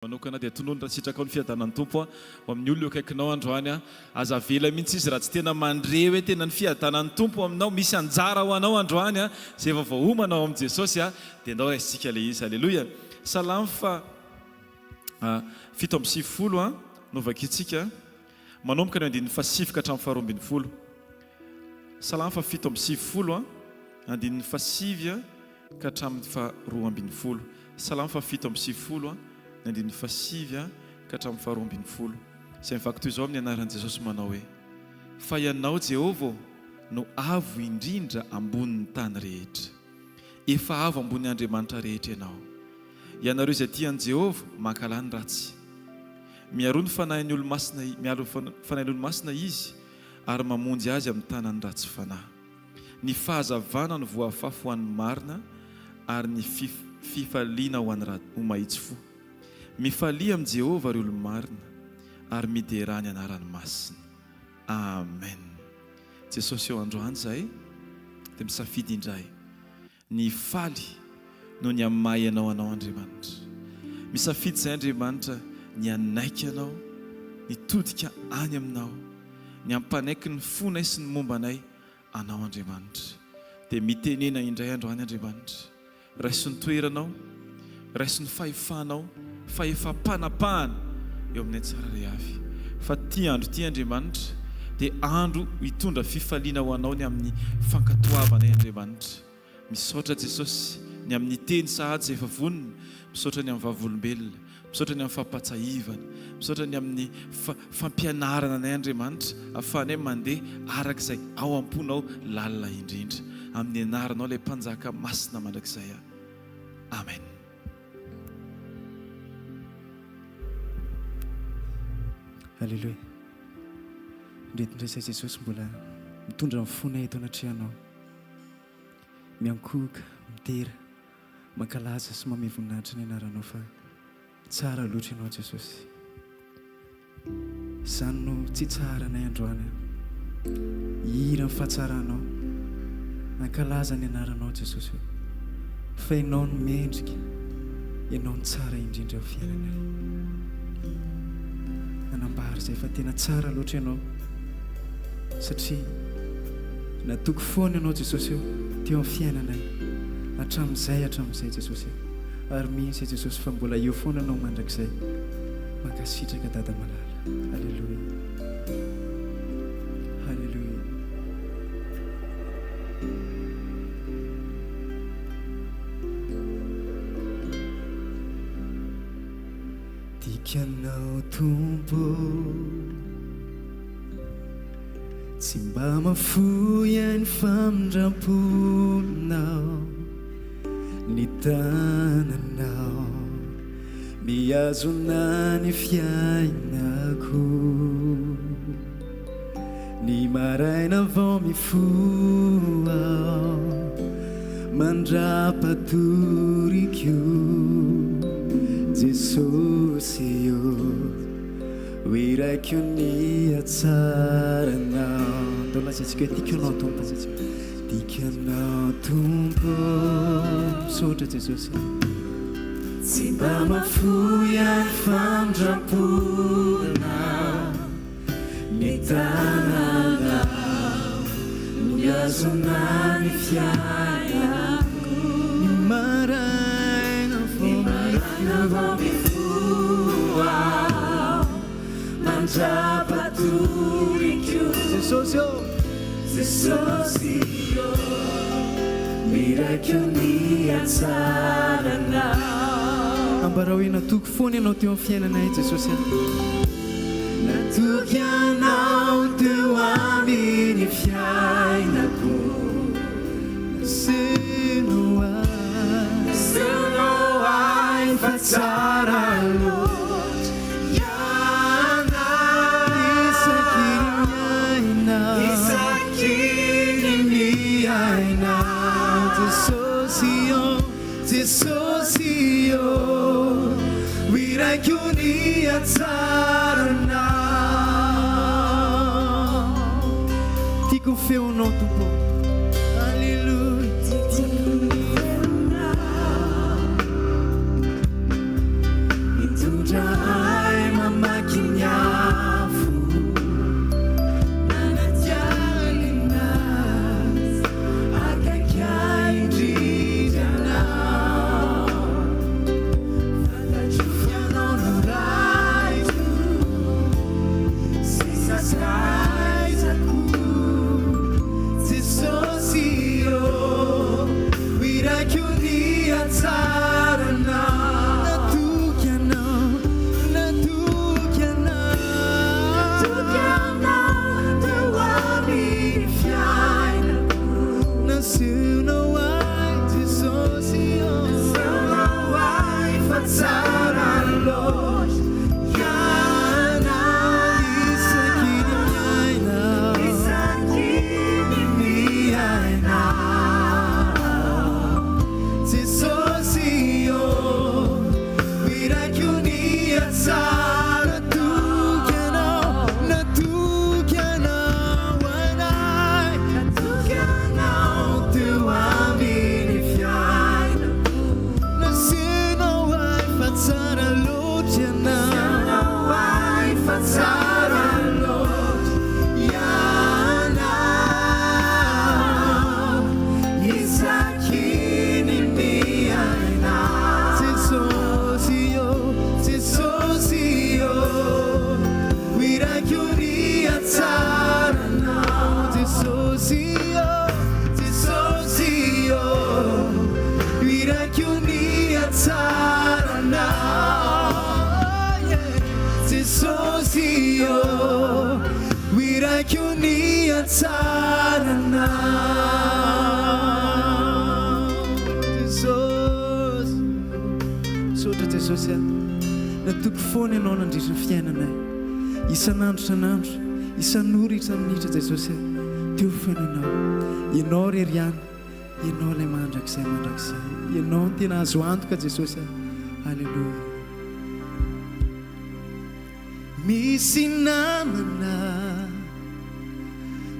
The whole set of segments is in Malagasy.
Manokana dia tonony raha sitrakao ny fiadanan'ny Tompo ho amin'ny olona eo akaikinao androany a. Aza avela mihitsy izy raha tsy tena mandre hoe tena ny fiadanan'ny Tompo aminao, misy anjara ho anao androany a, izay efa voaomana ao amin'i Jesosy a, dia ndao raisintsika ilay izy. Aleloia. Salamo faha 97 a no vakintsika, manomboka ny andininy fahasivy ka hatramin'ny faharoa ambinifolo. Salamo faha 97 a, andininy fahasivy a. ka hatramin'ny faha-12. Salamo faha-97, ny andininy faha-9 ka hatramin'ny faha-12, izay mivaky toy izao amin'ny anaran'i Jesosy manao hoe, Fa Ianao, Jehovah ô, no avo indrindra ambonin'ny tany rehetra. Efa avo ambonin'ny andriamanitra rehetra Ianao. Ianareo izay tia an'i Jehovah, mankahala ny ratsy. Miaroa ny fanahin'ny olo-masina, miaro ny fanahin'ny olo-masina Izy, ary mamonjy azy amin'ny tanan'ny ratsy fanahy. Ny fahazavana no voafafy ho an'ny marina ary ny fifaliana ho an'ny ho mahitsy fo. Mifalia amin'i Jehovah, ry olo-marina, ary miderà ny anarany masina. Amen. Jesosy eo androany izahay dia misafidy indray ny hifaly noho ny amin'ny maha Ianao Anao Andriamanitra. Misafidy izahay Andriamanitra ny hanaiky Anao, ny hitodika any Aminao, ny hampanaiky ny fonay sy ny momba anay Anao Andriamanitra. Dia mitenena indray androany Andriamanitra. Raiso ny toeranao, raiso ny fahefanao, fahefam-panapahana eo aminay tsirairay avy. Fa ity andro ity Andriamanitra dia andro hitondra fifaliana ho Anao ny amin'ny fankatoavanay Andriamanitra. Misaotra Jesosy ny amin'ny teny sahady izay efa vonona, misaotra ny amin'ny vavolombelona, misaotra ny amin'ny fampatsahivana, misaotra ny amin'ny fampianarana anay Andriamanitra ahafahanay mandeha araka izay ao am-ponao lalina indrindra. Amin'ny anaranao ilay Mpanjaka masina mandrakizay. Amen. Aleloia. Indreto indray izay Jesosy mbola mitondra ny fonay eto anatrehanao. Miankohoka, midera, mankalaza sy mamehy voninahitra ny anaranao fa tsara loatra ianao Jesosy. Izany no tsy itsaharanay androany an. Hihira ny fahatsaranao, hankalaza ny anaranao Jesosy ô. Fa ianao no mendrika, ianao no tsara indrindra eo fiainanay. Nanambara izay fa tena tsara loatra ianao satria natoky foana ianao Jesosy ô teo amin'ny fiainanay hatramin'izay hatramin'izay Jesosy ô. Ary mino izay Jesosy fa mbola eo foana ianao mandrakizay. Mankasitraka Dada malala. Alléluia. Alléluia. Dikanao Tompo Tsy mba mafoy ahy ny famindram-ponao Ny tananao mihazona ny fiainako Ny maraina vao mifoha aho Mandra-patoriko Jesosy ô Ho iraiko ny hatsaranao Ndao lazaintsika hoe tiako Ianao Tompo Tiako Ianao Tompo Misaotra Jesosy Tsy mba mahafoy ahy ny famindram-ponao Ny tananao mihazona ny fiainako. Ny maraina vao mifoha aho, mandra-patoriko. Jesosy ô! Jesosy ô! Miraiko ny hatsaranao. Ambarao hoe natoky foana ianao teo amin'ny fiainanay Jesosy a. Natoky anao teo amin'ny fiainako. Nasehonao ahy. Nasehonao ahy fa tsara loatra ianao. Isaky ny miaina. Isaky ny miaina. Jesosy ô. Jesosy ô, hiraiko ny hatsaranao. Tiako ny feonao Tompo ô. Aleloia. Tiako ny feonao. Mitondra. tsara loatra Ianao isaky ny miaina. Jesosy ô, Jesosy ô, Irako ny hatsaranao. Jesosy ô, Jesosy ô, Irako ny hatsaranao. Jesosy ô, Irako ny hatsaranao. Jesosy. Misaotra Jesosy a. Natoky foana ianao nandritra ny fiainanay. Isan'andro isan'andro, isan'ora isan'minitra Jesosy a. Teo foana ianao. Ianao irery ihany. Ianao ilay mandrakizay mandrakizay. Ianao no tena azo antoka Jesosy a. Aleloia. Misy namana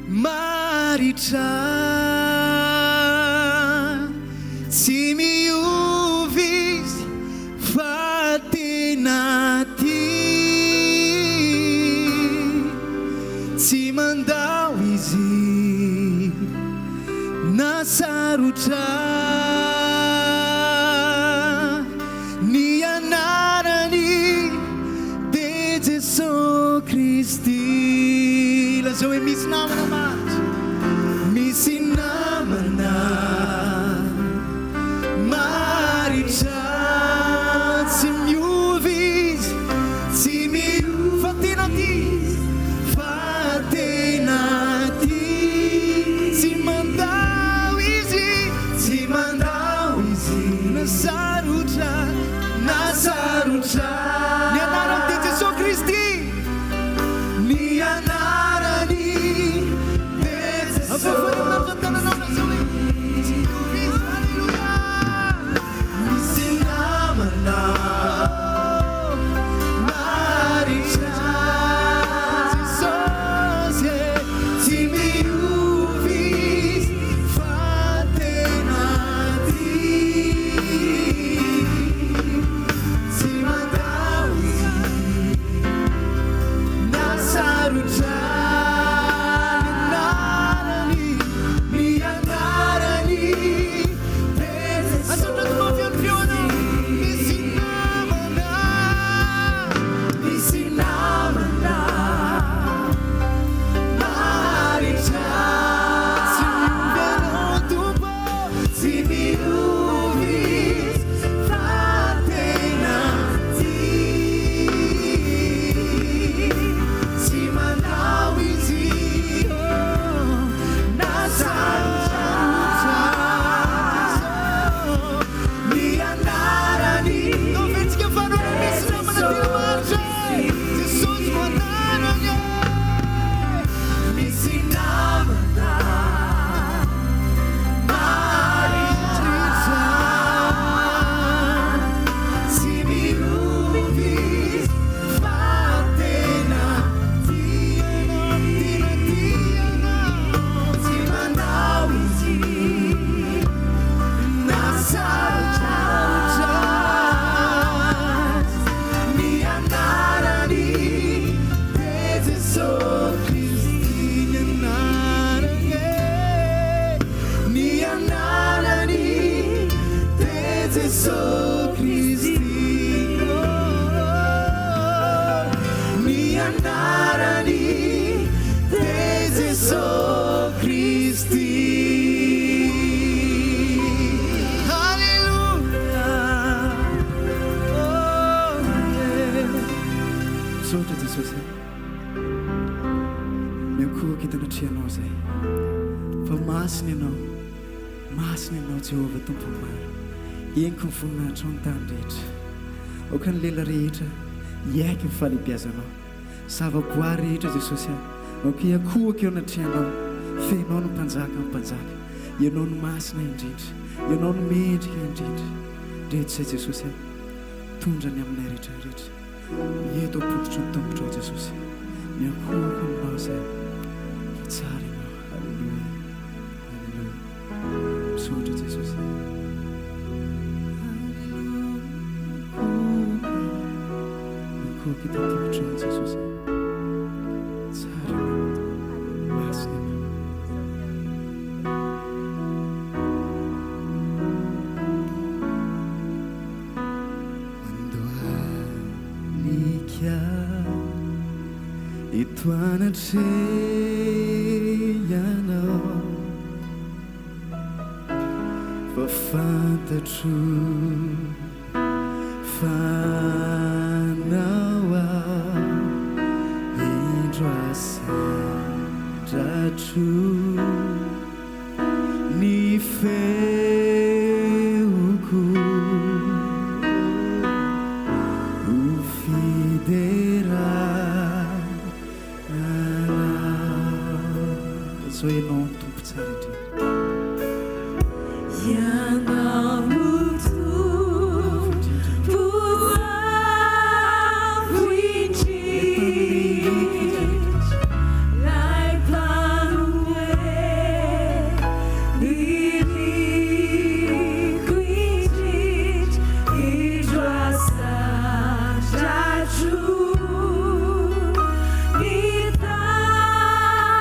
maharitra tsy miova izy fa tena tia, tsy mandao izy na sarotra ny anarany dia Jesoa Kristy. Lazao hoe misy namana maharitra. Misy namana maharitra tsy miova izy, tsy miova fa tena tia, fa tena tia, tsy mandao izy, tsy mandao izy na sarotra, na sarotra. Ny anarany dia Jesoa Kristy. Ny anarany dia Jesoa. Afafoy amin'ny tananao, lazao hoe tsy miova izy. Aleloia. Misy namana maharitra, Jesosy e, tsy miova izy fa tena tia, tsy mandao izy na sarotra. Ny anarany, ny anarany dia Asandrato mafy ny feonao. Misy namana, misy namana maharitra, tsy miova ianao Tompo, tsy miova izy fa tena tia, tsy mandao izy na sarotra. Ny anarany Noventsika faharoa, misy namana tena maharitra. Jesosy no anarany. Misy namana maharitra, tsy miova izy fa tena tia, Tena tia anao. tsy mandao izy na sarotra. Ny anarany dia Jesoa Kristy. Ny anarany e. Ny anarany dia Jesoa Kristy. Ny anarany dia Jesoa Kristy. Alléluia. Oh, yeah. Misaotra Jesosy. Miankohoka eto anatrehanao izay. Fa masina ianao. Masina ianao Jehovah Tompo maro. Henoko ny voninahitrao ny tany rehetra. Aoka ny lela rehetra hiaiky ny fahalehibiazanao. Zavaboary rehetra Jesosy a. Aoka hiankohoka eo anatrehanao. Fa ianao no mpanjaka ny mpanjaka. Ianao no masina indrindra. Ianao no mendrika indrindra. Ndreto izay Jesosy a. Tondra ny aminay rehetra rehetra. Eto am-pototry ny tongotrao Jesosy. Miankohoka aminao izay. Fa tsara ianao. Alléluia. Alléluia. Misaotra Jesosy. Alléluia. Miankohoka. Miankohoka eto an-tongotrao Jesosy. Tsara Ianao. Masina Ianao. Mandohalika eto anatrehanao Fa fantatro fa anao aho Indro asandratro Ny feoko ho fiderana Anao. Zao ianao no Tompo tsara indrindra. Ianao no Tompo avo indrindra, Ilay mpanome Niriko indrindra, indro asandratro ny tanako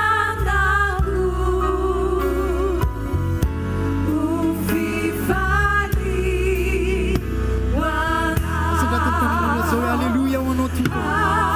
ho fifaliana ho anao. Asandrato ny tananao lazao hoe Aleloia ho anao Tompo. Mandohalika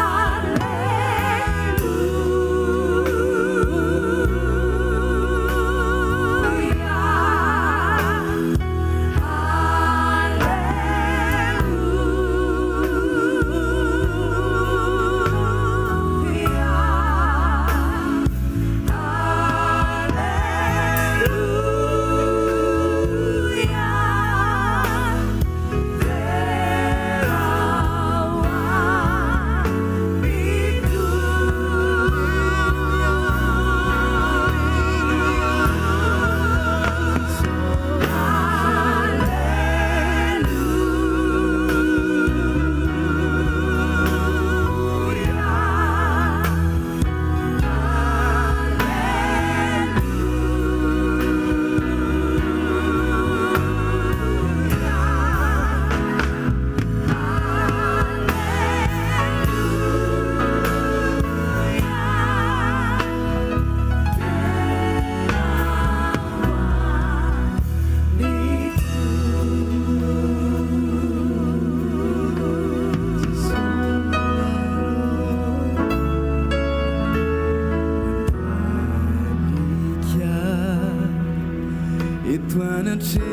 eto anatrehanao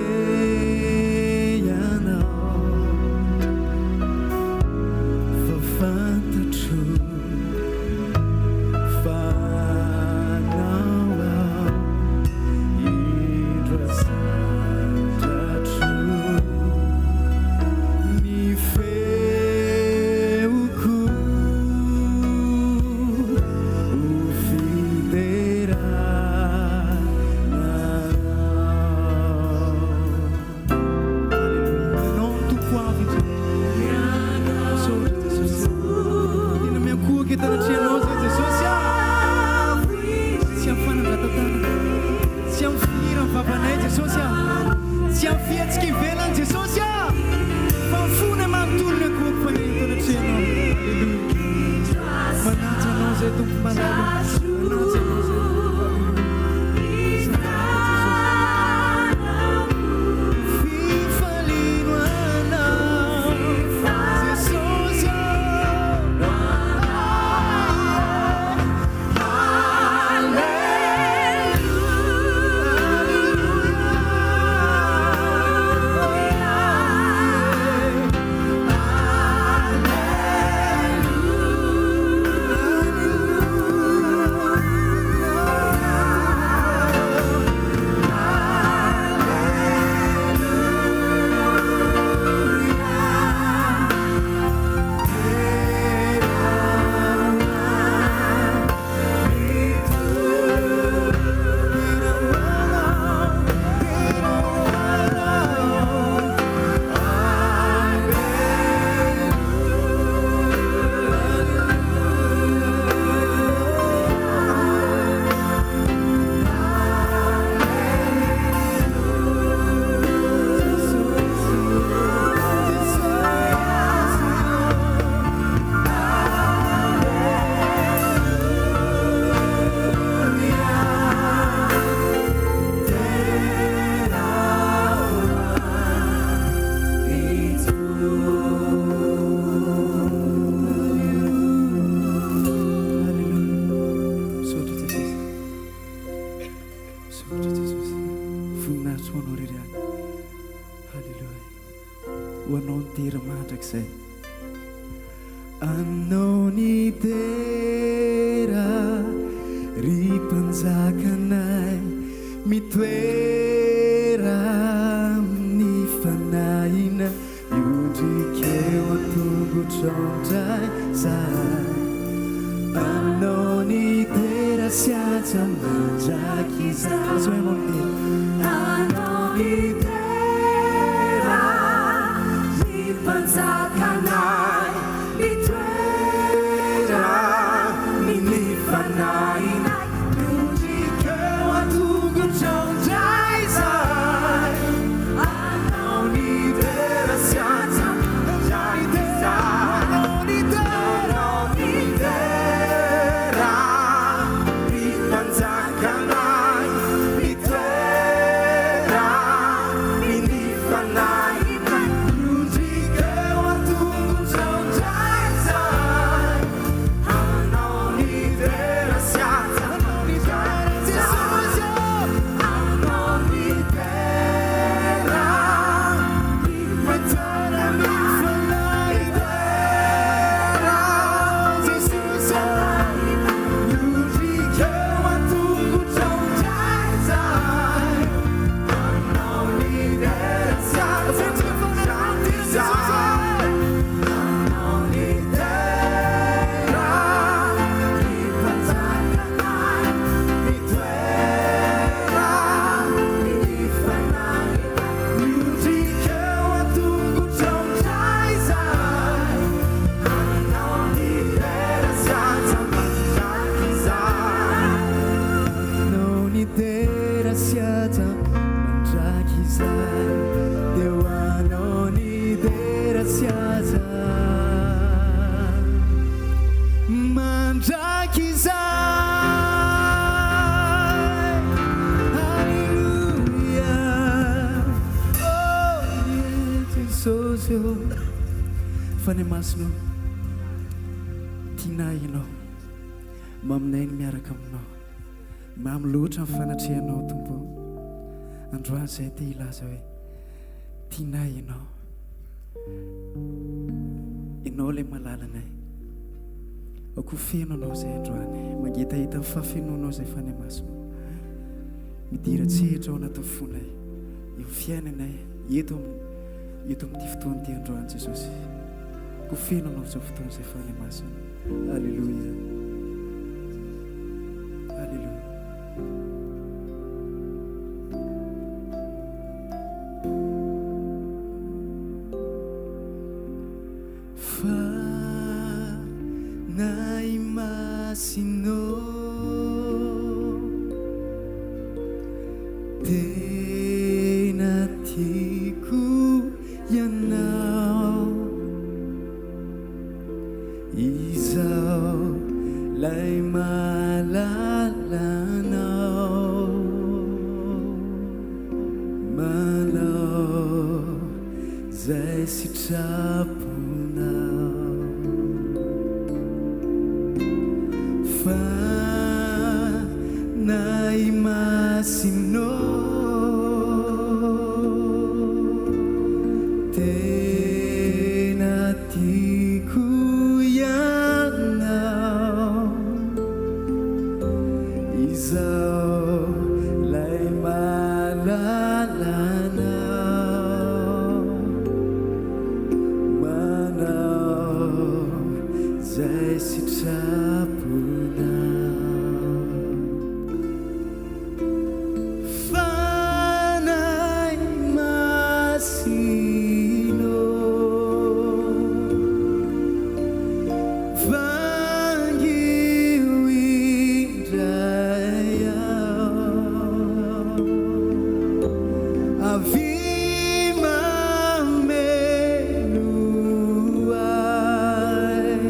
fa fantatro fa anao aho indro asandratro ny feoko ho fiderana anao. Aleloia. Ianao no Tompo avo indrindra. Misaotra Jesosy. Tena miankohoka eto anatrehanao zay Jesosy ah. Tsy amin'ny fanandratan-tanana, tsy amin'ny fihira ny vavanay Jesosy ah. Tsy amin'ny fihetsika ivelany Jesosy ah. Fa ny fonay manontolo ny ankohoka fa eto anatrehanao. Aleloia. Manaja anao zay Tompo malala. Manaja anao zay. Aleloia. Fifaliana anao Jesosy dera mandrakizay. Anao ny dera ry Mpanjakanay mitoera amin'ny fanahinay miondrika eo an-tongotrao indray zahay Anao ny dera sy haja mandrakizay Lazao hoe anao ny dera Anao ny dera ry Mpanjakanay mitoera amin'ny fanahinay miondrika eo an-tongotrao indray zahay Anao ny dera sy haja mandrakizay Anao ny dera ry Mpanjakanay mitoera amin'ny fanahinay miondrika eo an-tongotrao indray zahay Anao ny dera sy haja mandrakizay Anao ny dera ry Mpanjakanay dera Jesosy miondrika eo an-tongotrao indray zahay Anao ny dera sy haja mandrakizay Anao ny dera ry Mpanjakanay mitoera amin'ny fanahinay miondrika eo an-tongotrao indray zahay Anao ny dera sy haja mandrakizay Anao ny dera sy haja mandrakizay Dia ho anao ny dera sy haja mandrakizay Alléluia Oh yeah Jesosy ô Fanahy Masina ô tianay ianao maminay ny miaraka aminao mamy loatra ny fanatrehanao Tompo androany izay te hilaza hoe tianay ianao ianao ilay malalanay aoka ho feno anao izay androany mangetaheta ny fahafenoanao izay Fanahy Masina midira tsehitra ao anatin'ny fonay eo fiainanay eto amin'ny eto amin'ity fotoana ity androany Jesosy ho feno anao izao fotoana izay Fanahy Masina Alléluia Alléluia Fanahy Masina tena tiako ianao izaho lay malalanao manao zay sitraponao Fanahy Masina tena tiako ianao izaho lay malalanao manao zay sitraponao Fanahy Masina vangio indray aho avy mameno ahy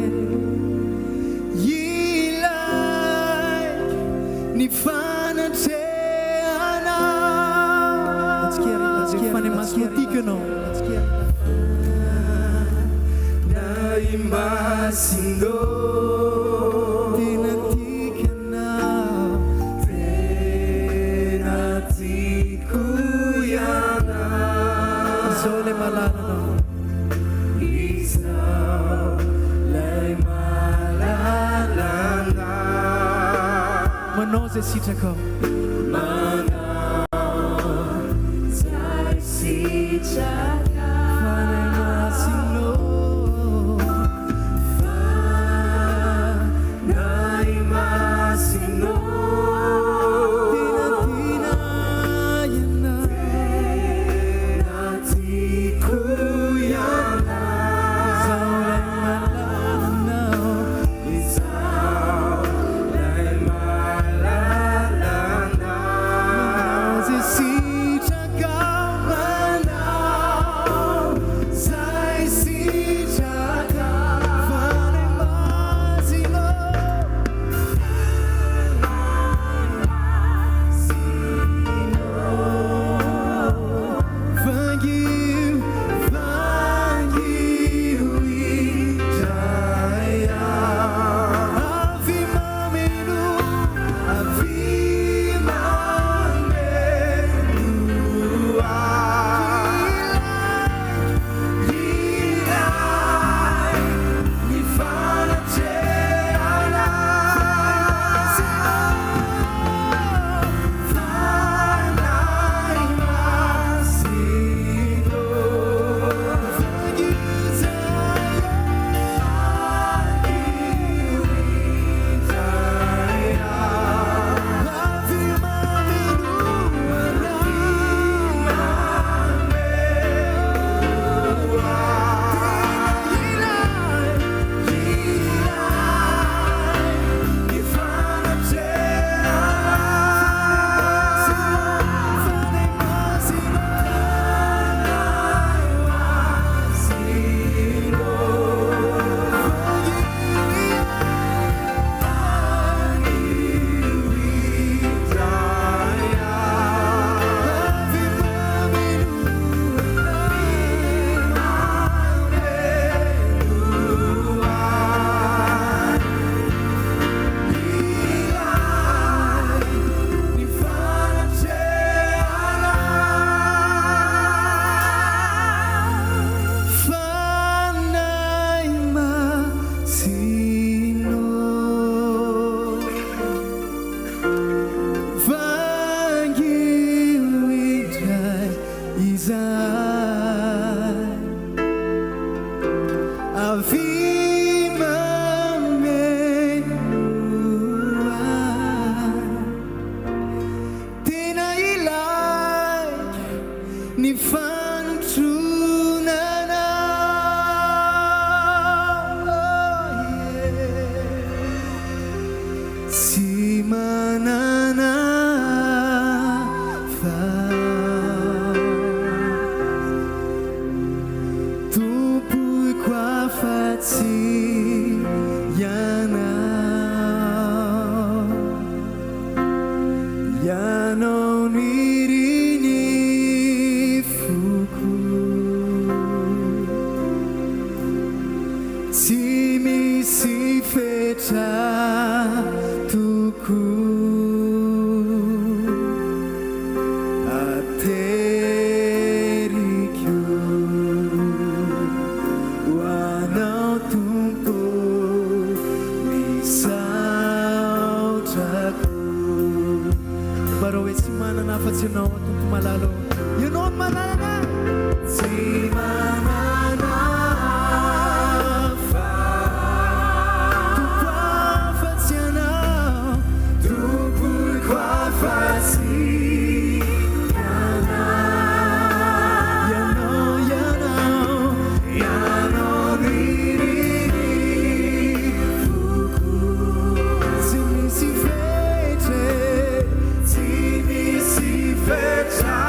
ilaiko ny fanatrehanao Fanahy Masina tiako ianao Fanahy Masina tena tiako ianao tena tiako ianao izaho ilay malalanao izay sitrakao. Manao izay sitrakao. Fanahy Masina ô. Fanahy Masina ô. Tena tiana Ianao. Tena tiako Ianao. Izaho ilay malalanao. Izaho ilay malalanao. Manao izay sitrakao. Manao izay sitrakao. Fanahy Masina ô. Vangio, vangio indray aho. Avy mameno, Avy mameno ahy. Ilay ny fanatrehana. Fanahy Masina ô. Vangio izahay. Vangio indray aho. Avy mameno ahy. Mameno ahy. Ilay, Ilay ny fanatrehana. Fanahy Masina. Fanahy Masina ô. Vangio indray aho. Avy mameno Mameno ahy. Ilay ny fanatrehana. Fanahy Masina ô. Vangio indray izahay. Avy mameno ahy. Tena ilaiko ny fanotronana. Tsy manana fa tompoiko afa-tsy Ianao. Ianao no irin'ny foko. Tsy misy fetra tokoa. Ateriko ho Anao Tompo ny saotrako. Mbarao hoe tsy manana afa-tsy Ianao aho Tompo malala ô. Ianao no malalana. Tsy manana hafa. Tompo afa-tsy Ianao. Tompoiko afa-tsy Ianao. Ianao, Ianao. Ianao no irin'ny foko. Tsy misy fetra. Tsy misy fetra.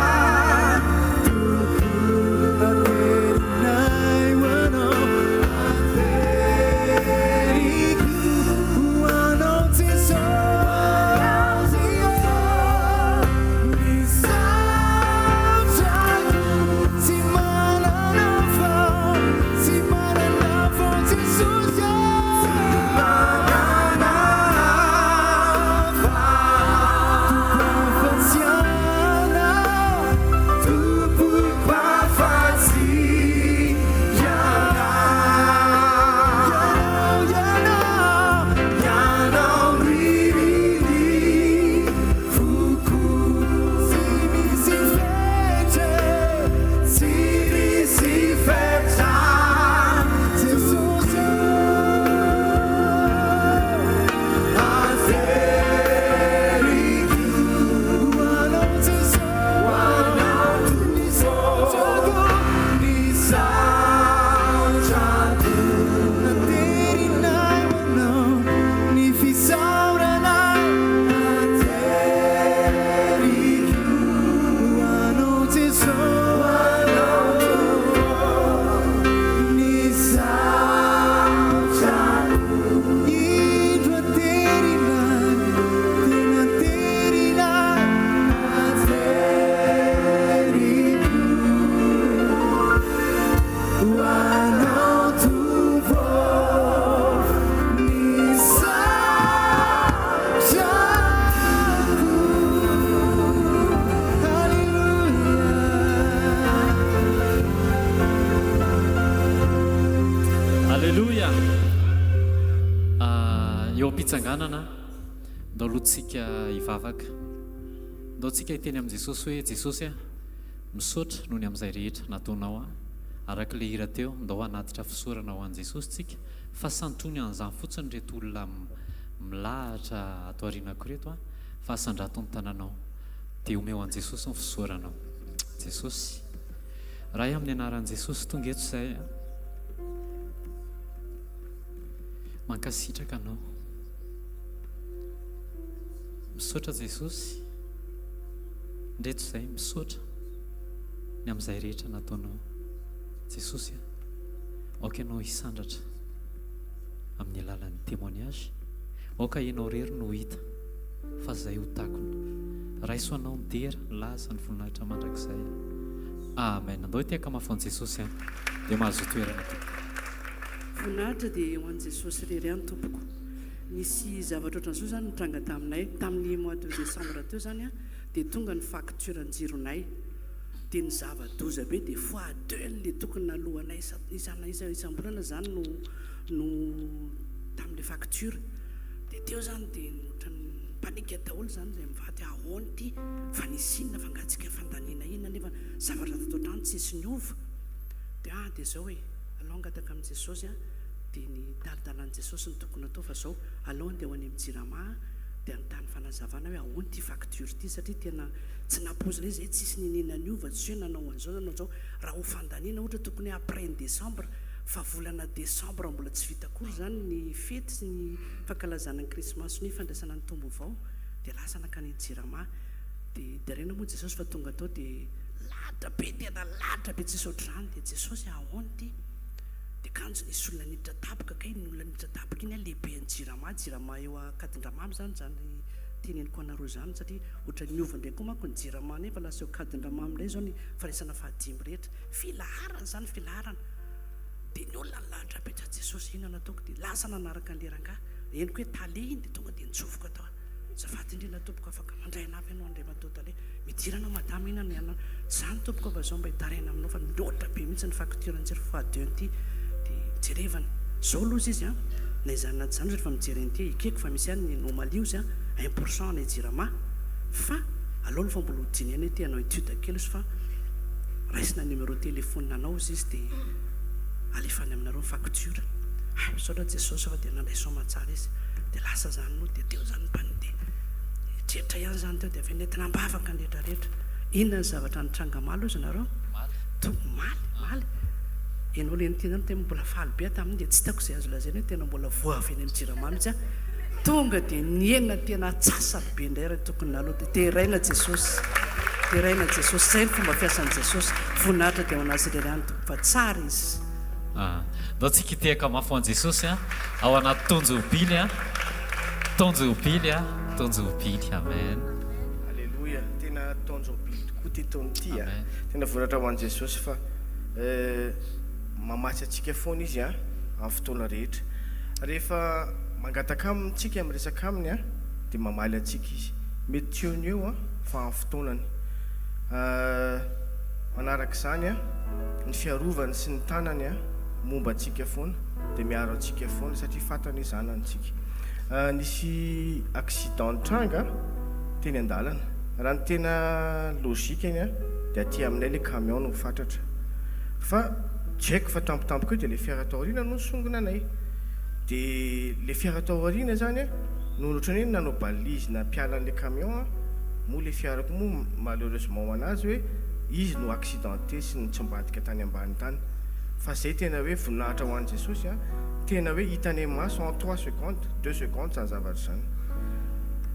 Eo am-pitsanganana, ndao aloha tsika hivavaka. Ndao tsika hiteny amin'i Jesosy hoe, Jesosy a, misaotra noho ny amin'izay rehetra nataonao ahy. Araka ilay hira teo, ndao hanatitra fisaorana ho an'i Jesosy tsika, fa santrony an'izany fotsiny ireto olona milahatra ato aorianako ireto a, fa asandrato ny tananao, dia omeo an'i Jesosy ny fisaoranao. Jesosy. Ray amin'ny anaran'i Jesosy tonga eto izahay a. Mankasitraka anao. Misaotra Jesosy. Ndreto izay misaotra ny amin'izay rehetra nataonao. Jesosy a. Aoka ianao hisandratra amin'ny alalan'ny témoignage. Aoka ianao irery no hita fa zay ho takona. Raiso anao ny dera, ny laza, ny voninahitra mandrakizay. Amen. Andao hitehaka mafy ho an'i Jesosy an. Dia mahazoa toerana tompoko. Voninahitra dia ho an'i Jesosy irery ihany tompoko. Nisy zavatra ohatran'izao izany nitranga taminay. Tamin'ny mois de décembre teo izany an, dia tonga ny facture an-jironay. Dia ny zava-doza be dia fois deux an'ilay tokony naloanay isam-bolana izany no no tamin'ilay facture. Dia teo izany dia ohatran'ny panique daholo izany izay mivady ahoana ity fa nisy inona fa angaha tsika fandaniana inona nefa zavatra tato an-trano tsisy niova. Dia ah dia izao e, alao hangataka amin'i Jesosy an, dia ny tari-dalan'i Jesosy no tokony atao fa izao alao andeha ho any amin'ny Jirama dia hanontany fanazavana hoe ahoana ity facture ity satria tena tsy nampoizina izy izay tsisy niniana niova tsy hoe nanao an'izao na nanao an'izao raha ho fandaniana ohatra tokony hoe après ny décembre fa volana décembre mbola tsy vita akory izany ny fety sy ny fankalazana ny krismasy ny fandraisana ny taom-baovao dia lasa nankany amin'ny jirama dia deraina moa Jesosy fa tonga tao dia lahatra be tena lahatra be tsisy ohatr'izany dia Jesosy ahoana ity dia kanjo nisy olona niditra tampoka kay ny olona niditra tampoka iny lehiben'ny jirama jirama eo Ankadindramamy izany izany teneniko anareo izany satria ohatran'ny niova indray koa manko ny jirama nefa lasa eo Ankadindramamy indray izao ny fandraisana fahadimy rehetra filaharana izany filaharana Dia ny olona nilahatra be tsa Jesosy inona no ataoko dia lasa nanaraka an'ilay rangahy, henoko hoe tale iny dia tonga dia nitsofoka tao aho, azafady indrindra tompoko afaka mandray anah ve ianao Andriamatoa tale, midira anao madama inona no ianao, tsy izany tompoko fa izao mba hitaraina aminao fa mihoatra be mihitsy ny facture antsika fois deux an'ity dia jerevana, izao aloha izy an, na izany na tsy izany rehefa mijery an'ity ekeko fa misy ihany ny anomalie ozy an, un pour cent anay jirama fa aleo aloha fa mbola ho dinihana ity hanao etude kely ozy fa raisina numéro téléphone anao ozy izy dia alefa any aminareo ny facture. Hay misaotra Jesosy fa dia nandray soamatsara izy. Dia lasa zany moa dia teo zany mpandeha. Eritreritra ihany zany teo dia avy eo nentina ambavaka ny rehetra rehetra. Inona ny zavatra nitranga omaly hozy nareo? To omaly, omaly. Ianao le niteny zany tena mbola faly be aho tamin'iny dia tsy hitako izay azo lazaina hoe tena mbola voa avy eny amin'ny jirama mihitsy aho. Tonga dia nihena tena atsasany be indray raha tokony naloa dia deraina Jesosy. Deraina Jesosy. Izay ny fomba fiasan'i Jesosy. Voninahitra dia ho an'Azy irery ihany Tompo fa tsara Izy. Ndao tsika hitehaka mafy ho an'i Jesosy a, ao anaty taon-jobily a, taon-jobily a, taon-jobily. Amen. Aleloia, tena taon-jobily tokoa ity taona ity a. Tena voninahitra ho an'i Jesosy fa mamatsy antsika foana Izy a, amin'ny fotoana rehetra. Rehefa mangataka Aminy tsika, miresaka Aminy a, dia mamaly antsika Izy. Mety tsy eo no eo a, fa amin'ny fotoanany. Manaraka izany, ny fiarovany sy ny tanany momba antsika foana, dia miaro antsika foana satria fantany hoe zanany tsika. Nisy accident nitranga teny an-dalana. Raha ny tena logique-ny dia aty aminay ilay camion no fatratra. Fa tsy haiko fa tampotampoka eo dia ilay fiara tao aoriana no nisongona anay. Dia ilay fiara tao aoriana izany no ohatran'ny hoe nanao balise nampiala an'ilay camion, moa ilay fiara koa moa malheureusement ho an'azy hoe izy no accidenté sy nitsimbadika tany ambany tany. Fa zay tena hoe voninahitra ho an'i Jesosy a, tena hoe hitanay maso en trois secondes, deux secondes zany zavatra zany.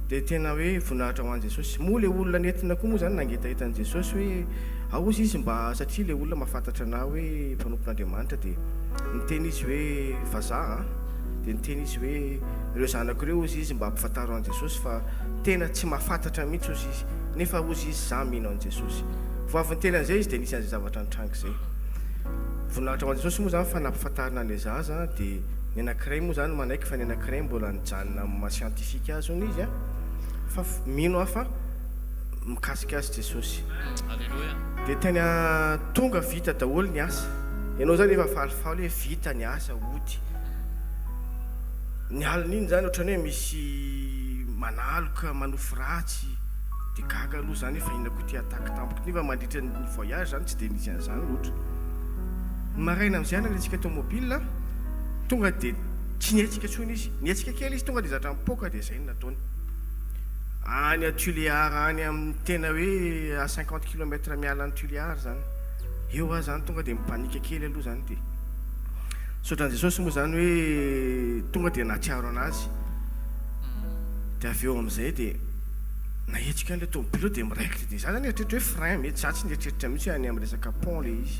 Dia tena hoe voninahitra ho an'i Jesosy. Moa le olona nentina koa moa zany nangetaheta an'i Jesosy hoe ao ozy izy mba satria le olona mahafantatra anah hoe mpanompon'Andriamanitra dia niteny izy hoe vazaha an, dia niteny izy hoe ireo zanako ireo ozy izy mba ampifantaro an'i Jesosy fa tena tsy mahafantatra mihitsy ozy izy nefa ozy izy za mino an'i Jesosy. Vao avy niteny an'izay izy dia nisy an'izay zavatra nitranga izay. Voninahitra ho an'i Jesosy moa izany fa nampifantarina an'ilay zaza dia ny anankiray moa izany manaiky fa ny anankiray mbola nijanona amin'ny maha scientifique azy hono izy fa mino aho fa mikasika azy Jesosy. Aleloia. Dia tena tonga vita daholo ny asa. Ianao izany efa falifaly hoe vita ny asa hody. Ny alin'iny zany ohatran'ny hoe misy manaloka, manofy ratsy, de gaga aloha zany hoe fa inona koa ity attaque tampoka ity, nefa mandritra ny voyage zany tsy de nisy an'izany loatra. Ny maraina amin'izay nalaintsika tomobile, tonga de tsy nihetsika intsony izy, nihetsika kely izy tonga de zatra nipoaka de zay no nataony. Any à Tuléar any amin'ny tena hoe à 50 kilomètres miala an'i Tuléar zany. Eo aho zany tonga de mi-panique kely aloha zany de. Misaotra an'i Jesosy moa zany hoe tonga dia nahatsiaro anazy. Dia avy eo amin'izay dia nahetsika an'ilay tomobile dia miraikitra dia za zany nieritreritra hoe frein mety, za tsy nieritreritra mihitsy hoe any amin'ny resaka pont ilay izy.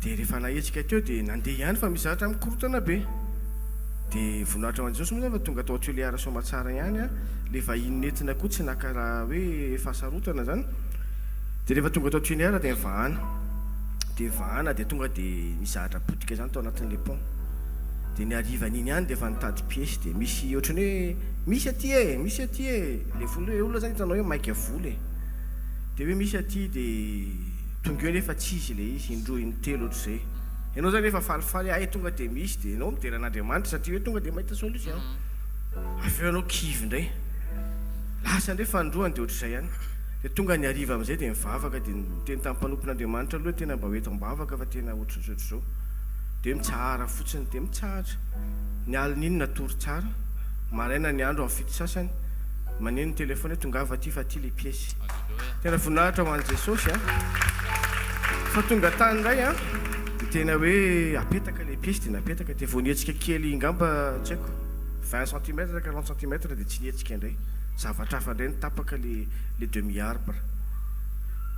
Dia rehefa nahetsika teo dia nandeha ihany fa misy zavatra mikorontana be. Dia voninahitra ho an'i Jesosy moa zany fa tonga tao Tuléar soamatsara ihany aho, ilay vahiny nentina koa tsy naka raha hoe fahasarotana zany. Dia rehefa tonga tao Tuléar dia nivahana. Dia vahana dia tonga dia nisy zavatra potika izany tao anatin'ilay pont. Dia ny harivan'iny ihany dia efa nitady piesy dia misy ohatran'ny hoe misy aty e, misy aty e, ilay vola ilay olona izany hitanao hoe maika vola e. Dia hoe misy aty dia tonga eo nefa tsy izy ilay izy, indroa intelo ohatr'izay. Ianao izany efa falifaly hoe hay tonga dia misy dia ianao midera an'Andriamanitra satria hoe tonga dia mahita solution. Avy eo ianao kivy indray. Lasa indray fanindroany dia ohatr'izay ihany. Dia tonga ny hariva amin'izay dia nivavaka dia niteny tamin'ny mpanompon'Andriamanitra aloha hoe tena mba ho eto am-bavaka fa tena ohatr'izao ohatr'izao. Dia mitsahara fotsiny dia mitsahatra. Ny alin'iny natory tsara. Maraina ny andro amin'ny fito sasany, maneno ny téléphone hoe tongava aty fa aty ilay piesy. Tena voninahitra ho an'i Jesosy an! Fa tonga tany indray an, dia tena hoe apetaka ilay piesy dia napetaka dia vao nihetsika kely ngamba tsy haiko 20 centimètres 40 centimètres dia tsy nihetsika indray. Zavatra hafa indray no tapaka le le demi arbre.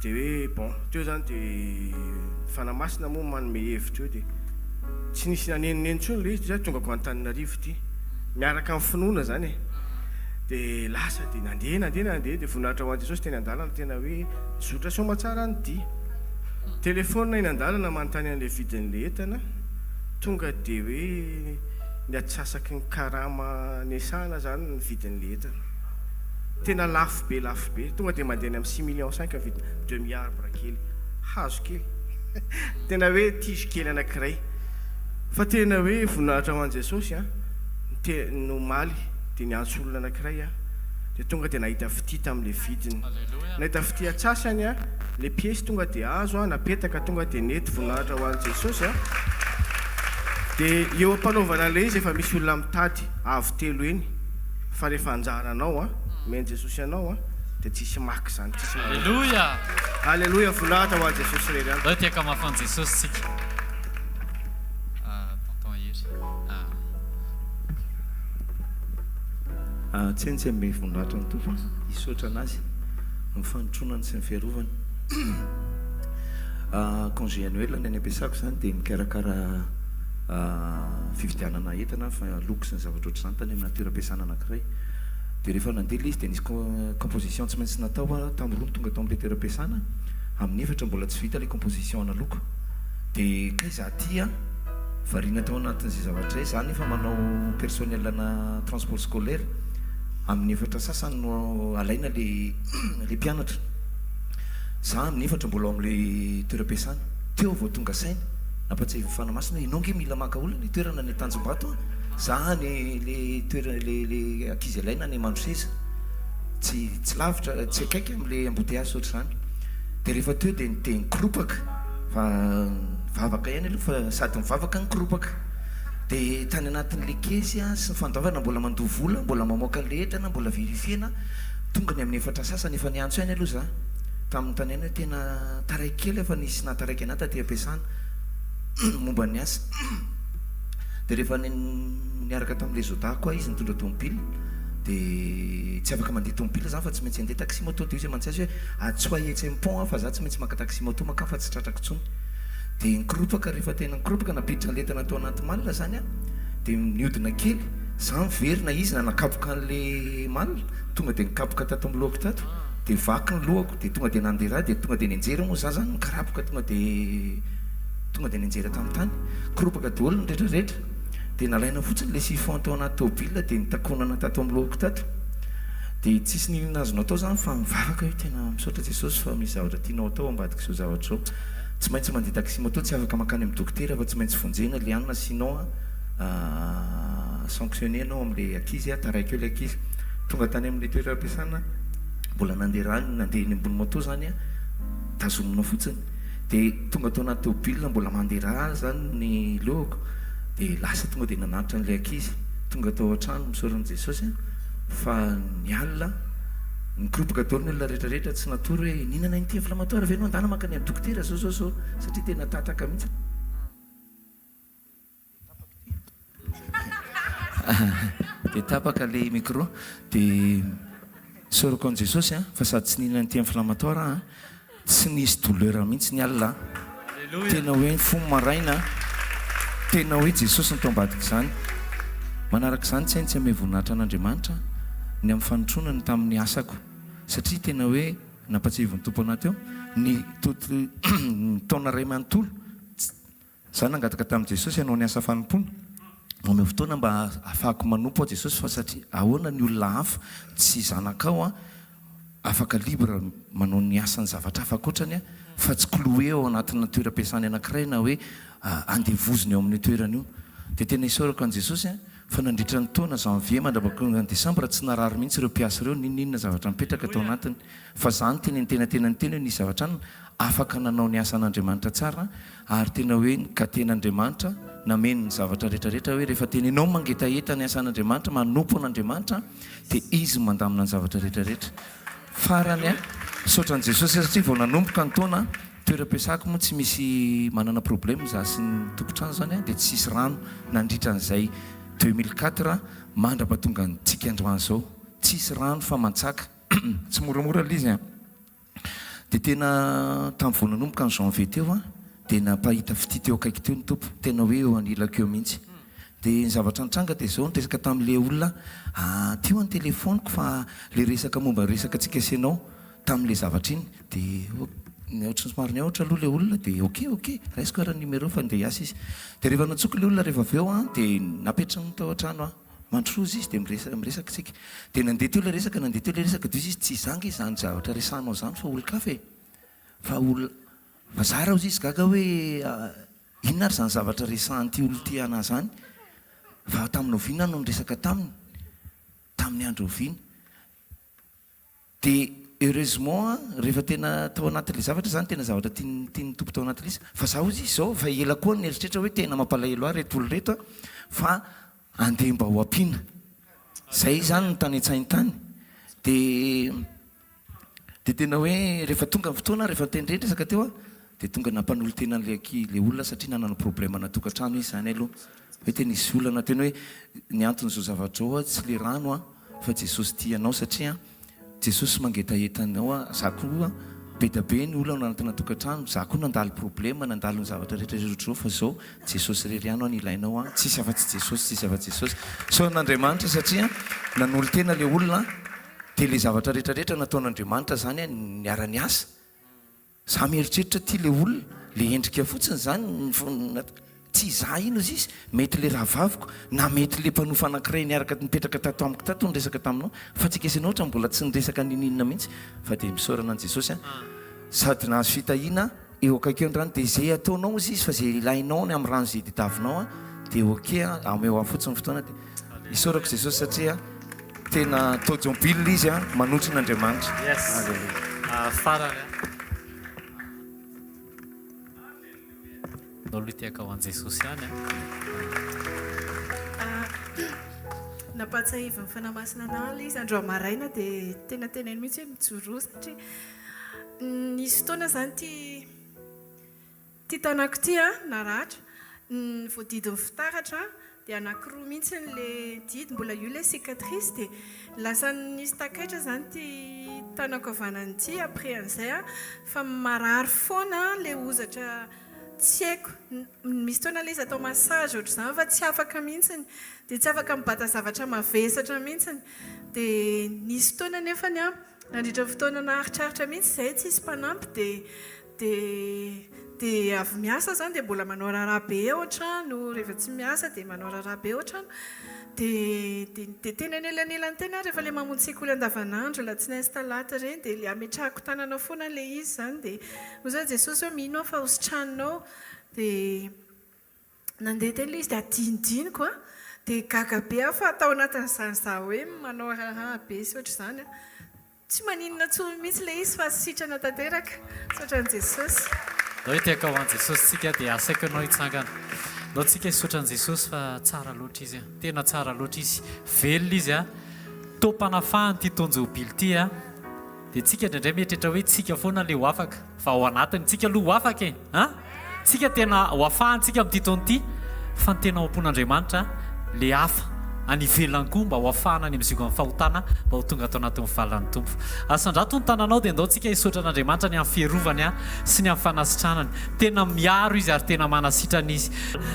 Dia hoe bon, teo izany dia Fanahy Masina moa manome hevitra eo dia tsy nisy nanenoneno intsony ilay izy dia tongako Antananarivo ity. Miaraka amin'ny finoana izany e. Dia lasa dia nandeha nandeha nandeha dia voninahitra ho an'i Jesosy teny an-dalana tena hoe nizotra soamatsara ny dia. Telefaonina eny an-dalana manontany an'ilay vidin'ilay entana, tonga dia hoe ny atsasaky ny karama niasana izany ny vidin'ilay entana. Tena lafo be lafo be. Tonga dia mandeha any amin'ny six millions cinq ny vidiny. Demi arbre kely. Hazo kely. Tena hoe tige kely anankiray. Fa tena hoe voninahitra ho an'i Jesosy an. Te, ny omaly dia niantso olona anankiray aho. Dia tonga dia nahita fitia tamin'ilay vidiny. Nahita fitia atsasany aho. Ilay piesy tonga dia azo aho, napetaka tonga dia nety. Voninahitra ho an'i Jesosy an. Dia eo am-panaovana an'ilay izy efa misy olona mitady avo telo eny. Fa rehefa anjaranao an, omen'i Jesosy anao an, dia tsisy maka izany, tsisy manova. Aleloia! Aleloia, voninahitra ho an'i Jesosy irery ihany. Ndao hikiaka mafy an'i Jesosy tsika. Ah, tonton Hery. Ah. Ah, tsentsy hanome voninahitra ny Tompo, hisaotra an'Azy amin'ny fanotronany sy ny fiarovany. Ah, congé annuel ny any am-piasako izany dia mikarakara fividianana entana fa loko sy ny zavatra ohatr'izany tany amina toeram-piasana anankiray. Dia rehefa nandeha ilay izy dia nisy composition tsy maintsy natao aho tamin'ny roa no tonga tao amin'ilay toeram-piasana, amin'ny efatra mbola tsy vita ilay composition ana loko. Dia kay za aty an, variana tao anatin'izay zavatra izay, za nefa manao personnel ana transport scolaire, amin'ny efatra sasany no alaina ilay ilay mpianatra. Za amin'ny efatra mbola ao amin'ilay toeram-piasana. Teo aho vao tonga saina. Nampatsiahivin'ny Fanahy Masina hoe ianao ange mila maka olona ny toerana any Tanjombato a! Za any le toerana le le ankizy alaina any Mandroseza, tsy tsy lavitra tsy akaiky amle embouteillage ohatr'izany. De rehefa teo de de nikoropaka fa nivavaka ihany aloha fa sady mivavaka nikoropaka. De tany anatin'le caisse a sy ny fandoavana mbola mandoa vola, mbola mamoaka an'le entana, mbola verifier-na, tonga ny amin'ny efatra sasany efa niantso ihany aloha za tamin'ny tany hoe tena Taraiky kely aho fa nisy nahataraiky anah taty am-piasana momba ny asa. Dia rehefa niaraka tamin'ilay zodahiko aho izy nitondra tomobile dia tsy afaka mandeha tomobile zany fa tsy maintsy handeha taxi moto. Dia hoy izy mantsy azy hoe atsoahy etsy amin'ny pont aho fa za tsy maintsy maka taxi moto mankany fa tsy tratrako intsony. Dia nikoropaka rehefa tena nikoropaka nampiditra an'ilay entana tao anaty malle zany aho dia nihodina kely za niverina izy nanakapoka an'ilay malle tonga dia nikapoka tato amin'ny lohako tato. Dia vaky ny lohako dia tonga dia nandeha ra dia tonga dia nianjera moa za zany nikarapoka tonga dia tonga dia nianjera tamin'ny tany. Koropaka daholo ny rehetra rehetra. Dia nalaina fotsiny ilay chiffon tao anaty tôbila dia nitakonana tato amin'ny lohako tato. Dia tsisy n'inona azonao atao zany fa mivavaka hoe tena misaotra Jesosy fa misy zavatra tianao atao ambadik'izao zavatra izao. Tsy maintsy mandeha taxi moto tsy afaka mankany amin'ny dokotera fa tsy maintsy vonjena ilay anona sinon an. sanctionner ianao amin'ilay ankizy a, taraiky eo ilay ankizy. Tonga tany amin'ilay toeram-piasana, mbola nandeha rano, nandeha eny ambony moto izany a, tazomina fotsiny. Dia tonga tao anaty tôbila mbola mandeha rà izany ny lohako, dia lasa tonga dia nanatitra an'ilay ankizy. Tonga tao an-trano, misaora an'i Jesosy a, fa ny alina, nikoropaka daholo ny olona rehetra rehetra, tsy natory hoe nihinana an'ity inflammatoire ve ianao, andana mankany amin'ny dokotera zao zao zao, satria tena tataka mihitsy. Dia tapaka ilay micro. Dia isaorako an'i Jesosy an, fa sady tsy nihinana anti-inflammatoire aho an, tsy nisy douleur mihitsy ny alina an. Tena hoe nifoha maraina an, tena hoe Jesosy no tao ambadik'izany. Manaraka izany tsy hay ny tsy hamehy voninahitra an'Andriamanitra ny amin'ny fanotronany tamin'ny asako satria tena hoe nampatsiahivin'ny Tompo anah teo ny taona iray manontolo Za nangataka tamin'i Jesosy hanao ny asa fanompoana, omeo fotoana mba ahafahako manompo aho Jesosy fa satria ahoana ny olona hafa tsy zanakao an, afaka libre manao ny asany zavatra hafa ankoatrany an, fa tsy cloué ao anatina toeram-piasany anankiray na hoe andevoziny ao amin'io toerana io. Dia tena isaorako an'i Jesosy an, fa nandritra ny taona janvier mandrapatonga ny décembre tsy narary mihitsy ireo mpiasa ireo n'inon'inona zavatra mipetraka tao anatiny. Fa za niteny ny tena tena niteny hoe nisy zavatra an afaka nanao ny asan'Andriamanitra tsara ary tena hoe ny gaten'Andriamanitra nameno ny zavatra rehetra rehetra hoe rehefa tena ianao mangetaheta ny asan'Andriamanitra manompo an'Andriamanitra dia Izy no mandamina ny zavatra rehetra rehetra. Farany an, misaotra an'i Jesosy satria vao nanomboka ny taona, toeram-piasako moa tsy misy manana problème za sy ny tompon-trano zany an, dia tsisy rano nandritra an'izay 2004 mandra-pahatonga antsika androany izao, tsisy rano fa mantsaka. Tsy moramora ilay izy an! Dia tena tamin'ny vao nanomboka ny janvier teo an, dia nampahita fitia teo akaiky teo ny Tompo, tena hoe eo anilako eo mihitsy. Dia ny zavatra nitranga dia izao, niresaka tamin'ilay olona aho, teo ny telefaoniko fa ilay resaka momba ny resaka antsika sy ianao tamin'ilay zavatra iny. Dia ohatran'ny somary niahotra aloha ilay olona dia ok, ok, raisiko ary ny numéro fa andeha hiasa izy. Dia rehefa nantsoiko ilay olona rehefa avy eo an, dia napetrany tao an-trano aho. Mandrosoa izy dia miresaka miresaka isika. Dia nandeha teo ilay resaka, nandeha teo ilay resaka dia hoy izy, tsy izaho ange izany zavatra resahanao izany fa olon-kafa e! Fa olona, fa za raha hoy izy gaga hoe inona ary izany zavatra resahan'ity olona ity anah izany? Fa tamin'ny oviana aho no niresaka taminy? Tamin'ny andro oviana? Dia heureusement an, rehefa tena tao anatin'ilay zavatra izany, tena zavatra tian'ny tian'ny Tompo tao anatin'ilay izy, fa za hozy izy izao efa ela koa nieritreritra hoe tena mampalahelo ahy ireto olona ireto an, fa andeha mba ho ampiana. Zay izany no tany an-tsainy tany. Dia dia tena hoe rehefa tonga ny fotoana, rehefa niteny resaka teo aho, dia tonga nampanolo-tena an'ilay anki- ilay olona satria nanana problème-na tokantrano izy izany aloha. Hoe tena nisy olana, tena hoe ny anton'izao zavatra izao an, tsy ilay rano an, fa Jesosy tia anao satria Jesosy mangetaheta anao an, za koa be da be ny olana anatina tokantrano, za koa nandalo problème, nandalo ny zavatra rehetra rehetra ohatr'izao fa zao Jesosy irery ihany an ilainao an, tsisy afa-tsy Jesosy, tsisy afa-tsy Jesosy. Isaorana Andriamanitra satria nanolo-tena le olona an, dia le zavatra rehetra rehetra nataon'Andriamanitra zany an niara-niasa. Za mieritreritra ty le olona, le endrika fotsiny zany tsy za iny ozy izy, mety le rahavaviko na mety le mpanofa anakiray niaraka nipetraka tato amiko tato niresaka taminao fa tsika sy enao otrany mbola tsy niresaka ninininona mihitsy fa de misaorana an'i Jesosy an sady nahazo fitahiana eo akaiky eo ny rano de ze ataonao ozy izy fa ze ilainao ny amin'ny rano ze tediavinao an de ok an ameo ahy fotsiny fotoana de Isaorako Jesosy satria tena tôjôbile izy a, manotrona Andriamanitra. Yes. Aleloia. Farany a. Ndao aloha hitehaka ho an'i Jesosy ihany a. Nampahatsiahivin'ny Fanahy Masina anah ilay izy androany maraina dia tena teneno mihitsy hoe mijoroa satria nisy fotoana izany ity Ity tanako ity an, naratra, ny voadidin'ny fitaratra dia anankiroa mihitsy le didy, mbola io ilay cicatrice dia lasa nisy takaitra izany ity tanako havanana ity après an'izay an, fa marary foana ilay hozatra tsy haiko, misy fotoana ilay izy atao massage ohatr'izany fa tsy afaka mihitsy dia tsy afaka mibata zavatra mavesatra mihitsy dia nisy fotoana nefany an, nandritra ny fotoana naharitraritra mihitsy izay tsisy mpanampy dia Dia dia avy miasa izany dia mbola manao raharaha be ao an-trano, rehefa tsy miasa dia manao raharaha be ao an-trano. Dia dia dia tena anelanelany teny aho rehefa ilay mamonjy sekoly andavanandro, alatsinainy sy talata ireny, dia ilay ametrahako tanana foana ilay izy izany. Dia hoy izany Jesosy hoe mino aho fa ho sitraninao. Dia nandeha teny ilay izy dia adinodinoko an. Dia gaga be aho fa tao anatin'izany izaho hoe manao raharaha be sy ohatr'izany an. Tsy maninona intsony mihitsy ilay izy fa sitrana tanteraka. Misaotra an'i Jesosy. Ndao hitehaka ho an'i Jesosy tsika dia asaiko ianao hitsangana. Ndao tsika hisaotra an'i Jesosy fa tsara loatra Izy a. Tena tsara loatra Izy. Velona Izy a. Taom-panafahana ity taon-jobily ity a. Dia tsika indraindray mieritreritra hoe tsika foana ilay ho afaka. Fa ao anatiny tsika aloha ho afaka e! An! Tsika tena ho afahantsika amin'ity taona ity, fa ny tena ao am-pon'Andriamanitra, le hafa any ivelany koa mba ho afahana any amin'ny ziogan'ny fahotana mba ho tonga ato anatin'ny valan'ny Tompo. Asandrato ny tananao dia ndao tsika hisaotra an'Andriamanitra ny amin'ny fiarovany sy ny amin'ny fanasitranany. Tena miaro Izy ary tena manasitrana Izy.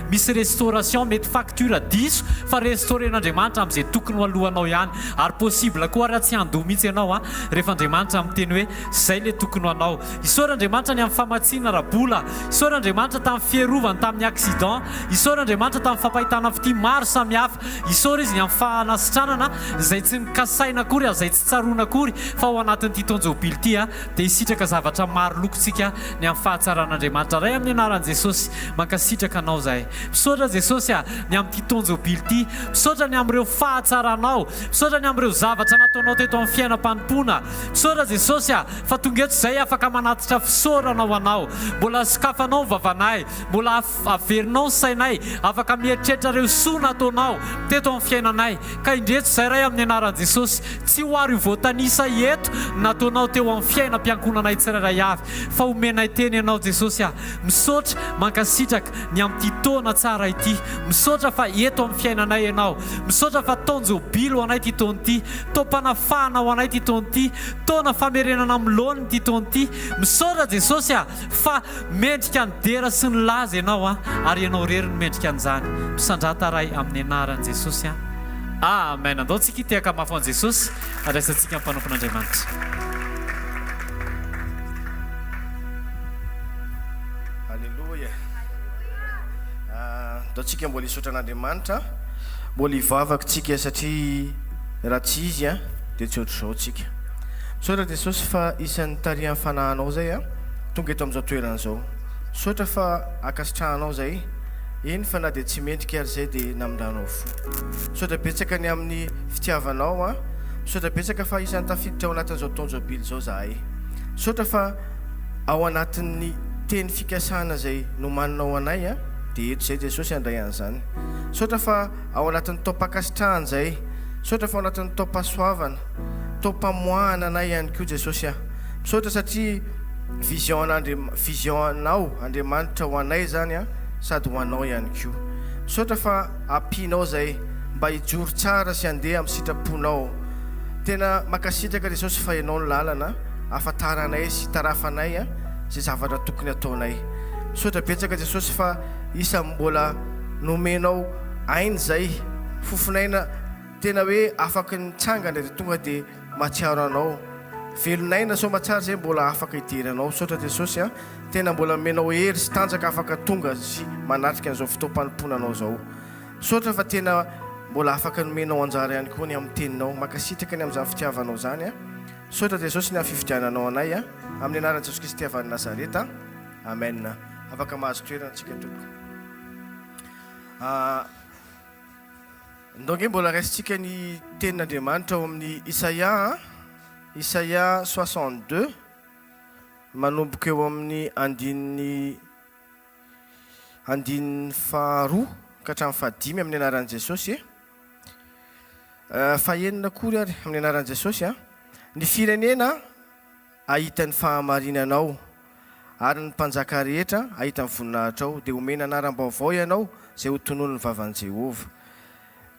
Misy restauration, mety facture diso fa restaurer-n'Andriamanitra amin'izay tokony ho alohanao ihany. Ary possible koa ary tsy handoa mihitsy ianao an, rehefa Andriamanitra miteny hoe Zay le tokony ho anao. Isaora Andriamanitra ny amin'ny famatsiana ara-bola. Isaora Andriamanitra tamin'ny fiarovany tamin'ny accident. Isaora Andriamanitra tamin'ny fampahitana fitia maro samihafa. Isaora Izy ny amin'ny fanasitranana izay tsy nokasaina akory ary izay tsy tsaroana akory fa ao anatin'ity taon-jobily ity dia hisitraka zavatra maro loko tsika ny amin'ny fahatsaran'Andriamanitra. Ray amin'ny anaran'i Jesosy, mankasitraka Anao izahay. Misaotra Jesosy a, ny amin'ity taon-jobily ity. Misaotra ny amin'ireo fahatsaranao. Misaotra ny amin'ireo zavatra nataonao teto amin'ny fiainam-panompoana. Misaotra Jesosy a, fa tonga eto izay afaka manatitra fisaorana ho Anao. Mbola sokafanao ny vavanay, mbola averinao ny sainay, afaka mieritreritra ireo soa nataonao teto amin'ny fiainanay. Ka indreto izay Ray amin'ny anaran'i Jesosy, tsy ho ary ho voatanisa eto ny nataonao teo amin'ny fiainam-piankohonanay tsirairay avy, fa omenay teny Ianao Jesosy a. Misaotra, mankasitraka ny amin'ity taona tsara ity. Misaotra fa eto amin'ny fiainanay Ianao. Misaotra fa taon-jobily ho anay ity taona ity. Taom-panafahana ho anay ity taona ity. Taona famerenana amin'ny laoniny ity taona ity. Misaotra Jesosy a! Fa mendrika ny dera sy ny laza Ianao a! Ary Ianao irery no mendrika an'izany. Misandrata Ray amin'ny anaran'i Jesosy a! Amen. Andao tsika hitehaka mafy ho an'i Jesosy. Andraisantsika ny mpanompon'Andriamanitra. Aleloia. Andao tsika mbola hisaotra an'Andriamanitra. Mbola hivavaka tsika satria raha tsy Izy dia tsy ohatr'izao tsika. Misaotra Jesosy fa isan'ny tarihan'ny fanahinao zay tonga eto amin'izao toerana izao. Misaotra fa ankasitrahanao zay, eny fa na dia tsy mendrika ary zay dia namindranao fo. Misaotra betsaka ny amin'ny fitiavanao an. Misaotra betsaka fa isan'ny tafiditra ao anatin'izao taon-jobily izao zahay. Misaotra fa ao anatin'ny teny fikasana izay nomaninao ho anay an, dia eto izay Jesosy handray an'izany. Misaotra fa ao anatin'ny taom-pankasitrahana izay. Misaotra fa ao anatin'ny taom-pahasoavana, taom-pamoahana anay ihany koa Jesosy a. Misaotra satria vision an'Andriam, vision anao Andriamanitra ho anay izany an, sady ho anao ihany koa. Misaotra fa ampianao izay mba hijoro tsara sy handeha amin'ny sitraponao. Tena mankasitraka Jesosy fa Ianao no lalana ahafantaranay sy itarafanay izay zavatra tokony ataonay. Misaotra betsaka Jesosy fa isan'ny mbola nomenao aina izay, fofon'aina tena hoe afaka nitsangana dia tonga dia mahatsiaro anao. Velon'aina soamatsara izay mbola afaka hidera anao. Misaotra Jesosy a! Tena mbola nomenao hery sy tanjaka afaka tonga sy manatrika an'izao fotoam-panompoana anao izao. Misaotra fa tena mbola afaka nomenao anjara ihany koa ny amin'ny teninao. Mankasitraka ny amin'izany fitiavanao izany a. Misaotra Jesosy ny amin'ny fifidiananao anay a. Amin'ny anaran'i Jesosy Kristy avy any Nazareta. Amen. Afaka mahazo toerana tsika tompoko. Ah, ndao nge mbola raisintsika ny tenin'Andriamanitra ao amin'ny Isaia a. Isaia 62 manomboka eo amin'ny andininy Andininy faharoa ka hatramin'ny fahadimy amin'ny anaran'i Jesosy e. Fahenina akory ary amin'ny anaran'i Jesosy a. Ny firenena hahita ny fahamarinanao ary ny mpanjaka rehetra hahita ny voninahitrao, dia homena anaram-baovao ianao izay ho tononin'ny vavan'i Jehovah.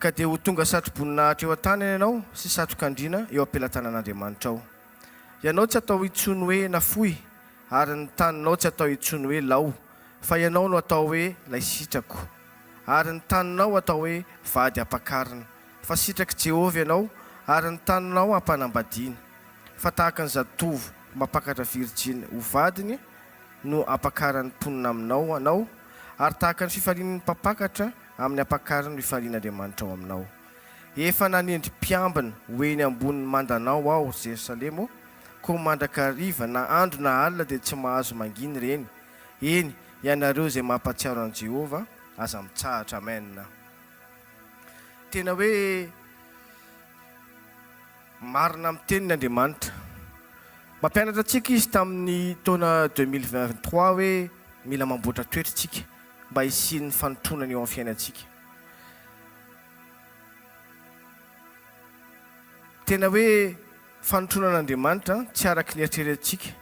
Ka dia ho tonga satro-boninahitra eo an-tanany ianao sy satrok'andriana eo am-pelatanan'Andriamanitrao. Ianao tsy atao intsony hoe nafoy Ary ny taninao tsy atao intsony hoe lao, fa ianao no atao hoe lay sitrako. Ary ny taninao atao hoe vady ampakarina, fa sitrak'i Jehovah ianao, ary ny taninao ampanambadiana. Fa tahaka ny zatovo mampakatra virjiny ho vadiny no ampakaran'ny mponina aminao anao, ary tahaka ny fifalian'ny mpampakatra amin'ny ampakariny no ifalian'Andriamanitra ao aminao. Efa nanendry mpiambina ho eny ambonin'ny mandanao aho, ry Jerosalema ô, Koa mandrakariva, na andro na alina, dia tsy mahazo mangina ireny. Eny, ianareo izay mampahatsiaro an'i Jehovah, aza mitsahatra. Amen. Tena hoe marina amin'ny teniny Andriamanitra. Mampianatra antsika Izy tamin'ny taona 2023 hoe mila mamboatra toetra isika mba hisian'ny fanotronana eo amin'ny fiainantsika. Tena hoe fanotronan'Andriamanitra tsy araka ny eritreretintsika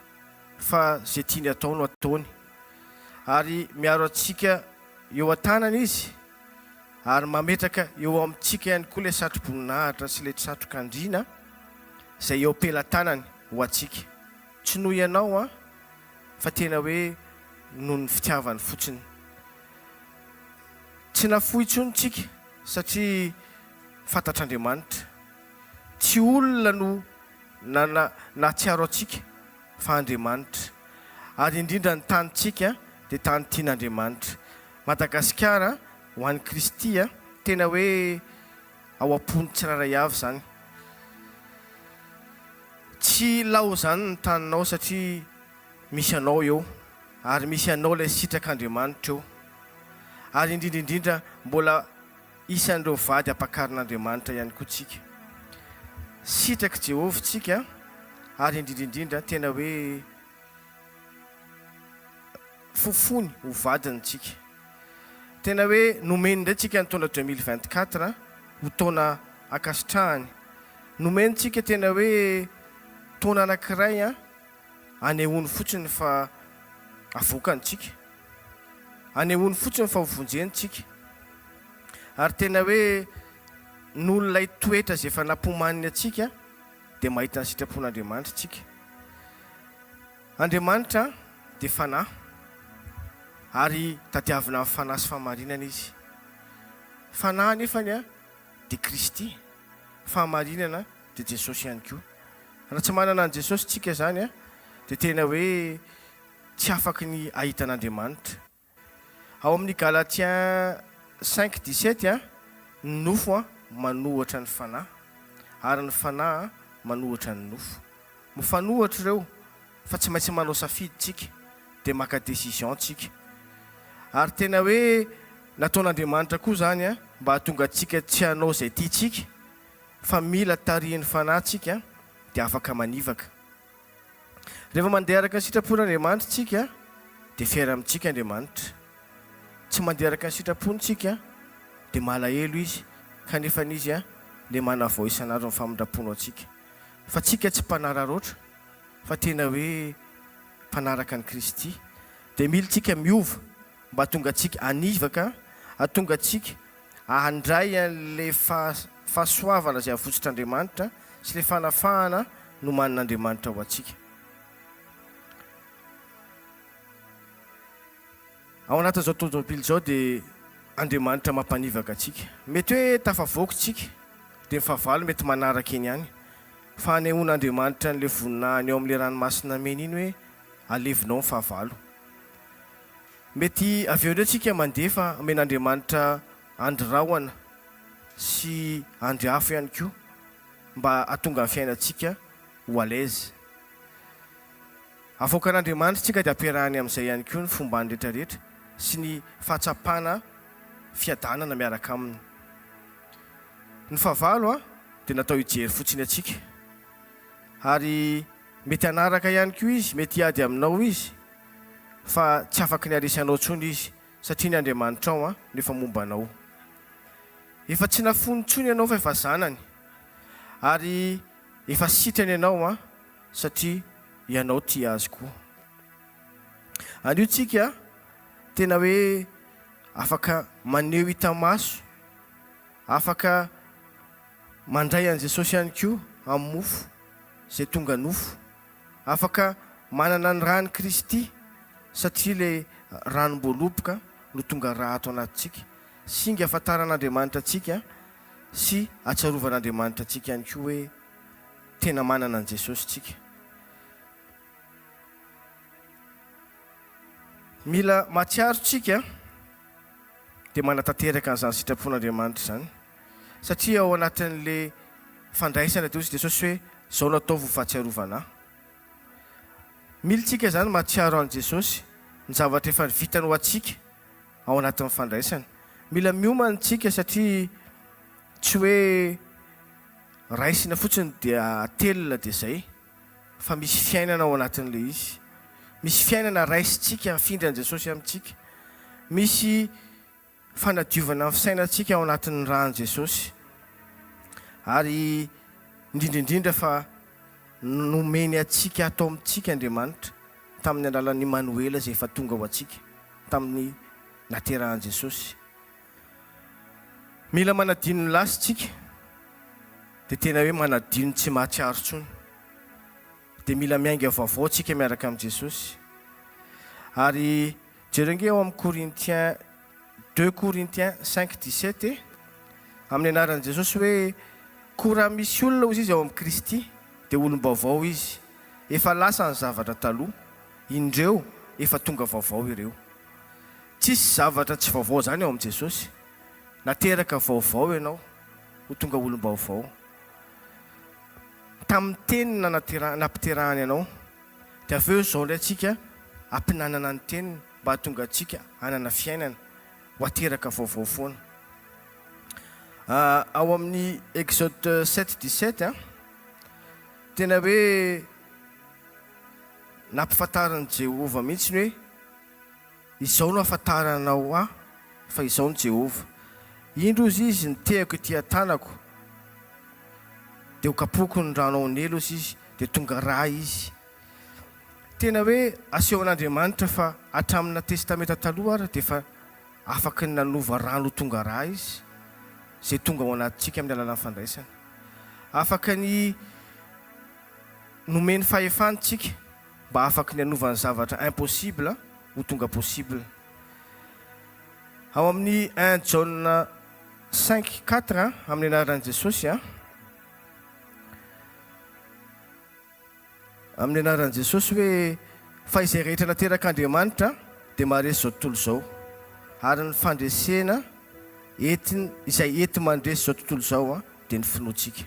fa izay tiany atao no ataony. Ary miaro antsika eo an-tanany Izy ary mametraka eo amintsika ihany koa ilay satroboninahitra sy ilay satrok'andriana izay eo am-pelatanany ho antsika. Tsy noho ianao an, fa tena hoe noho ny fitiavany fotsiny. Tsy nafoy intsony tsika satria fantatr'Andriamanitra. Tsy olona no nana nahatsiaro antsika fa Andriamanitra. Ary indrindra ny tanintsika dia tany tian'Andriamanitra. Madagasikara ho an'i Kristy a, tena hoe ao am-pon'ny tsirairay avy izany. Tsy lao izany ny taninao satria misy anao eo ary misy anao ilay sitrak'Andriamanitra eo. Ary indrindra indrindra mbola isan'ireo vady ampakarin'Andriamanitra ihany koa tsika. Sitrak'i Jehovah tsika ary indrindra indrindra tena hoe fofony ho vadiny tsika. Tena hoe nomeny indray tsika ny taona 2024 ho taona ankasitrahany. Nomeny tsika tena hoe taona anankiray anehoany fotsiny fa avoakany tsika. Anehoany fotsiny fa ho vonjeny tsika. Ary tena hoe noho ilay toetra izay efa nampomaniny antsika dia mahita ny sitrapon'Andriamanitra tsika. Andriamanitra dia Fanahy, ary tadiavina amin'ny Fanahy sy fahamarinana Izy. Fanahy anefany dia Kristy, fahamarinana dia Jesosy ihany koa. Raha tsy manana an'i Jesosy tsika izany dia tena hoe tsy afaky ny hahita an'Andriamanitra. Ao amin'ny Galatiens 5:17, ny nofo manohatra ny fanahy, ary ny fanahy manohatra ny nofo. Mifanohatra ireo fa tsy maintsy manao safidy tsika, dia maka décision tsika. Ary tena hoe nataon'Andriamanitra koa izany mba hahatonga antsika tsy hanao izay tiantsika fa mila tarihin'ny fanahy tsika dia afaka manivaka. Rehefa mandeha araka ny sitrapon'Andriamanitra isika, dia fier amintsika Andriamanitra. Tsy mandeha araka ny sitrapony isika, dia malahelo Izy, kanefa Izy ilay manavao isan'andro ny famindrampony ho antsika. Fa tsika tsy mpanararaotra, fa tena hoe mpanaraka an'i Kristy. Dia mila tsika miova mba hahatonga antsika hanivaka, hahatonga antsika handray an'ilay fahasoavana izay avotsitr'Andriamanitra sy ilay fanafahana nomanin'Andriamanitra ho antsika. Ao anatin'izao tontolo izao dia Andriamanitra mampanivaka antsika. Mety hoe tafavoaka isika, dia ny fahavalo mety manaraka eny ihany. Fa anehoan'Andriamanitra an'ilay voninahiny eo amin'ilay ranomasina mena iny hoe alevinao ny fahavalo. Mety avy eo indray tsika mandeha fa omen'Andriamanitra andry rahona sy andry afo ihany koa mba hahatonga ny fiainantsika ho à l'aise. Avoakan'Andriamanitra tsika dia ampiarahany amin'izay ihany koa ny fombany rehetra rehetra sy ny fahatsapana fiadanana miaraka aminy. Ny fahavalo dia natao hijery fotsiny antsika ary mety hanaraka ihany koa izy, mety hiady aminao izy fa tsy afaky ny haresy anao intsony izy satria ny Andriamanitrao an no efa momba anao. Efa tsy nafoiny intsony ianao fa efa zanany ary efa sitrany ianao an satria ianao tia azy koa. Anio tsika tena hoe afaka maneho hita maso, afaka mandray an'i Jesosy ihany koa amin'ny mofo izay tonga nofo. Afaka manana ny ran'i Kristy satria ilay ranom-boaloboka no tonga ra ato anatintsika. Singa ahafantaran'Andriamanitra antsika sy ahatsiarovan'Andriamanitra antsika ihany koa hoe tena manana an'i Jesosy tsika. Mila mahatsiaro tsika dia manatanteraka an'izany sitrapon'Andriamanitra izany. Satria ao anatin'ilay fandraisana dia hoy Jesosy hoe izao no ataovy ho fahatsiarovana ahy. Mila tsika izany mahatsiaro an'i Jesosy, ny zavatra efa vitany ho antsika ao anatin'ny fandraisana. Mila miomana tsika satria. Tsy hoe raisina fotsiny dia atelina dia izay fa misy fiainana ao anatin'ilay izy. Misy fiainana raisintsika afindran'i Jesosy amintsika. Misy fanadiovana ny fisainantsika ao anatin'ny ràn'i Jesosy. Ary indrindra indrindra fa nomeny antsika ato amintsika Andriamanitra tamin'ny alalan'i Imanoela izay efa tonga ho antsika tamin'ny naterahan'i Jesosy. Mila manadino ny lasa isika, dia tena hoe manadino tsy mahatsiaro intsony. Dia mila miainga vaovao isika miaraka amin'i Jesosy. Ary jereo ange ao amin'ny Corinthiens, deux Corinthiens cinq dix-sept e, amin'ny anaran'i Jesosy hoe, Koa raha misy olona hozy izy ao amin'i Kristy, dia olom-baovao izy, efa lasa ny zavatra taloha, indreo efa tonga vaovao ireo. Tsisy zavatra tsy vaovao zany ao amin'i Jesosy. Nateraka vaovao ianao ho tonga olom-baovao. Tamin'ny teniny nanatera nampiterahany anao. Dia avy eo izao indray tsika ampinanana ny teniny mba hahatonga antsika hanana fiainana, ho ateraka vaovao foana. Ao amin'ny Exode sept dix-sept an, tena hoe nampifantarin'i Jehovah mihitsy ny hoe Izao no ahafantaranao Ahy fa Izaho no Jehovah. Indro, hozy izy, ny tehako ety an-tanako, dia hokapohiko ny rano ao Neily, hozy izy, dia tonga rà izy. Tena hoe asehon'Andriamanitra fa hatramin'ny Testamenta Taloha ary dia efa afaky ny nanova rano ho tonga rà Izy, izay tonga ao anatintsika amin'ny alalan'ny fandraisana. Afaka ny nomeny fahefana isika. Mba afaky ny hanova ny zavatra impossible ho tonga possible. Ao amin'ny un Jaona cinq quatre amin'ny anaran'i Jesosy a. Amin'ny anaran'i Jesosy hoe fa izay rehetra naterak'Andriamanitra dia maharesy izao tontolo izao. Ary ny fandresena entin izay enti-mandresy izao tontolo izao dia ny finoantsika.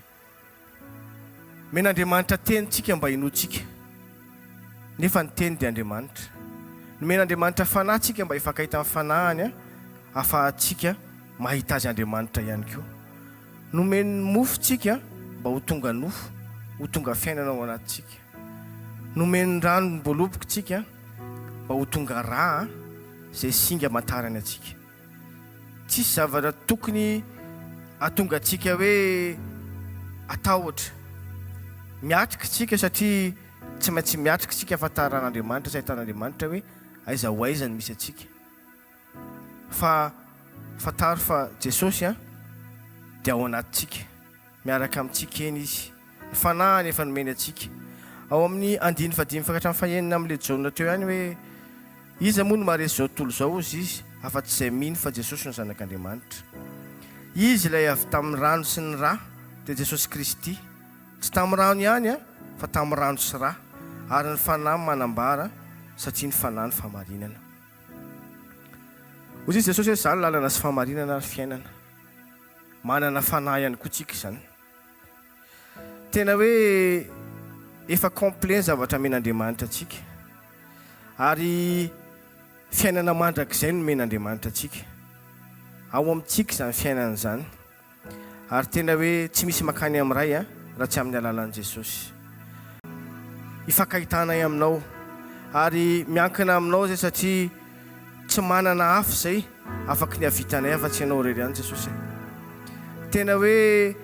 Nomen'Andriamanitra teny tsika mba hinoantsika, nefa ny teny dia Andriamanitra. Nomen'Andriamanitra fanahy tsika mba hifankahita amin'ny fanahiny ahafahantsika mahita Azy Andriamanitra ihany koa. Nomeny mofo tsika mba ho tonga nofo, ho tonga fiainana ao anatintsika. Nomeny ranom-boaloboka tsika mba ho tonga rà izay singa amantarany antsika. Tsisy zavatra tokony hahatonga antsika hoe hatahotra. Miatrika isika satria tsy maintsy miatrika isika ahafantaran'Andriamanitra sy ahitan'Andriamanitra hoe aiza ho aiza no misy antsika. Fa fantaro fa Jesosy dia ao anatintsika. Miaraka amintsika eny Izy. Ny Fanahiny efa nomeny antsika. Ao amin'ny andininy fahadimy ka hatramin'ny fahenina amin'ilay Jaona teo ihany hoe, Iza moa no maharesy izao tontolo izao, hozy Izy, afa-tsy izay mino fa Jesosy no Zanak'Andriamanitra. Izy ilay avy tamin'ny rano sy ny ra, dia Jesosy Kristy. Tsy tamin'ny rano ihany, fa tamin'ny rano sy ra. Ary ny Fanahy manambara, satria ny Fanahy no fahamarinana. Hozy Izy Jesosy hoe, Izaho no lalana sy fahamarinana ary fiainana. Manana fanahy ihany koa tsika izany. Tena hoe efa complet ny zavatra amen'Andriamanitra antsika. Ary fiainana mandrakizay no omen'Andriamanitra antsika. Ao amintsika izany fiainana izany. Ary tena hoe tsy misy makany amin'ny Ray raha tsy amin'ny alalan'i Jesosy. Ifankahitanay aminao. Ary miankina aminao izay satria tsy manana hafa izay afaky ny havitanay afa tsy ianao irery ihany Jesosy e. Tena hoe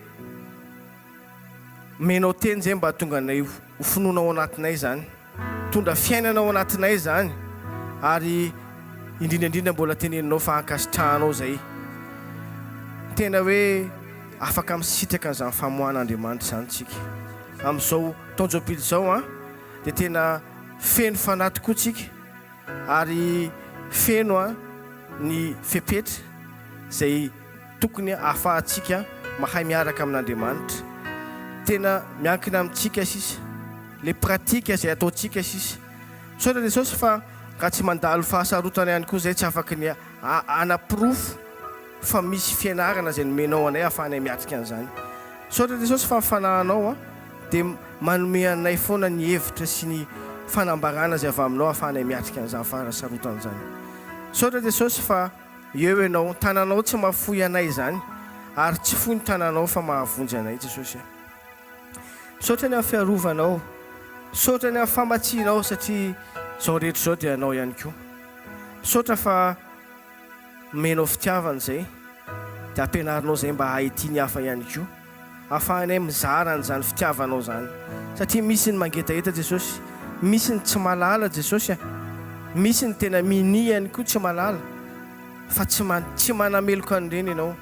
omenao teny izay mba hahatonga anay ho finoana ao anatinay izany. Mitondra fiainana ao anatinay izany ary indrindra indrindra mbola teneninao fa ankasitrahanao izay. Tena hoe afaka misitraka an'izany famoahan'Andriamanitra izany tsika. Amin'izao taon-jobily izao an, dia tena feno fanahy tokoa tsika ary feno an ny fepetra izay tokony ahafahantsika mahay miaraka amin'Andriamanitra. Tena miankina amintsika sisa, le pratique izay ataontsika sisa. Misaotra Jesosy fa raha tsy mandalo fahasarotana ihany koa izay tsy afaky ny hanaporofo fa misy fianarana izay nomenao anay ahafahanay miatrika an'izany. Misaotra Jesosy fa ny fanahinao dia manome anay foana ny hevitra sy ny fanambarana izay avy aminao ahafahanay miatrika an'izany fahasarotana izany. Misaotra Jesosy fa Eo ianao, tananao tsy mahafoy anay izany. Ary tsy fohy ny tananao fa mahavonjy anay Jesosy a. Misaotra ny amin'ny fiarovanao. Misaotra ny amin'ny famatsianao satria izao rehetra izao dia anao ihany koa. Misaotra fa omenao fitiavana izay dia ampianarinao izay mba hahay tia ny hafa ihany koa. Ahafahanay mizara an'izany fitiavanao izany. Satria misy ny mangetaheta Jesosy, misy ny tsy mahalala Jesosy a. Misy ny tena minia ihany koa tsy mahalala fa tsy tsy manameloka an'ireny ianao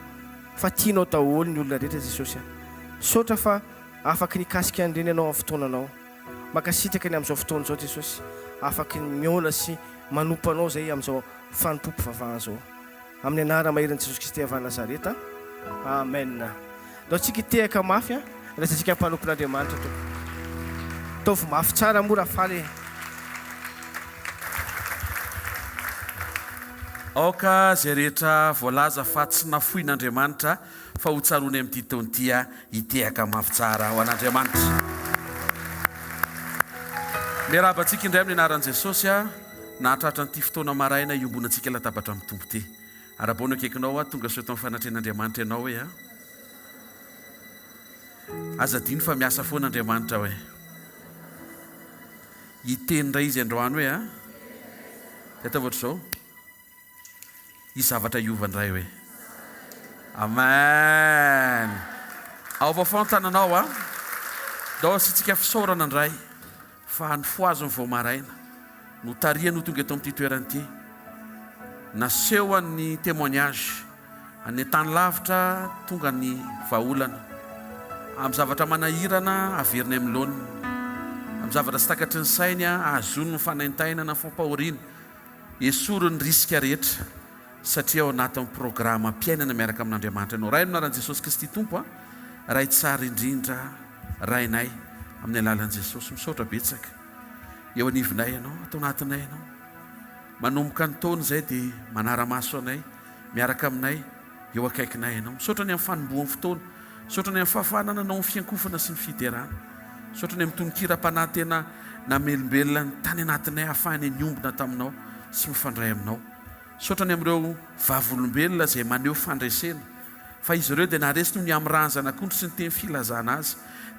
fa tianao daholo ny olona rehetra Jesosy a. Misaotra fa afaky nikasika an'ireny ianao amin'ny fotoananao. Mankasitraka ny amin'izao fotoana izao Jesosy, afaky ny mihaona sy manompo anao izay amin'izao fanompoam-pivavahana izao. Amin'ny anarana maherin'i Jesosy Kristy avy any Nazareta. Amen. Ndao tsika hitehaka mafy an, raisintsika mpanompon'Andriamanitra Tompo. Ataovy mafy tsara moa raha faly e. Aoka izay rehetra voalaza fa tsy nafoin'Andriamanitra fa ho tsaroany amin'ity taona ity hitehaka mafy tsara ho an'Andriamanitra. Miarahaba antsika indray amin'ny anaran'i Jesosy aho nahatratra an'ity fotoana maraina iombonantsika latabatra amin'ny Tompo ity. Arahabao ny akaikinao aho, tonga soa eto amin'ny fanatrehan'Andriamanitra ianao hoe a. Aza adino fa miasa foana Andriamanitra hoe. Hiteny indray izy androany hoe a. Dia ataovy ohatr'izao. Hisy zavatra hiova indray hoe. Amen! Ao vaovao ny tananao a! Ndao asiantsika fisaorana indray fa nifohaziny vao maraina. Notarihany ho tonga eto amin'ity toerana ity. Nasehony ny témoignage. Any an-tany lavitra tonga ny vahaolana. Amin'ny zavatra manahirana averiny amin'ny laoniny. Amin'ny zavatra tsy takatry ny sainy ahazoany ny fanaintainana, fampahoriana. Esory ny risque rehetra satria ao anatin'ny programam-piainana miaraka amin'Andriamanitra ianao. Ray amin'ny anaran'i Jesosy Kristy Tompo a, Ray tsara indrindra, Rainay, amin'ny alalan'i Jesosy. Misaotra betsaka. Eo anivonay ianao, ato anatinay ianao. Manomboka ny taona izay dia manara-maso anay, miaraka aminay. Eo akaikinay Ianao. Misaotra ny amin'ny fanombohan'ny fotoana. Misaotra ny amin'ny fahafahana nanao ny fiankofana sy ny fiderana. Misaotra ny amin'ny tonon-kiram-panahy tena namelombelona ny tany anatinay hahafahanay niombona taminao sy mifandray aminao. Misaotra ny amin'ireo vavolombelona izay maneho fandresena fa izy ireo dia naharesy noho ny hamirahan'ny Zanak'ondry sy ny teny filazana azy.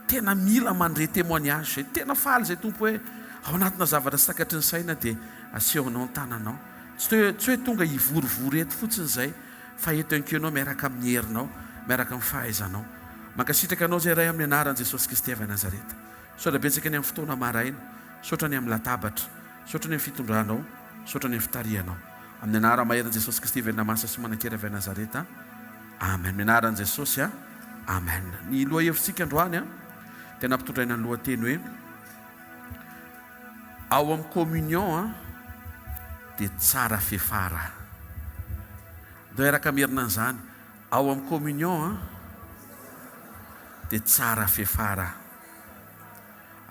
Tena mila mandre témoignage izay. Tena faly izay Tompo hoe ao anatina zavatra tsy takatry ny saina dia asehonao ny tananao. Tsy hoe tonga hivorivory eto fotsiny izay fa eto ihany koa Ianao miaraka amin'ny herinao, miaraka amin'ny fahaizanao. Mankasitraka Anao izay Ray amin'ny anaran'i Jesosy Kristy avy any Nazareta. Misaotra betsaka ny amin'ny fotoana maraina, misaotra ny amin'ny latabatra, misaotra ny amin'ny fitondranao, misaotra ny amin'ny fitarihanao. Amin'ny anarana maherin'i Jesosy Kristy velona masina sy manan-kery avy any Nazareta. Amen. Amin'ny anaran'i Jesosy. Amen. Ny lohahevitsika androany dia nampitondraina ny lohateny hoe Ao amin'ny communion dia tsara fefara. Ndao hiaraka hamerina an'izany. Ao amin'ny communion dia tsara fefara.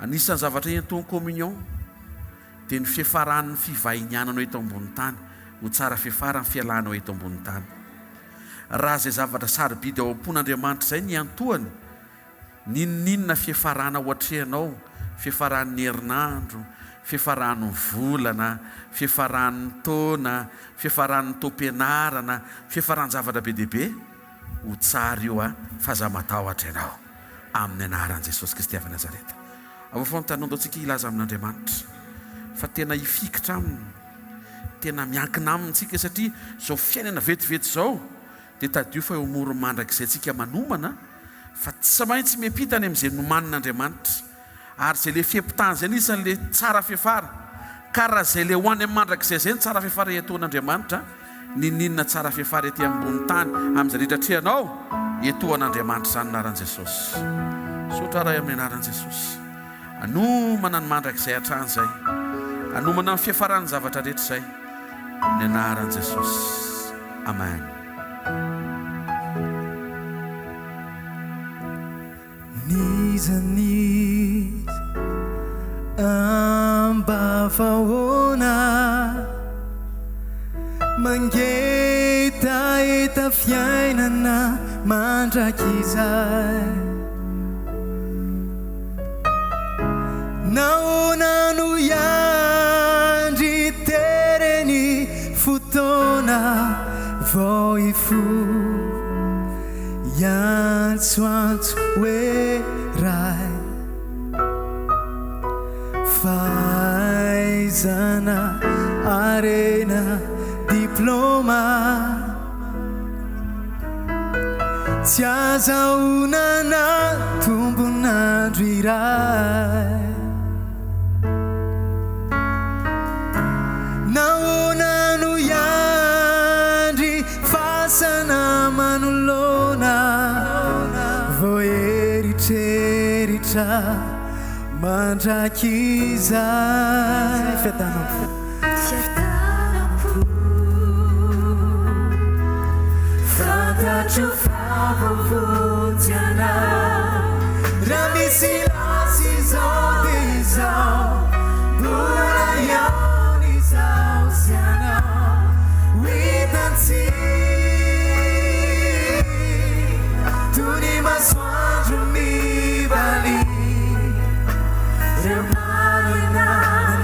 Anisan'ny zavatra entohan'ny communion dia ny fiafaran'ny fivahiniananao eto ambony tany. Ho tsara fefara ny fialanao eto ambony tany. Raha izay zavatra sarobidy ao am-pon'Andriamanitra izay ny iantohany, N'inon'inona fiafarana ho atrehanao, fiafaran'ny herinandro, fiafaran'ny volana, fiafaran'ny taona, fiafaran'ny taom-pianarana, fiafaran-javatra be dia be, ho tsara io a, fa aza matahotra ianao, amin'ny anaran'i Jesosy Kristy avy Nazareta. Avoafono ny tanonao antsika hilaza amin'Andriamanitra fa tena hifikitra aminy, tena miankina aminy tsika satria izao fiainana vetivety izao Dia tadidio fa eo amoron'ny mandrakizay tsika manomana fa tsy maintsy miampita any amin'izay nomanin'Andriamanitra. Ary izay le fiampitana izay anisan'ny le tsara fiafara. Ka raha izay le ho any amin'ny mandrakizay izay no tsara fiafara iatoan'Andriamanitra, n'inon'inona tsara fiafara ety ambony tany amin'izay rehetra atrehanao, iatoan'Andriamanitra izany anaran'i Jesosy. Misaotra Ray amin'ny anaran'i Jesosy. Hanomana ny mandrakizay hatrany izay. Hanomana ny fiafaran'ny zavatra rehetra izay. Amin'ny anaran'i Jesosy. Amen. N'iza n'iza ambavahoana mangetaheta fiainana mandrakizay. Nahoana no hiandry tereny fotoana vao hifoha? miantsoantso hoe Ray. Fahaizana, harena, diplaoma. Tsy azahoana na tombon'andro iray. Nahoana no hiandry fasana manoloana vao eritreritra mandrakizay. Fiadanam-po. Fiadanam-po. Fantatro fa voavonjy ianao. Raha misy lasa izao dia izao, mbola hihaona izaho sy ianao. Ho hitantsika toy ny masoandro mibalia. Ireo manana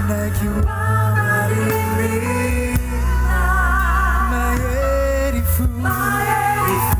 nanaiky ho hamarinina. Mahery fo. Mahery fo.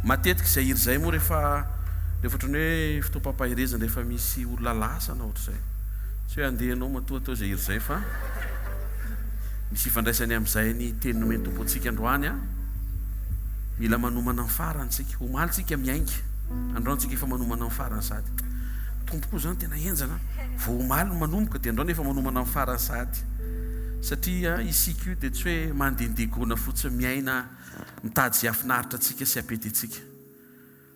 Matetika izay hira izay moa rehefa rehefa ohatran'ny hoe fotoam-pampaherezana rehefa misy olona lasa na ohatr'izay. Tsy hoe handeha ianao matoa atao izay hira izay fa misy ifandraisany amin'izay ny teny nomen'ny Tompo antsika androany an. Mila manomana ny farany tsika. Omaly tsika miainga, androany tsika efa manomana ny farany sahady. Tompo koa izany tena henjana an. Vao omaly no manomboka dia androany efa manomana ny farany sahady. Satria isika io dia tsy hoe mandehandeha gona fotsiny miaina mitady izay hahafinaritra antsika sy hampety antsika.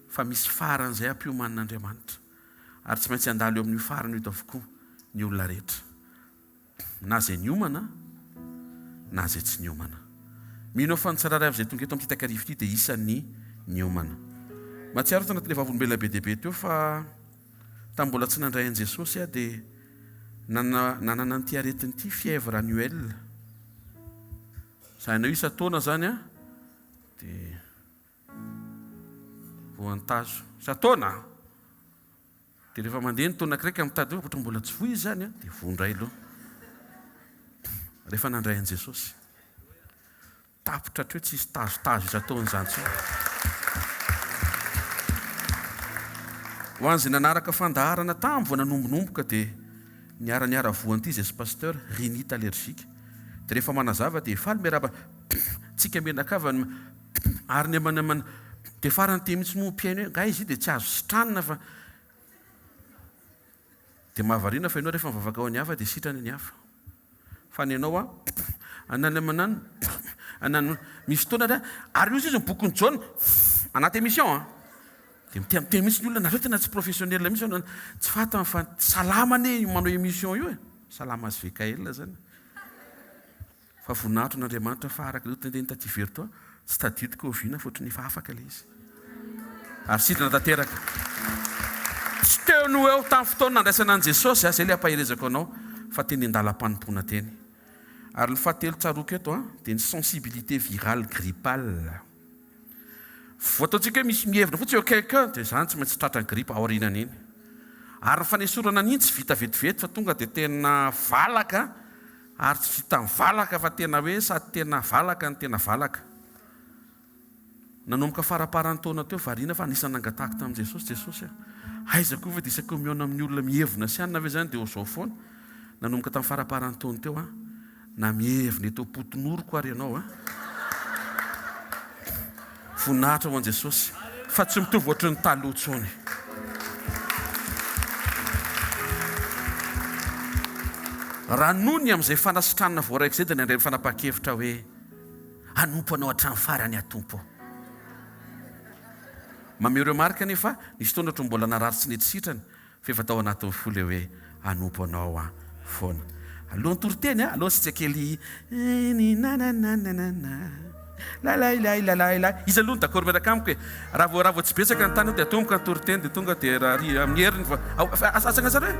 Fa misy farany izay ampiomanin'Andriamanitra. Ary tsy maintsy handalo eo amin'io farany io avokoa ny olona rehetra. Na izay niomana na izay tsy niomana. Mino aho fa ny tsirairay avy izay tonga eto amin'ity takariva ity dia isan'ny niomana. Mahatsiaro aho tanatin'ilay vavolombelona be dia be teo fa tamin'ny mbola tsy nandray an'i Jesosy aho dia nanana an'ity aretina ity, fièvre annuelle. Izany hoe isan-taona izany an, dia voan-tazo. Isan-taona an! Dia rehefa mandeha ny taona anankiray ka mitady hoe ohatran'ny mbola tsy voa izy izany an, dia voa indray aloha. Rehefa nandray an'i Jesosy. Tapitra hatreo tsy hisy tazotazo isan-taona izany intsony. Ho an'izay nanaraka fandaharana tamin'ny vao nanombonomboka dia niara-niara voan'ity izay sy Pasteur, rhinite allergique. Dia rehefa manazava dia faly miarahaba tsika mianakavy ny ary ny aman aman dia farany teny mihitsy moa mpihaino hoe angaha izy io dia tsy azo sitranina fa dia mahavariana fa ianao rehefa mivavaka ho an'ny hafa dia sitrana ny hafa. Fa ny anao an, ananamanan, anan, misy fotoana ary ary hozy izy ny bokin'i Jaona, anaty émission an, dia miteny miteny mihitsy ny olona, nareo tena tsy professionnel mihitsy an, tsy fantany fa salama anie io manao émission io e, salama HVKL zany. Fa voninahitro an'Andriamanitra fa araka ilay notendreny taty Verto aho, tsy tadidiko oviana fa ohatran'ny efa afaka ilay izy. Ary sitrana tanteraka. Tsy teo no eo tamin'ny fotoana nandraisana an'i Jesosy aho, izay ilay ampaherezako anao fa teny an-dalam-panompoana teny. Ary ny fahatelo tsaroako eto an, dia ny sensibilité virale grippale. Vao ataontsika hoe misy mihevina fotsiny eo akaiky eo dia izany tsy maintsy tratran'ny grippe aorianan'iny. Ary ny fanesorana an'iny tsy vita vetivety fa tonga dia tena valaka Ary tsy vitan'ny valaka fa tena hoe sady tena valaka no tena valaka. Nanomboka faramparan'ny taona teo variana fa anisan'ny nangatahako tamin'i Jesosy, Jesosy a! Aiza koa ve dia isaky ny mihaona amin'ny olona mievona sy anona ve izany dia izao foana? Nanomboka tamin'ny faramparan'ny taona teo aho, na mievona eto am-poton'oroko ary ianao a! Voninahitra ho an'i Jesosy fa tsy mitovy ohatry ny taloha intsony. Raha noho ny amin'izay fanasitranana voaraiko izay dia nandray ny fanapahan-kevitra hoe hanompo anao hatramin'ny farany aho Tompo ô. Mamehy remarque anefa nisy fotoana ohatry ny mbola narary tsy nety sitrana Fa efa tao anatin'ny fo ilay hoe hanompo anao aho foana. Alohan'ny toriteny a, aloha asitsika kely ninanananana lalailailalailay. Iza aloha no d'accord miaraka amiko e? Raha vao raha vao tsy betsaka ny tany dia atomboka ny toriteny dia tonga dia raha ry amin'ny heriny vao asagna tsara e?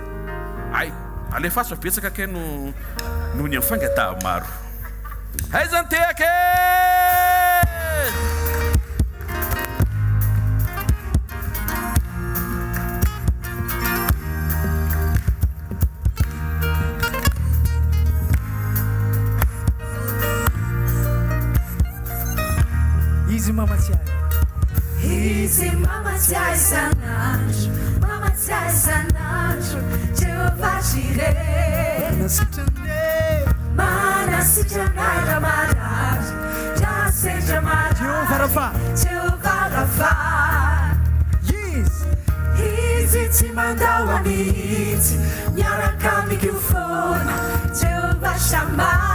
Hay, alefaso fa betsaka kay no noho ny amin'ny fangataha maro. Aiza ny tehaka e? Izy mamatsy ahy. Izy mamatsy ahy isan'andro, mamatsy ahy isan'andro, Jehovah Jireh. Manasitrana e. Manasitrana ahy raha marary, raha sendra marary. Jehovah Rafa. Jehovah Rafa. Izy. Izy tsy mandao ahy mihitsy, miaraka amiko foana, Jehovah Shammah.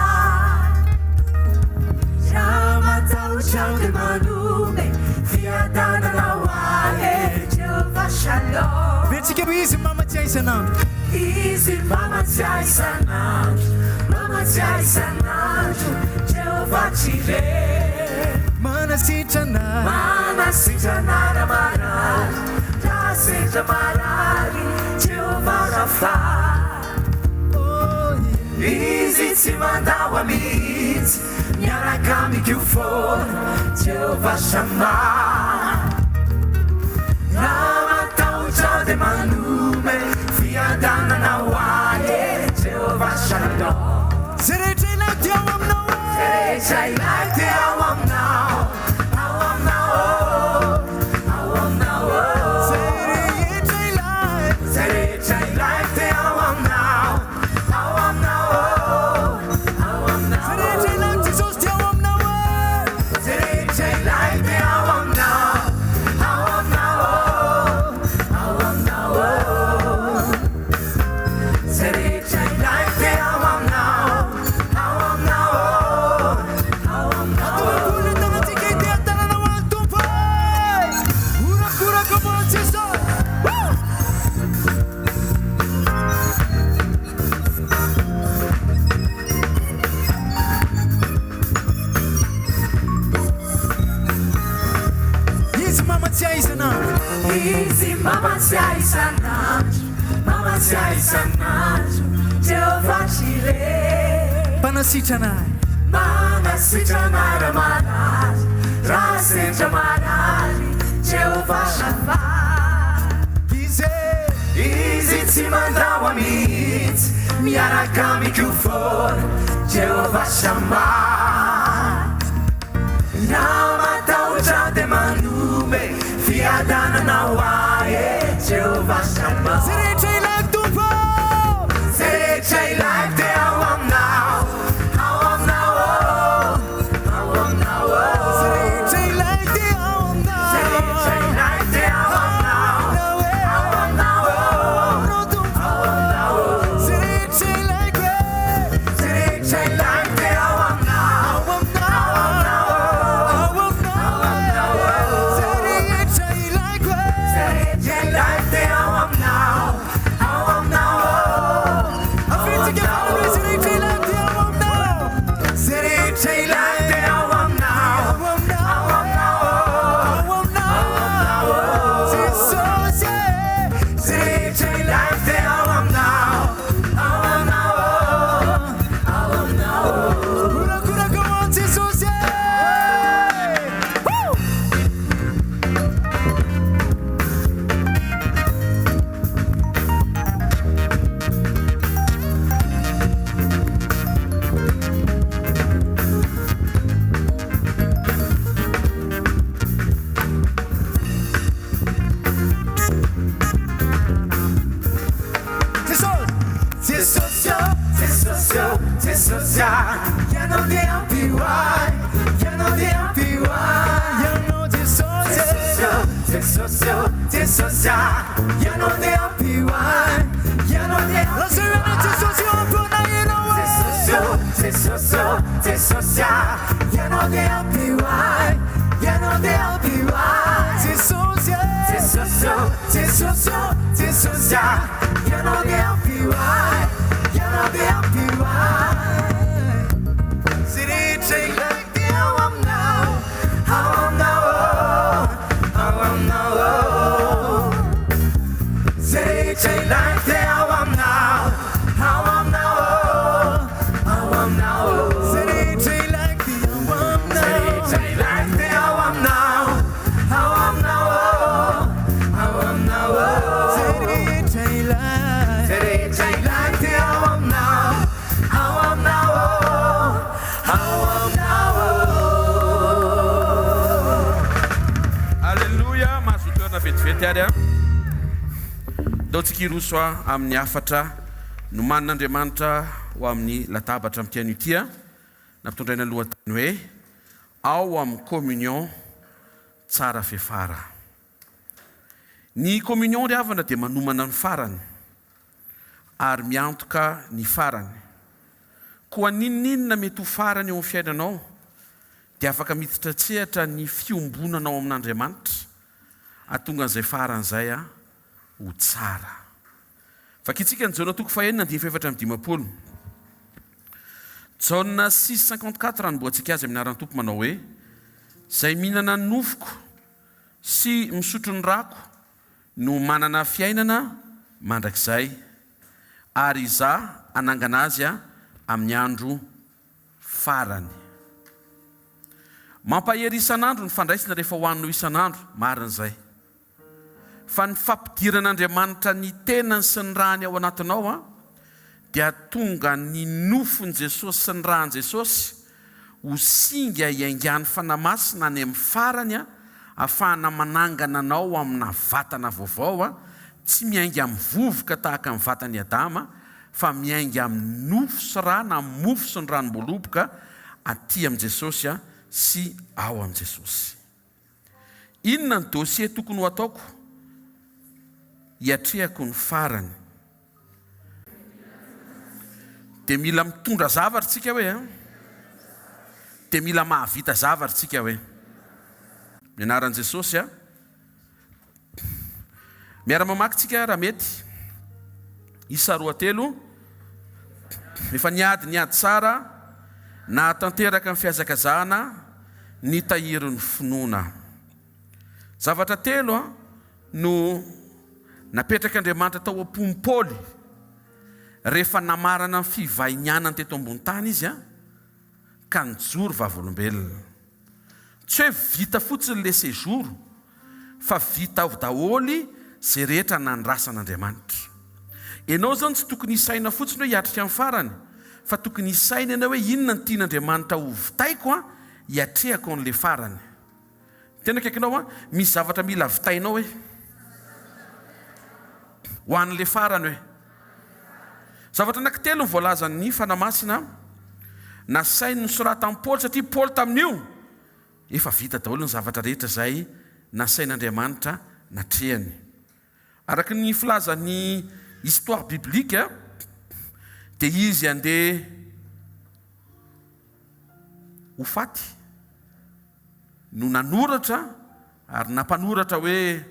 Raha matahotra aho dia manome fiadanana ho ahy, Jehovah Shalom. Betsika hoe Izy mamatsy ahy isan'andro. Izy mamatsy ahy isan'andro, mamatsy ahy isan'andro, Jehovah Jireh. Manasitrana. Manasitrana raha marary, raha sendra marary, Jehovah Rapha. Izy tsy mandao ahy mihitsy, miaraka amiko foana, Jehovah Shammah. Raha matahotra aho dia manome fiadanana ho ahy e, Jehovah Shalom. Izay rehetra ilaiko dia ao aminao Izay ô. rehetra ilaiko dia ao aminao, ao aminao ô. mamantsiahy isan'andro. Izy mamantsiahy isan'andro, mamantsiahy isan'andro, Jehovah Jireh. Mpanasitrana ahy. Manasitrana ahy raha marary, raha sendra marary, Jehovah Shammah. Izy e. Izy tsy mandao ahy mihitsy, miaraka amiko foana, Jehovah Shammah. Na matahotra dia manome fiadanana ho ahy e, Jehovah Shammah. Zay rehetra ilaiko Tompo ô. Zay rehetra ilaiko dia ao aminao, ao aminao ô, ao aminao ô. Zay rehetra ilaiko dia ao aminao. Zay rehetra ilaiko dia ao aminao, ao aminao ô, ao aminao ô. Zay rehetra ilaiko e. Zay rehetra ilaiko dia ao aminao, ao aminao ô, ao aminao ô. Zay rehetra ilaiko e. Zay rehetra ilaiko dia ao aminao, ao aminao ô, ao Aferintsika aminao farany hoe ô. zay rehetra ilaiko dia ao aminao. Zay rehetra ilaiko dia ao aminao, ao aminao ô, Ao aminao. ao aminao ô. Jesosy e. Zay rehetra ilaiko dia ao aminao, ao aminao ô, ao aminao ô. Horakoraka ho an'i Jesosy e. Woo! Jesosy. Jesosy ô, Jesosy ô, Jesosy ah, Ianao dia ampy ho ahy, Ianao dia ampy ho ahy. Ianao Jesosy e. Jesosy ô, Jesosy ô, Jesosy ah, Ianao dia ampy ho ahy, Ianao dia ampy Lazao ho ianao ahy. Jesosy eo am-ponay ianao e. Jesosy ô, Jesosy ô, Jesosy ah, Ianao dia ampy ho ahy, Ianao dia ampy ho ahy. Jesosy e. Jesosy ô, Jesosy ô, Jesosy ah, Ianao dia ampy ho ahy, Ianao dia ampy ho ahy. Zay rehetra ilaiko dia ao aminao, ao aminao ô, ao aminao ô. Zay rehetra ilaiko dia ao aminao, ao aminao ô, ao aminao ô. Zay rehetra ilaiko dia ao aminao. Zay rehetra ilaiko dia ao aminao, ao aminao ô, ao aminao ô. Zay rehetra ilaiko. Zay rehetra ilaiko dia ao aminao, ao aminao ô, ao aminao ô. Aleloia, mahazo toerana vetivety ary a. Ndao tsika hiroso a amin'ny hafatra nomanin'Andriamanitra ho amin'ny latabatra amin'ity anio ity a. Nampitondraina lohateny hoe Ao amin'ny communion tsara fiafara. Ny communion ry havana dia manomana ny farany ary miantoka ny farany. Koa n'inon'inona mety ho farany eo amin'ny fiainanao dia afaka miditra an-tsehatra ny fiombonanao amin'Andriamanitra hahatonga an'izay farany izay ho tsara. Vakintsika ny Jaona toko fahenina andininy fahefatra amby dimampolo. Jaona 6,54 Anombohantsika azy amin'ny anaran'ny Tompo manao hoe, Izay mihinana ny nofoko sy misotro ny rako no manana fiainana mandrakizay, ary Izaho hanangana azy amin'ny andro farany. Mampahery isan'andro ny fandraisana rehefa hohaninao isan'andro, marina izay. Fa ny fampidiran'Andriamanitra ny tenany sy ny rany ao anatinao an, dia tonga ny nofon'i Jesosy sy ny ran'i Jesosy ho singa hiaingan'ny Fanahy Masina any amin'ny farany an, ahafahana manangana anao amina vatana vaovao an, tsy miainga amin'ny vovoka tahaka ny vatan'i Adama, fa miainga amin'ny nofo sy ra na amin'ny mofo sy ny ranom-boaloboka aty amin'i Jesosy an, sy ao amin'i Jesosy. Inona ny dossier tokony ho ataoko hiatrehako ny farany? Dia mila mitondra zavatra tsika hoe an? Dia mila mahavita zavatra tsika hoe? Ny anaran'i Jesosy an? Miara-mamaky tsika raha mety. Isa 2 3. Efa niady ny ady tsara, nahatanteraka ny fihazakazahana, nitahiry ny finoana. Zavatra telo no napetrak'Andriamanitra tao am-pon'i Paoly rehefa namarana ny fivahinianany teto ambony tany izy ka nijoro vavolombelona. Tsy hoe vita fotsiny le séjour fa vita ao daholo ze rehetra nandrasan'Andriamanitra. Enao zany tsy tokony hisaina fotsiny hoe hiatrika ny farany fa tokony hisaina enao hoe inona no tian'Andriamanitra ho vitaiko an hiatrehako anle farany. Tena akaikinao an, misy zavatra mila vitainao hoe ho an'le farany hoe. Zavatra anankitelo no voalazan'ny Fanahy Masina nasainy nosoratan'i Paoly satria Paoly tamin'io efa vita daholo ny zavatra rehetra izay nasain'Andriamanitra natrehany. Araka ny filazan'ny histoire biblique dia izy andeha ho faty no nanoratra ary nampanoratra hoe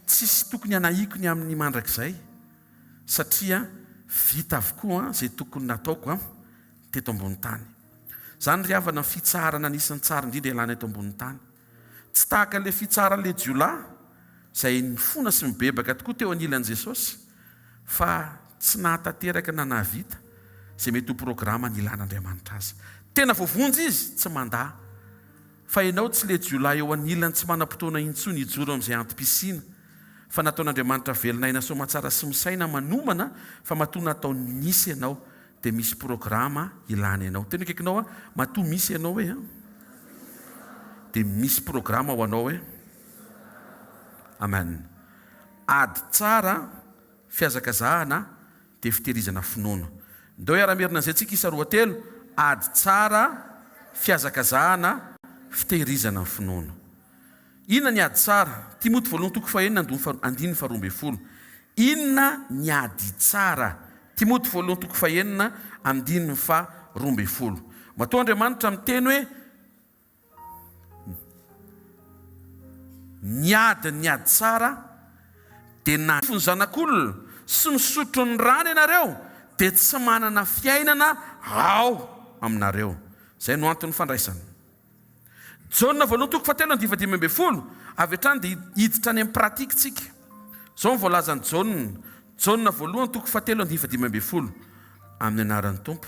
tsisy tokony hanahiako ny amin'ny mandrakizay satria vita avokoa izay tokony nataoko teto ambony tany. Izany ry havana ny fitsaharana anisan'ny tsara indrindra ialana eto ambonin'ny tany. Tsy tahaka ilay fitsaharan'ilay jiolahy izay nifona sy nibebaka tokoa teo anilan'i Jesosy fa tsy nahatanteraka na nahavita izay mety ho programa nilan'Andriamanitra azy. Tena voavonjy izy, tsy mandà. Fa ianao tsy ilay jiolahy eo anilany tsy manam-potoana intsony hijoro amin'izay antom-pisiana. Fa nataon'Andriamanitra velon'aina soamatsara sy misaina manomana fa matoa nataony nisy ianao dia misy programa ilana ianao. Tena akaikinao aho, matoa misy ianao hoe an! Dia misy programa ho anao hoe. Amen. Ady tsara, fihazakazahana, dia fitehirizana finoana. Ndao hiara-merina an'izay tsika isa roatelo, ady tsara, fihazakazahana, fitehirizana ny finoana. Inona ny ady tsara? Timoty voalohany toko fahenina andininy faharoa ambin'ny folo. Inona ny ady tsara? Timoty voalohany toko fahenina andininy faharoa ambin'ny folo. Matoa Andriamanitra miteny hoe ny ady ny ady tsara dia na ny zanak'olona sy misotro ny rany ianareo dia tsy manana fiainana ao aminareo. Izay no anton'ny fandraisana. Jaona voalohany toko fahatelo andininy fahadimy ambin'ny folo, avy hatrany dia hiditra any amin'ny pratique tsika. Izao no voalazan'i Jaona, Jaona voalohany toko fahatelo andininy fahadimy ambin'ny folo, amin'ny anaran'ny Tompo.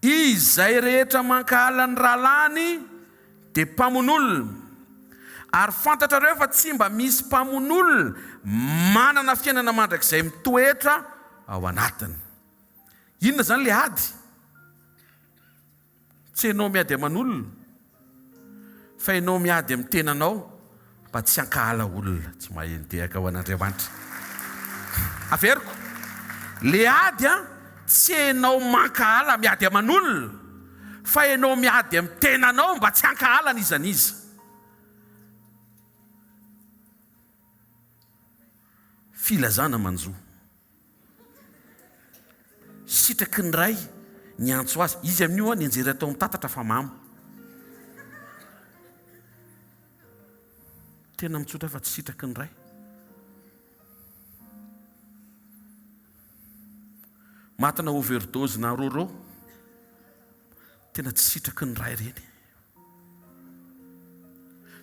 Izay rehetra mankahala ny rahalahiny dia mpamono olona, ary fantatrareo fa tsy mba misy mpamono olona manana fiainana mandrakizay mitoetra ao anatiny. Inona izany ilay ady? Tsy ianao miady aman'olona fa ianao miady amin'ny tenanao mba tsy hankahala olona. Tsy mahay nitehaka ho an'Andriamanitra. Averiko, le ady an, tsy ianao mankahala miady aman'olona fa ianao miady amin'ny tenanao mba tsy hankahala an'iza n'iza. Filazana manjo. Sitraky ny Ray niantso azy. Izy amin'io nianjera tao amin'ny tatatra fa mamo. Tena mitsotra fa tsy sitraky ny Ray. Matina overdose na roro. Tena tsy sitraky ny Ray ireny.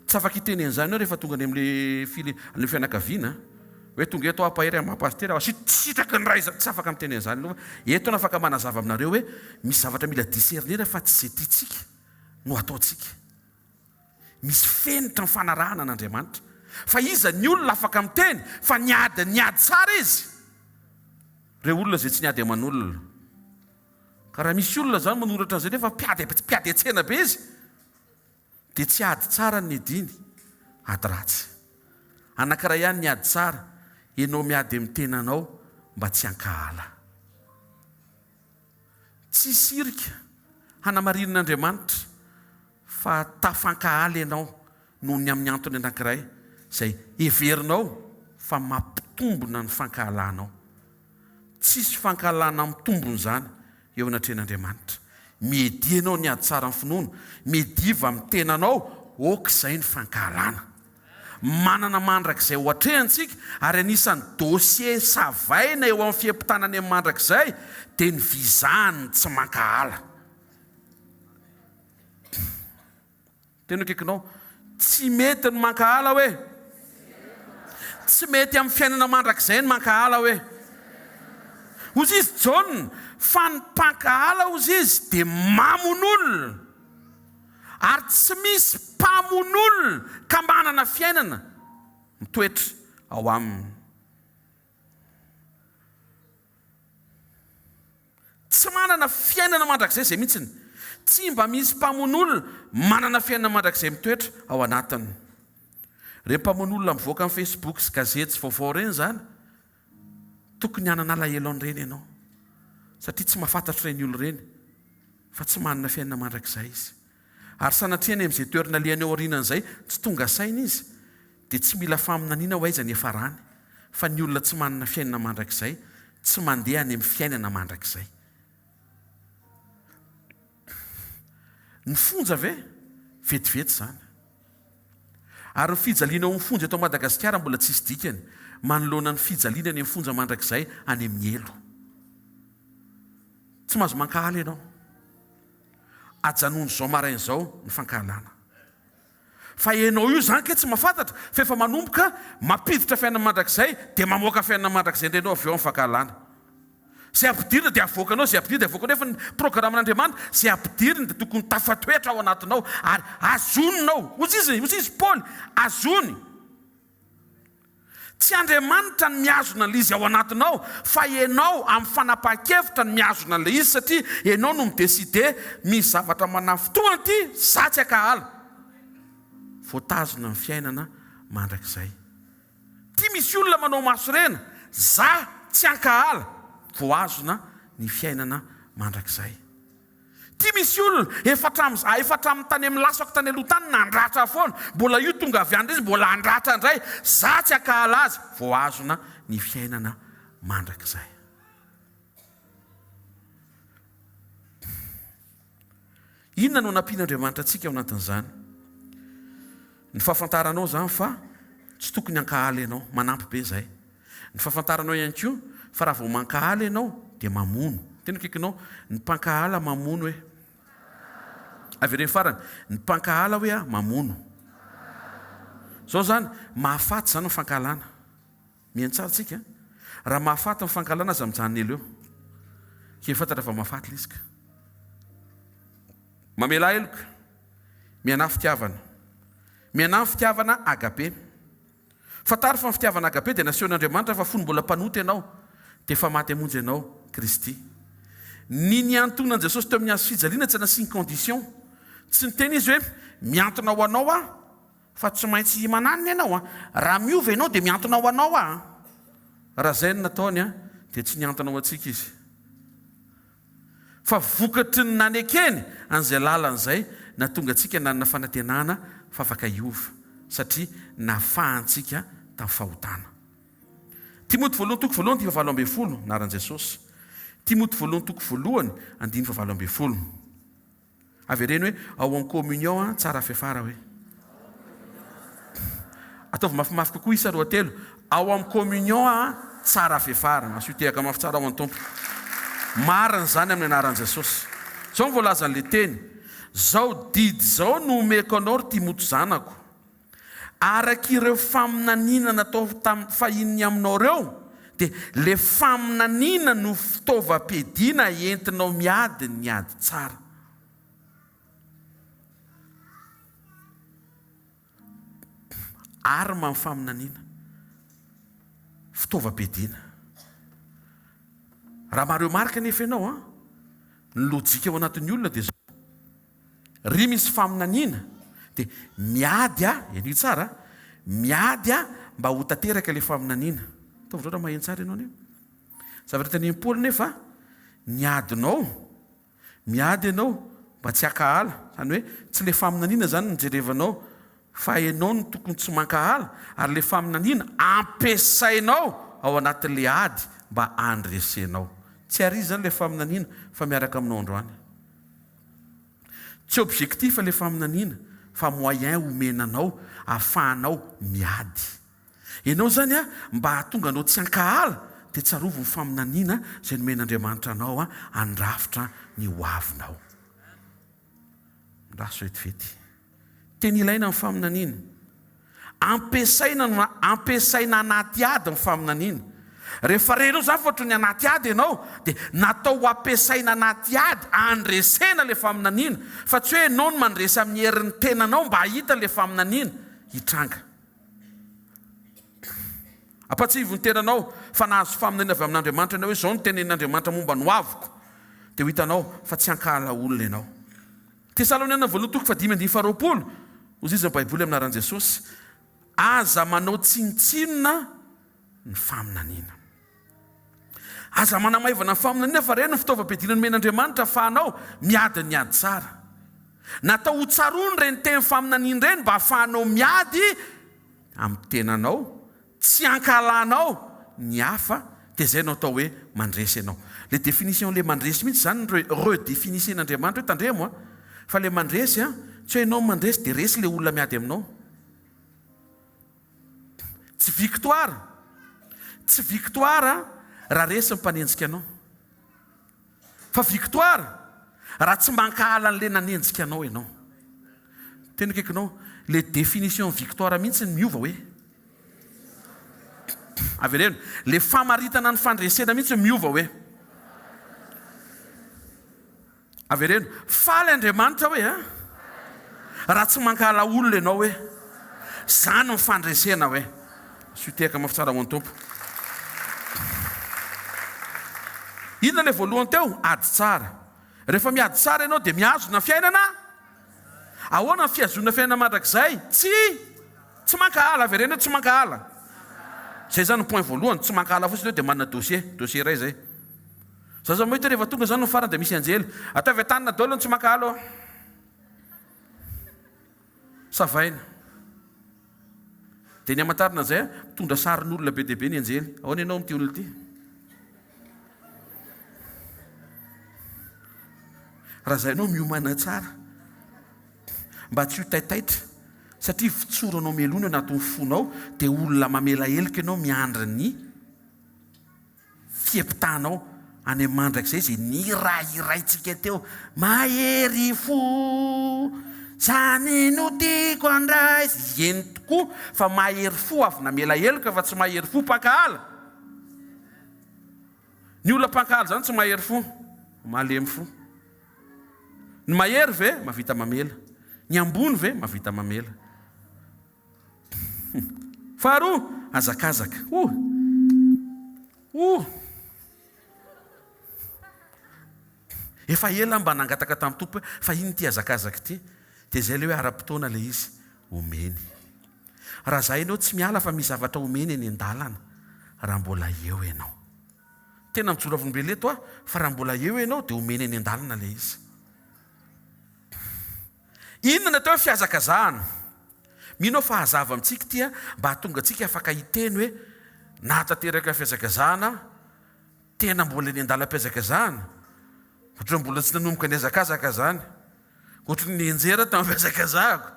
Tsy afaka hiteny an'izany aho rehefa tonga any amin'ilay fili, ilay fianakaviana, hoe tonga eto aho hampahery amin'ny maha pasitera aho, tsy sitraky ny Ray izany, tsy afaka miteny an'izany aloha fa eto aho afaka manazava aminareo hoe misy zavatra mila discerner fa tsy izay tiantsika no ataontsika. Misy fenitra ny fanarahana an'Andriamanitra. Fa iza ny olona afaka miteny fa niady niady tsara izy? Ireo olona izay tsy niady aman'olona. Ka raha misy olona zany manoratra an'izay nefa mpiady mpiady an-tsena be izy dia tsy ady tsara ny niadiany, ady ratsy. Anankiray ihany ny ady tsara, ianao miady amin'ny tenanao mba tsy hankahala. Tsisy hirika hanamarinin'Andriamanitra fa tafankahala ianao noho ny amin'ny antony anankiray izay heverinao fa mampitombina ny fankahalanao. Tsisy fankahalana mitombina izany eo anatrehan'Andriamanitra. Miadia ianao ny ady tsara ny finoana, miadiva amin'ny tenanao, ok izay ny fankahalana. Manana mandrakizay ho atrehantsika ary anisan'ny dossier savaina eo amin'ny fiampitana any amin'ny mandrakizay dia ny visa-n'ny tsy mankahala. Tena akaikinao. Tsy mety ny mankahala hoe. Tsy mety amin'ny fiainana mandrakizay ny mankahala hoe. Hozy izy Jaona, fa ny mpankahala hozy izy dia mamono olona. Ary tsy misy mpamono olona ka manana fiainana mitoetra ao aminy. Tsy manana fiainana mandrakizay izay mihitsiny. Tsy mba misy mpamono olona manana fiainana mandrakizay mitoetra ao anatiny. Ireny mpamono olona mivoaka amin'ny Facebook sy gazety sy vaovao ireny izany, tokony hanana alahelo an'ireny ianao. Satria tsy mahafantatra ireny olona ireny fa tsy manana fiainana mandrakizay izy. Ary sanatria any amin'izay toerana alehany ao aorianan'izay, tsy tonga saina izy, dia tsy mila faminaniana ho aiza ny hiafarany, fa ny olona tsy manana fiainana mandrakizay, tsy mandeha any amin'ny fiainana mandrakizay. Ny fonja ve? Vetivety izany. Ary ny fijaliana ao amin'ny fonja eto Madagasikara mbola tsisy dikany, manoloana ny fijaliana any amin'ny fonja mandrakizay any amin'ny helo. Tsy mahazo mankahala ianao. Ajanony izao maraina izao ny fankahalana. Fa enao io zany kay tsy mahafantatra fa efa manomboka mampiditra fiainana mandrakizay dia mamoaka fiainana mandrakizay indray enao avy eo amin'ny fankahalana. Izay ampidirina dia avoakanao, izay ampidirina dia avoakanao nefa ny programan'Andriamanitra izay ampidiriny dia tokony tafatoetra ao anatinao ary azoninao. Hoy izy, hoy izy Paoly, azony. Tsy Andriamanitra no mihazona an'ilay izy ao anatinao fa ianao amin'ny fanapahan-kevitra no mihazona an'ilay izy satria ianao no mi-decider misy zavatra manafintohina ity za tsy ankahala. Voatazona ny fiainana mandrakizay. Ity misy olona manao masorena, za tsy ankahala, voahazona ny fiainana mandrakizay. Ty misy olona efa hatramin'ny za efa hatramin'ny tany amin'ny lasako tany aloha tany nandratra foana, mbola io tonga avy any indray izy mbola handratra indray, za tsy ankahala azy, voahazona ny fiainana mandrakizay. Inona no anampian'Andriamanitra antsika ao anatin'izany? Ny fahafantaranao izany fa tsy tokony hankahala ianao, manampy be izay. Ny fahafantaranao ihany koa fa raha vao mankahala ianao dia mamono. Tena akaikinao, ny mpankahala mamono hoe. Avereno farany, ny mpankahala hoe mamono. Izao izany, mahafaty izany ny fankahalana. Mihaino tsara tsika an. Raha mahafaty ny fankahalana aza mijanona ela eo. Kely fantatra fa mahafaty ilay izy ka. Mamelà heloka. Mianà fitiavana. Mianà ny fitiavana agape. Fantaro fa ny fitiavana agape dia nasehon'Andriamanitra fa fony mbola mpanota ianao dia efa maty hamonjy anao Kristy. Ny niantonan'i Jesosy teo amin'ny hazo fijaliana tsy nasiany condition. Tsy niteny Izy hoe miantona ho anao aho fa tsy maintsy mananona ianao an. Raha miova ianao dia miantona ho anao aho an. Raha izay no nataony dia tsy niantona ho antsika Izy. Fa vokatry ny nanekeny an'izay lalana izay nahatonga antsika nanana fanantenana fa afaka hiova, satria nafahantsika tamin'ny fahotana. Timoty voalohany toko voalohany andininy fahavalo 18, anaran'i Jesosy. Timoty voalohany toko voalohany andininy fahavalo 18. Avereno hoe ao en communion an, tsara fiafara hoe. Ataovy mafimafy kokoa isa roatelo. Ao am communion an, tsara fiafara. Asio tehaka mafy tsara ao an Tompo. Marina izany amin'ny anaran'i Jesosy. Zao no voalazan'ilay teny. Zao didy zao no omeko anao ry Timoty zanako. Araka ireo faminaniana natao tamin'ny fahiny ny aminao ireo, dia ilay faminaniana no fitaovam-piadiana entinao miady ny ady tsara. Arme ny faminaniana. Fitaovam-piadiana. Raha maremarika anefa ianao an, ny lojika ao anatin'ny olona dia izao. Ry misy faminaniana dia miady aho, henoy tsara a, miady aho mba ho tanteraka ilay faminaniana. Ataovy loatra maheno tsara ianao anie. Zavatra tenenin'i Paoly nefa, ny adinao, miady ianao mba tsy hankahala, izany hoe tsy ilay faminaniana izany no jerevanao fa ianao no tokony tsy mankahala ary ilay faminaniana ampiasainao ao anatin'ilay ady mba handresenao. Tsy ary izany ilay faminaniana fa miaraka aminao androany. Tsy objectif ilay faminaniana fa moyen omena anao ahafahanao miady. Ianao izany an, mba hahatonga anao tsy hankahala dia tsarovy ny faminaniana izay nomen'Andriamanitra anao handrafitra ny ho avinao. Mirary vetivety. Tena ilaina ny faminaniana. Ampiasaina no ampiasaina anaty ady ny faminaniana. Rehefa renao izany fa ohatran'ny anaty ady ianao dia natao ho ampiasaina anaty ady handresena ilay faminaniana fa tsy hoe ianao no mandresy amin'ny herin'ny tenanao mba hahita ilay faminaniana hitranga. Ampatsiahivo ny tenanao fa nahazo faminaniana avy amin'Andriamanitra ianao hoe izao no tenenin'Andriamanitra momba ny hoaviko dia ho hitanao fa tsy hankahala olona ianao. Tesaloniana voalohany toko fahadimy andininy faharoapolo, hoy izy ny Baiboly amin'ny anaran'i Jesosy, Aza manao tsinontsinona ny faminaniana. Aza manamaivana ny faminaniana fa ireny no fitaovam-piadiana nomen'Andriamanitra ahafahanao miady ny ady tsara. Natao ho tsaroana ireny teny faminaniana ireny mba hahafahanao miady amin'ny tenanao Tsy ankahalanao ny hafa dia zay no atao hoe mandresy ianao. Le définition le mandresy mihitsy zany no redéfinissena-Andriamanitra hoe tandremo a! Fa le mandresy a, tsy hoe ianao mandresy dia resy le olona miady aminao. Tsy victoire, tsy victoire raha resy ny mpanenjika anao. Fa victoire raha tsy mankahala an'le nanenjika anao ianao. Tena akaikinao, le définition victoire mihitsy no miova hoe. Avereno, le famaritana ny fandresena mihitsy no miova hoe. Avereno, faly Andriamanitra hoe a! Raha tsy mankahala olona ianao hoe. Zany ny fandresena hoe. Asio tehaka mafy tsara ho an'ny Tompo. Inona ilay voalohany teo? Ady tsara. Rehefa miady tsara ianao dia mihazona fiainana. Ahoana ny fihazonana fiainana mandrakizay? Tsy tsy mankahala. Avereno hoe tsy mankahala. Izay izany ny point voalohany. Tsy mankahala fotsiny eo dia manana dossier. Dossier iray izay. Za zao mahita rehefa tonga izany ny farany dia misy anjely. Ataovy an-tanana daholo ny tsy mankahala ô. Savaina. Dia ny hamantarana an'izay, mitondra sarin'olona be dia be ny anjely. Ahoana ianao amin'ity olona ity? Raha izay ianao miomana tsara mba tsy ho taitaitra satria votsoranao mialoha ny anatin'ny fonao dia olona mamela heloka ianao miandry ny Fiempitanao any amin'ny mandrakizay izay nirahiraintsika teo. Mahery fo, zany no tiako handray. Eny tokoa fa mahery fo avy namela heloka fa tsy mahery fo mpankahala. Ny olona mpankahala izany tsy mahery fo, malemy fo. Ny mahery ve mahavita mamela? Ny ambony ve mahavita mamela? Faharoa, hazakazaka. Oh! Oh! Efa ela aho mba nangataka tamin'ny Tompo hoe fa inona ity hazakazaka ity? Dia izay ilay hoe ara-potoana ilay izy, omeny. Raha za ianao tsy miala fa misy zavatra omeny eny an-dalana raha mbola eo ianao. Tena mijoro vavolombelona eto aho fa raha mbola eo ianao dia omeny eny an-dalana ilay izy. Inona ny atao hoe fihazakazahana? Mino aho fa hazava amintsika ity mba hahatonga antsika afaka hiteny hoe nahatanteraka fihazakazahana aho, tena mbola eny an-dalam-pihazakazahana, ohatran'ny mbola tsy nanomboka nihazakazaka izany, ohatran'ny nianjera tamin'ny fihazakazahako.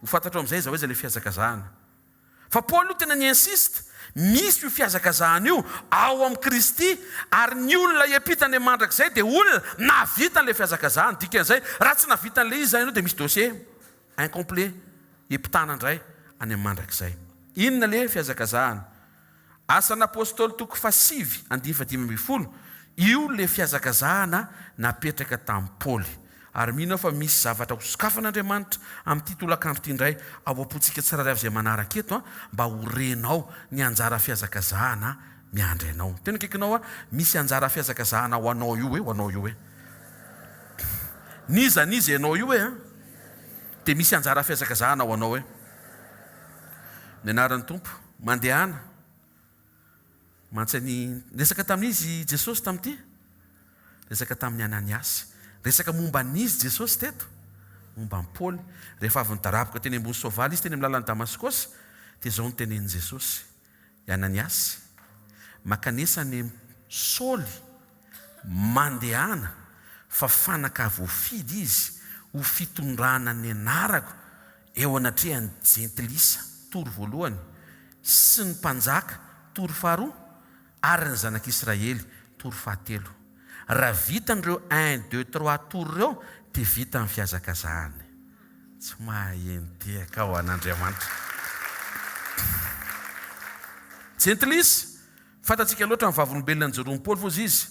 Ho fantatrao amin'izay aiza ho aiza ilay fihazakazahana. Fa Paoly io tena ni-insiste, misy io fihazakazahana io ao amin'i Kristy ary ny olona hiampita any amin'ny mandrakizay dia olona nahavita an'ilay fihazakazahana, dikan'izay raha tsy nahavita an'ilay izy izany ianao dia misy dossier incomplet hiampitana indray any amin'ny mandrakizay. Inona ilay fihazakazahana? Asan'ny Apostoly toko fahasivy andininy fahadimy ambin'ny folo, io ilay fihazakazahana napetraka tamin'i Paoly. Ary mino aho fa misy zavatra hosokafan'Andriamanitra amin'ity tolakandro ity indray ao am-pontsika tsirairay avy izay manaraka eto mba ho renao ny anjara fihazakazahana miandry anao. Tena akaikinao aho, misy anjara fihazakazahana ho anao io e, ho anao io e. N'iza n'iza ianao io e, dia misy anjara fihazakazahana ho anao e. Ny anaran'ny Tompo. Mandehana. Mantsy an'i. Niresaka tamin'iza i Jesosy tamin'ity? Niresaka tamin'i Ananiasy. Niresaka momba an'iza Jesosy teto? Momba an'i Paoly. Rehefa avy nidaraboka teny ambony soavaly izy teny amin'ny lalan'i Damaskosy, dia izao no tenenin'i Jesosy, I Ananiasy, mankanesa any amin'i Saoly, mandehana, fa fanaka voafidy izy ho fitondrana ny anarako eo anatrehan'ny jentilisa, tory voalohany, sy ny mpanjaka, tory faharoa, ary ny zanak'Israely, tory fahatelo. Raha vitany ireo un, deux, trois tory ireo dia vita ny fihazakazahany. Tsy mahaheno tehaka ho an'Andriamanitra. Jentilisa, fantatsika loatra ny vavolombelona nijoroan'i Paoly hozy izy.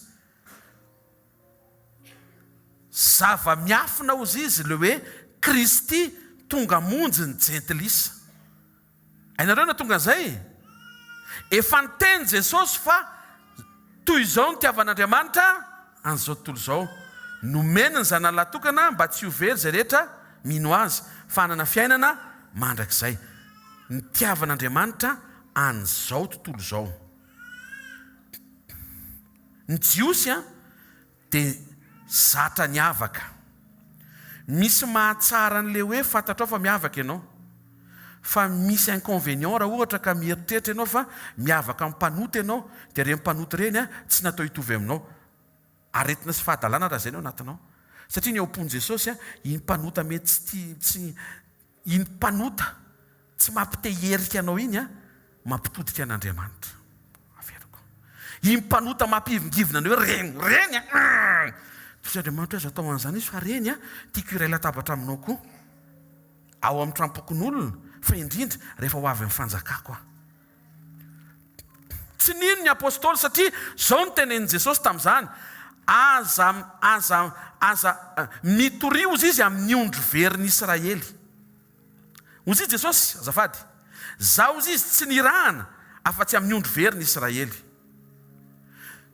Zava-miafina hozy izy ilay hoe Kristy tonga hamonjy ny jentilisa. Hainareo na tonga an'izay? Efa niteny Jesosy fa toy izao no nitiavan'Andriamanitra an'izao tontolo izao. Nomeny ny Zanany lahy tokana mba tsy ho very izay rehetra mino Azy, fa hanana fiainana mandrakizay. Nitiavan'Andriamanitra an'izao tontolo izao. Ny Jiosy dia zatra niavaka. Misy mahatsara an'ilay hoe fantatrao fa miavaka ianao. Fa misy inconvénient raha ohatra ka mieritreritra ianao fa miavaka amin'ny mpanota ianao, dia ireny mpanota ireny tsy natao hitovy aminao. Aretina sy fahadalana raha izay no anatinao. Satria ny ao am-pon'i Jesosy, iny mpanota mety tsy tia, tsy, Iny mpanota tsy mampite hierika anao iny an, mampitodika an'Andriamanitra. Averiko. Iny mpanota mampihivingivina anao hoe reny, reny an! Hum! Toy Andriamanitra hoe aza atao an'izany izy fa reny an, tiako hiray latabatra aminao koa. Ao amin'ny tranompokonolona, fa indrindra rehefa ho avy ny fanjakako aho. Tsy nino ny apostoly satria izao no tenenin'i Jesosy tamin'izany, Aza, aza, aza, mitoria hozy izy amin'ny ondry verin'i Israely. Hozy izy Jesosy, azafady, Zaho hozy izy tsy nirahana afa-tsy amin'ny ondry verin'i Israely.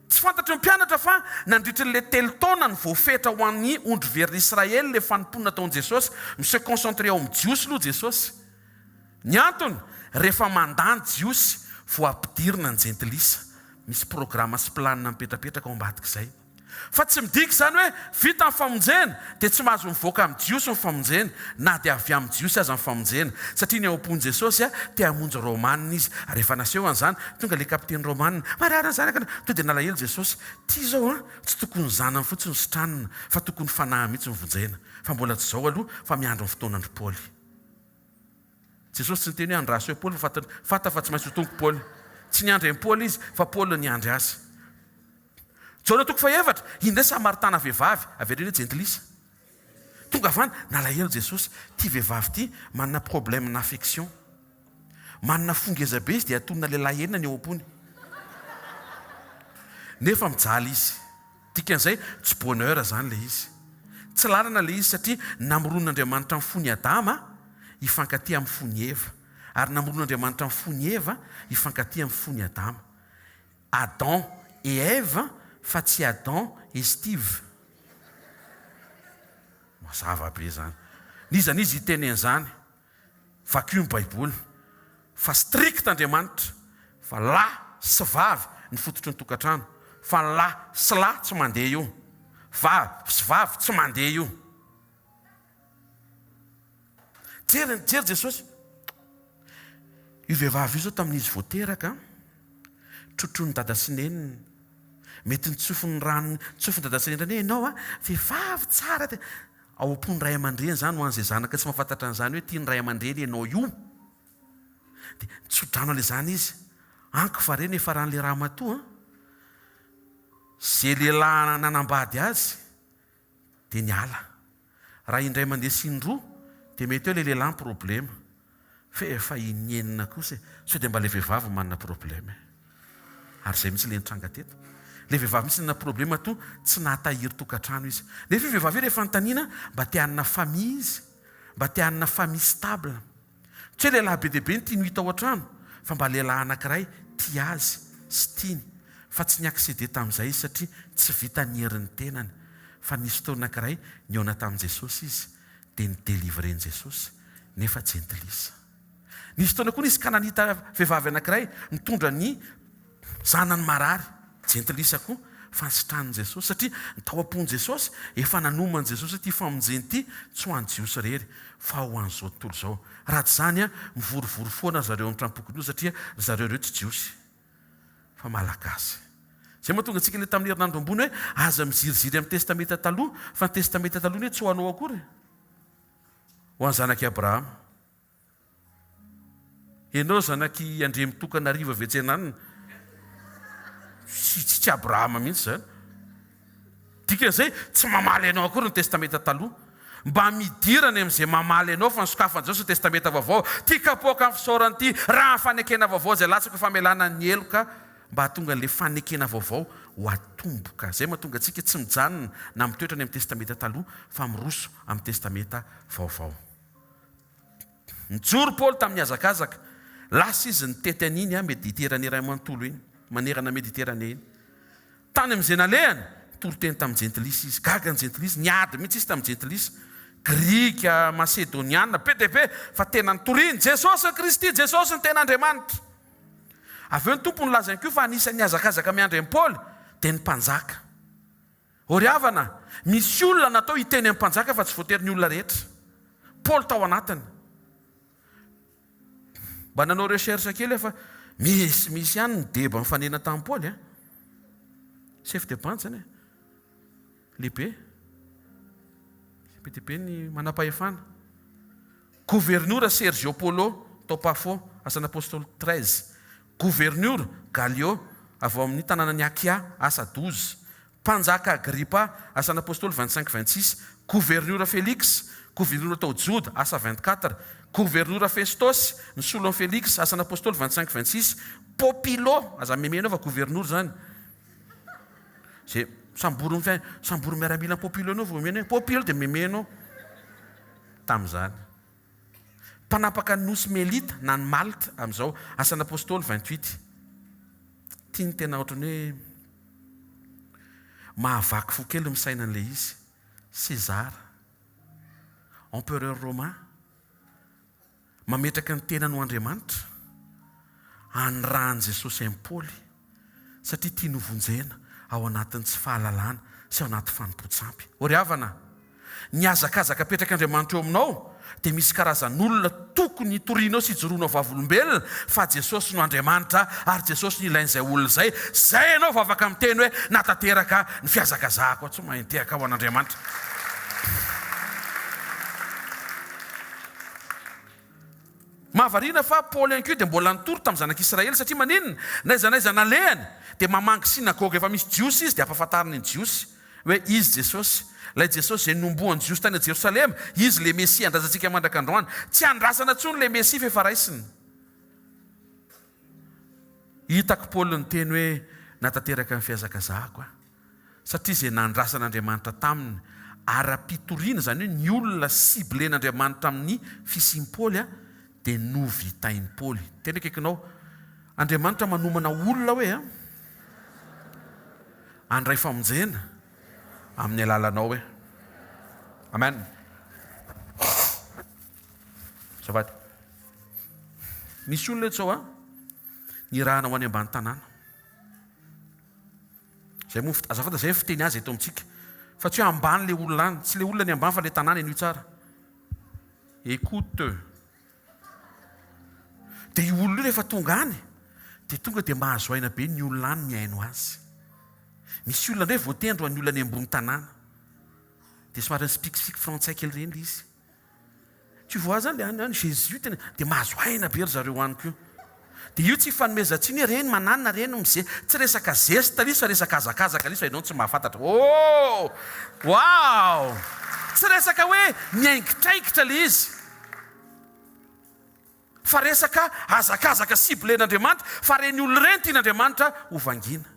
Tsy fantatry ny mpianatra fa nandritry ilay telo taona no voafetra ho an'ny ondry verin'i Israely ilay fanompoana nataon'i Jesosy. Mi-se concentrer ao amin'ny Jiosy aloha Jesosy. Ny antony, rehefa mandà ny Jiosy vao ampidirina ny Jentilisa. Misy programa sy planina mipetrapetraka ao ambadik'izay. Fa tsy midika izany hoe vita ny famonjena dia tsy mahazo mivoaka amin'ny Jiosy ny famonjena, na dia avy amin'ny Jiosy aza ny famonjena. Satria ny ao am-pon'i Jesosy, te hamonjy Romana Izy. Ary rehefa nasehony izany, tonga ilay kapiteny Romana, Marary ny zanako. Tonga dia nalahelo Jesosy. Ity izao an, tsy tokony ny zanany fotsiny no sitranina, fa tokony ny fanahy mihitsy no vonjena. Fa mbola tsy izao aloha, fa miandry ny fotoanan-dry Paoly. Jesosy tsy niteny hoe andraso eo Paoly fa fantany fantany fa tsy maintsy ho tonga Paoly. Tsy niandry an'i Paoly izy fa Paoly no niandry azy. Jaona toko fahefatra, indray Samaritana vehivavy, avereno hoe jentilisa. Tonga avy any, nalahelo Jesosy, ity vehivavy ity manana problème n'affection. Manana fo ngeza be izy dia atonina lehilahy enina ny ao am-pony. Nefa mijaly izy. Dikan'izay, tsy bonheur izany ilay izy. Tsy lalana ilay izy satria namoron'Andriamanitra ny fon'i Adama hifankatia amin'ny fon'i Eva. Ary namoron'Andriamanitra ny fon'i Eva hifankatia amin'ny fon'i Adama. Adam et Ève fa tsy Adam et Steve. Mazava be izany. N'iza n'iza hiteny an'izany. Vakio ny baiboly fa strict Andriamanitra fa lahy sy vavy ny fototry ny tokantrano fa ny lahy sy lahy tsy mandeha io, vavy sy vavy tsy mandeha io. Jery jery Jesosy. Io vehivavy io zao tamin'izy vao teraka, trotroin'i dada sy neniny. Mety nitsofiny rano, nitsofin'i dada sy neniny hoe ianao a, vehivavy tsara. Ao am-pon'ny ray aman-dreny izany ho an'izay zanaka tsy mahafantatra an'izany hoe tian'ny ray aman-dreny ianao io. Dia nitso-drano an'ilay izy. Anko fa reny efa ran'ilay ramatoa an! Izay lehilahy nanambady azy dia niala. Raha indray mandeha sy indroa dia mety hoe ilay lehilahy ny problema. Fa efa inenina kosa e! Sao dia mba ilay vehivavy no manana problème e! Ary izay mihitsy ilay nitranga teto. Ilay vehivavy mihitsy nanana problème matoa tsy nahatahiry tokantrano izy. Nefa io vehivavy io rehefa anontaniana mba te hanana famille izy, mba te hanana famille stable. Tsy hoe lehilahy be dia be no tiany ho hita ao an-trano fa mba lehilahy anankiray tia azy sy tiany. Fa tsy ni-accéder tamin'izay izy satria tsy vitan'ny herin'ny tenany. Fa nisy fotoana anankiray nihaona tamin'i Jesosy izy dia ni-delivrer-n'i Jesosy nefa jentilisa. Nisy fotoana koa nisy Kananita vehivavy anankiray nitondra ny zanany marary, jentilisa koa, fa nositranin'i Jesosy, satria ny tao am-pon'i Jesosy, efa nanoman'i Jesosy ity famonjena ity, tsy ho an'ny Jiosy irery, fa ho an'izao tontolo izao. Raha tsy izany, mivorivory foana ry zareo amin'ny tranom-pokonolona, satria ry zareo ireo tsy Jiosy, fa Malagasy. Izay mahatonga antsika ilay tamin'ny herinandro ambony hoe, aza miziriziry amin'ny Testamenta Taloha, fa ny Testamenta Taloha anie tsy ho anao akory e. Ho an'ny zanak'i Abrahama. Ianao zanak'i Andriamitokanarivo avy etsy Ananina. Tsy tsy Abrahama mihitsy izany. Dikan'izay, tsy mamaly anao akory ny Testamenta Taloha. Mba midira any amin'izay mamaly anao fa ny sokafan'i Jesosy ny Testamenta Vaovao. Ity kapoaka ny fisaorana ity, raha ny fanekena vaovao izay latsaka ho famelana ny heloka mba hahatonga an'ilay fanekena vaovao ho atomboka. Izay mahatonga antsika tsy mijanona na mitoetra any amin'ny Testamenta Taloha fa miroso amin'ny Testamenta Vaovao. Nijoro Paoly tamin'ny hazakazaka. Lasa izy nitety an'iny Mediterane iray manontolo iny, manerana Mediterane iny. Tany amin'izay nalehany, nitory teny tamin'ny Jentilisa izy. Gaga ny Jentilisa, niady mihitsy izy tamin'ny Jentilisa. Grika, Masedoniana, be dia be, fa tena nitoriany, Jesosy ny Kristy, Jesosy ny tena Andriamanitra. Avy eo ny Tompo nilaza ihany koa fa anisan'ny nihazakazaka miandry an'i Paoly dia ny mpanjaka. Ô ry havana, misy olona natao hiteny amin'ny mpanjaka fa tsy voatery ny olona rehetra. Paoly tao anatiny. Mba nanao recherche kely aho fa misy misy ihany ny deba nifanena tamin'i Paoly an. Chef de bande zany e. Lehibe. Be dia be ny manam-pahefana. Governora Sergio Polo tao Pafo, Asan'ny Apostoly 13. Governora Galio avy ao amin'ny tanànan'i Akia, Asa 12. Mpanjaka Agripa, Asan'ny Apostoly 25, 26. Governora Felix, governora tao Joda, Asa 24. Governora Festosy, nisolo an'i Felix, Asan'ny Apostoly 25, 26. Popilo, aza memenao fa governora izany. Izay samborin'ny fiainana, samborin'ny miaramila Popilo ianao vao omena hoe Popilo dia memenao. Tamin'izany. Mpanapaka ny nosy Melita na ny Malte amin'izao, Asan'ny Apostoly 28. Ity no tena ohatran'ny hoe mahavaky fo kely ny misaina an'ilay izy. César, empereur romain, mametraka ny tenany ho Andriamanitra, anirahan'i Jesosy an'i Paoly satria tiany hovonjena ao anatin'ny tsy fahalalana sy ao anaty fanompoan-tsampy. Ô ry havana, ny hazakazaka apetrak'Andriamanitra eo aminao dia misy karazan'olona tokony hitorianao sy hijoroanao vavolombelona fa Jesosy no Andriamanitra ary Jesosy no ilain'izay olona izay. Izay ianao vao afaka miteny hoe nahatanteraka ny fihazakazahako aho. Tsy mahay nitehaka ho an'Andriamanitra. Mahavariana fa Paoly ihany koa dia mbola nitory tamin'ny zanak'Israely satria maninona? N'aiza n'aiza nalehany dia mamangy synagoga efa misy Jiosy izy dia ampahafantariny ny Jiosy hoe izy Jesosy. Ilay Jesosy izay nohomboan'ny Jiosy tany Jerosalema, izy ilay Mesia andrasantsika mandraka androany. Tsy andrasana intsony ilay Mesia fa efa raisina. Hitako Paoly niteny hoe natanteraka ny fihazakazahako aho. Satria izay nandrasan'Andriamanitra taminy ara-pitoriana, izany hoe ny olona ciblen'Andriamanitra amin'ny fisian'i Paoly dia novitain'i Paoly. Tena akaikinao, Andriamanitra manomana olona hoe handray famonjena amin'ny alalanao hoe. Amen. Azafady. Misy olona eto izao an, nirahana ho any ambany tanàna. Zay moa azafady zay fiteny azy eto amintsika. Fa tsy hoe ambany le olona any, tsy le olona ny ambany fa le tanàna henoy tsara. Écoute. Dia io olona io rehefa tonga any dia tonga dia mahazo aina be ny olona any mihaino azy. Misy olona indray voatendry ho an'ny olona any ambony tanàna. Dia somary mi-speak-speak frantsay kely ireny ilay izy. Tu vois zany le any any Jésus tena dia mahazo aina be ry zareo any koa. Dia io tsy ifanomezan-tsiny hoe reny mananona reny mize tsy resaka zeste ilay izy fa resaka hazakazaka ilay izy fa ianao no tsy mahafantatra. Oh! Wow! Tsy resaka hoe miaingitraingitra ilay izy fa resaka hazakazaka ciblen'Andriamanitra fa ireny olona ireny tian'Andriamanitra ho vangiana.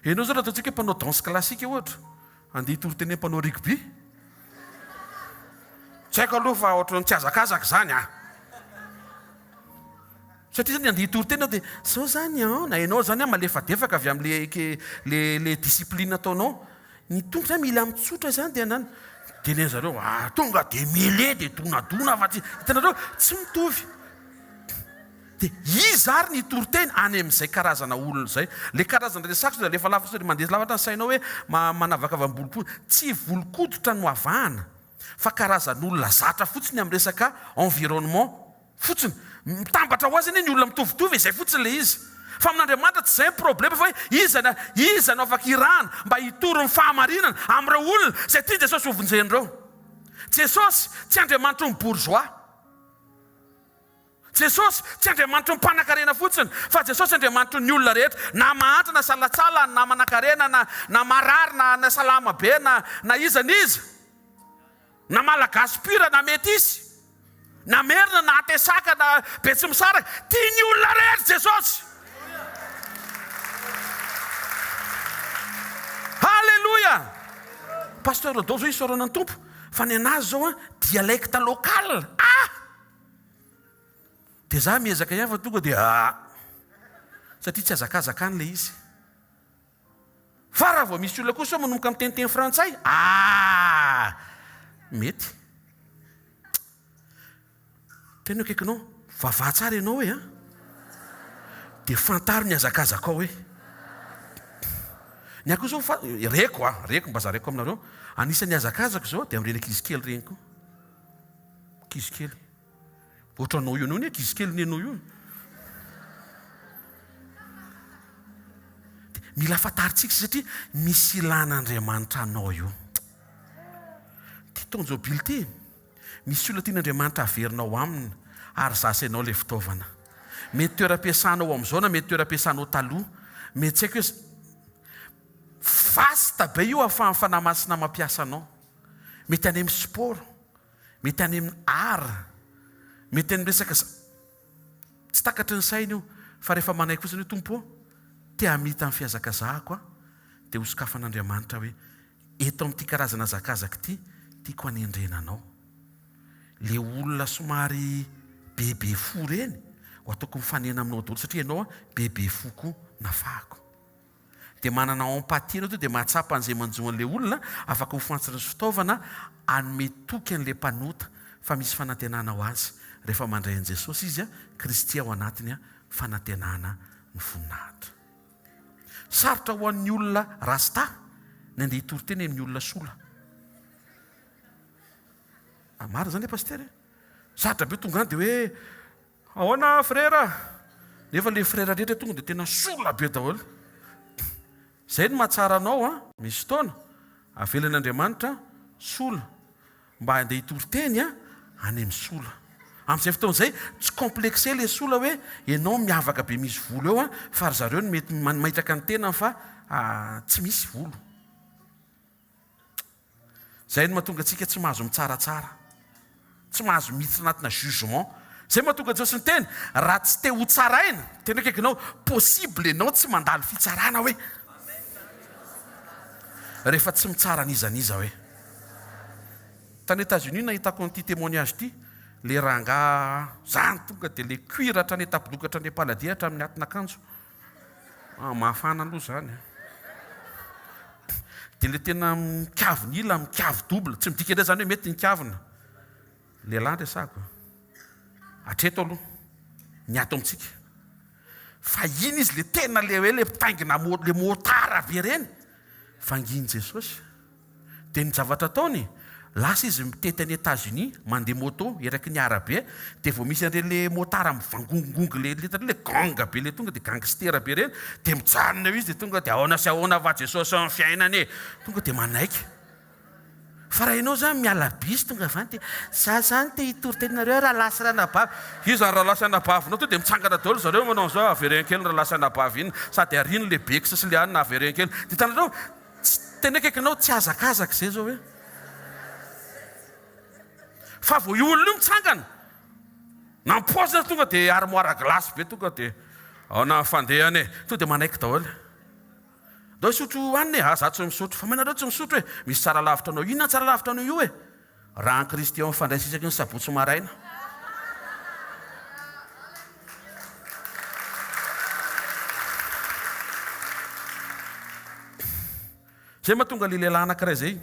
Ianao zao raha ataontsika hoe mpanao danse classique ohatra, andeha hitory teny hoe mpanao rugby? Tsy haiko aloha fa ohatran'ny tsy hazakazaka izany an! Satria zany andeha hitory teny dia zao zany an, na ianao zany an malefadefaka avy amin'le le le discipline ataonao, ny Tompo zany mila mitsotra zany dia nan, dia ny zareo ah tonga dia mêlée dia donadona fa tsy, hitanareo tsy mitovy. Dia iza ary ny hitory teny any amin'izay karazana olona izay? Ilay karazana resako sao dia alefa lavitra sao dia mandeha lavitra ny sainao hoe manavakavam-bolom-po. Tsy volon-koditra no avahana fa karazan'olona zatra fotsiny amin'ny resaka environnement fotsiny. Mitambatra ho azy anie ny olona mitovitovy e, izay fotsiny ilay izy. Fa amin'Andriamanitra tsy izay ny problema fa hoe iza na iza no afaka irahana mba hitory ny fahamarinana amin'ireo olona izay tian'i Jesosy hovonjena ireo. Jesosy tsy Andriamanitry ny bourgeois. Jesosy tsy Andriamanitry ny mpanankarena fotsiny, fa Jesosy Andriamanitry ny olona rehetra, na mahantra na salatsala, na manankarena na na marary na na salama be na na iza n'iza, na malagasy pur na metisy, na merina na atesaka na betsimisaraka, tia ny olona rehetra Jesosy. Haleloia! Pasteur Rodolphe zao isaorana ny Tompo fa ny anazy zao an dialecte local ah! Dia za miezaka ihany fa tonga dia ah! Satria tsy hazakazaka any ilay izy. Fa raha vao misy olona kosa manomboka miteniteny frantsay, ah! Mety. Tena eo akaikinao, vavaha tsara ianao hoe an! Dia fantaro ny hazakazakao hoe. Ny ahy koa izao fa, reko an, reko mba zaraiko aminareo, anisan'ny hazakazako izao dia amin'ireny ankizy kely ireny koa. Ankizy kely. Ohatranao io ny ankizy kely ny anao io. Mila fantarintsika satria misy ilan'Andriamanitra anao io. Ity taon-jobily ity, misy olona tian'Andriamanitra haverina ao aminy ary za sy ianao ilay fitaovana. Mety toeram-piasanao amin'izao na mety toeram-piasanao taloha. Mety tsy haiko hoe vaste be io ahafahan'ny Fanahy Masina mampiasa anao. Mety any amin'ny sport. Mety any amin'ny art, mety any resaka tsy takatry ny saina io, fa rehefa manaiky fotsiny hoe Tompo ô, te hamita ny fihazakazahako aho, dia ho sokafan'Andriamanitra hoe eto amin'ity karazana hazakazaka ity, tiako hanendrena anao. Le olona somary bebe fo ireny, ho ataoko mifanena aminao daholo satria ianao bebe fo koa nafahako. Dia manana empathie ianao tonga dia mahatsapa an'izay manjo an'ilay olona, afaka ho fantsona sy fitaovana hanome toky an'ilay mpanota fa misy fanantenana ho azy rehefa mandray an'i Jesosy izy, Kristy ao anatiny, fanantenana ny voninahitra. Sarotra ho an'ny olona rasta ny handeha hitory teny amin'ny olona sola. Ah, marina izany le pasitera e? Sarotra be tonga any dia hoe Ahoana frera? Nefa le frera rehetra tonga dia tena sola be daholo. Zay no mahatsara anao an, misy fotoana avelan' Andriamanitra sola mba handeha hitory teny an, any amin'ny sola. Amin'izay fotoana izay tsy complexé le sola hoe ianao miavaka be misy volo eo an, fa ry zareo no mety mametraka ny tenany fa tsy misy volo. Izay no mahatonga antsika tsy mahazo mitsaratsara, tsy mahazo miditra anatina jugement. Izay mahatonga Jesosy niteny, raha tsy te ho tsaraina, tena akaikinao, possible ianao tsy mandalo fitsarana hoe. Rehefa tsy mitsara an'iza n'iza hoe. Tany Etats-Unis nahitako an'ity témoignage ity, le rangahy zany tonga dia le cuir hatrany an-tapidoka hatrany am-paladia hatramin'ny atin'akanjo. Ah, mafana aloha zany a. Dia le tena mikavina ila, mikavy double, tsy midika indray zany hoe mety ny kavina. Lehilahy resahako a. Hatreto aloha, ny ato amintsika. Fa iny izy le tena le hoe le mpitaingina le motard be reny, vangian'i Jesosy. Dia ny zavatra ataony, lasa izy mitety an'i Etats Unis, mandeha moto eraky ny arabe, dia vao misy an'ireny le motard mivangongongo le hitanareo le gang be le tonga dia gangster be ireny, dia mijanona eo izy dia tonga dia ahoana sy ahoana fa Jesosy ny fiainana e! Tonga dia manaiky. Fa raha ianao izany miala bus tonga avy any dia za izany te hitory teny aminareo rahalahy sy ranabavy. Iza ny rahalahy sy anabavinao? Tonga dia mitsangana daholo zareo manao an'izao, avereno kely ny rahalahy sy anabavy iny, sady arino le bex sy le anona avereno kely. Dia hitanareo, Tsy tena akaikinao tsy hazakazaka izay zao hoe. Fa vao io olona io mitsangana, nampoizina tonga dia armoire à glace be tonga dia aona ny fandehany e, tonga dia manaiky daholo. Ndao hisotro hanina e, ah za tsy misotro, fa mainareo tsy misotro e, misy tsara lavitra anao, inona tsara lavitra anao io e? Raha an'i Kristy ao mifandraisa isaky ny sabotsy maraina. Zay mahatonga le lehilahy anankiray zay.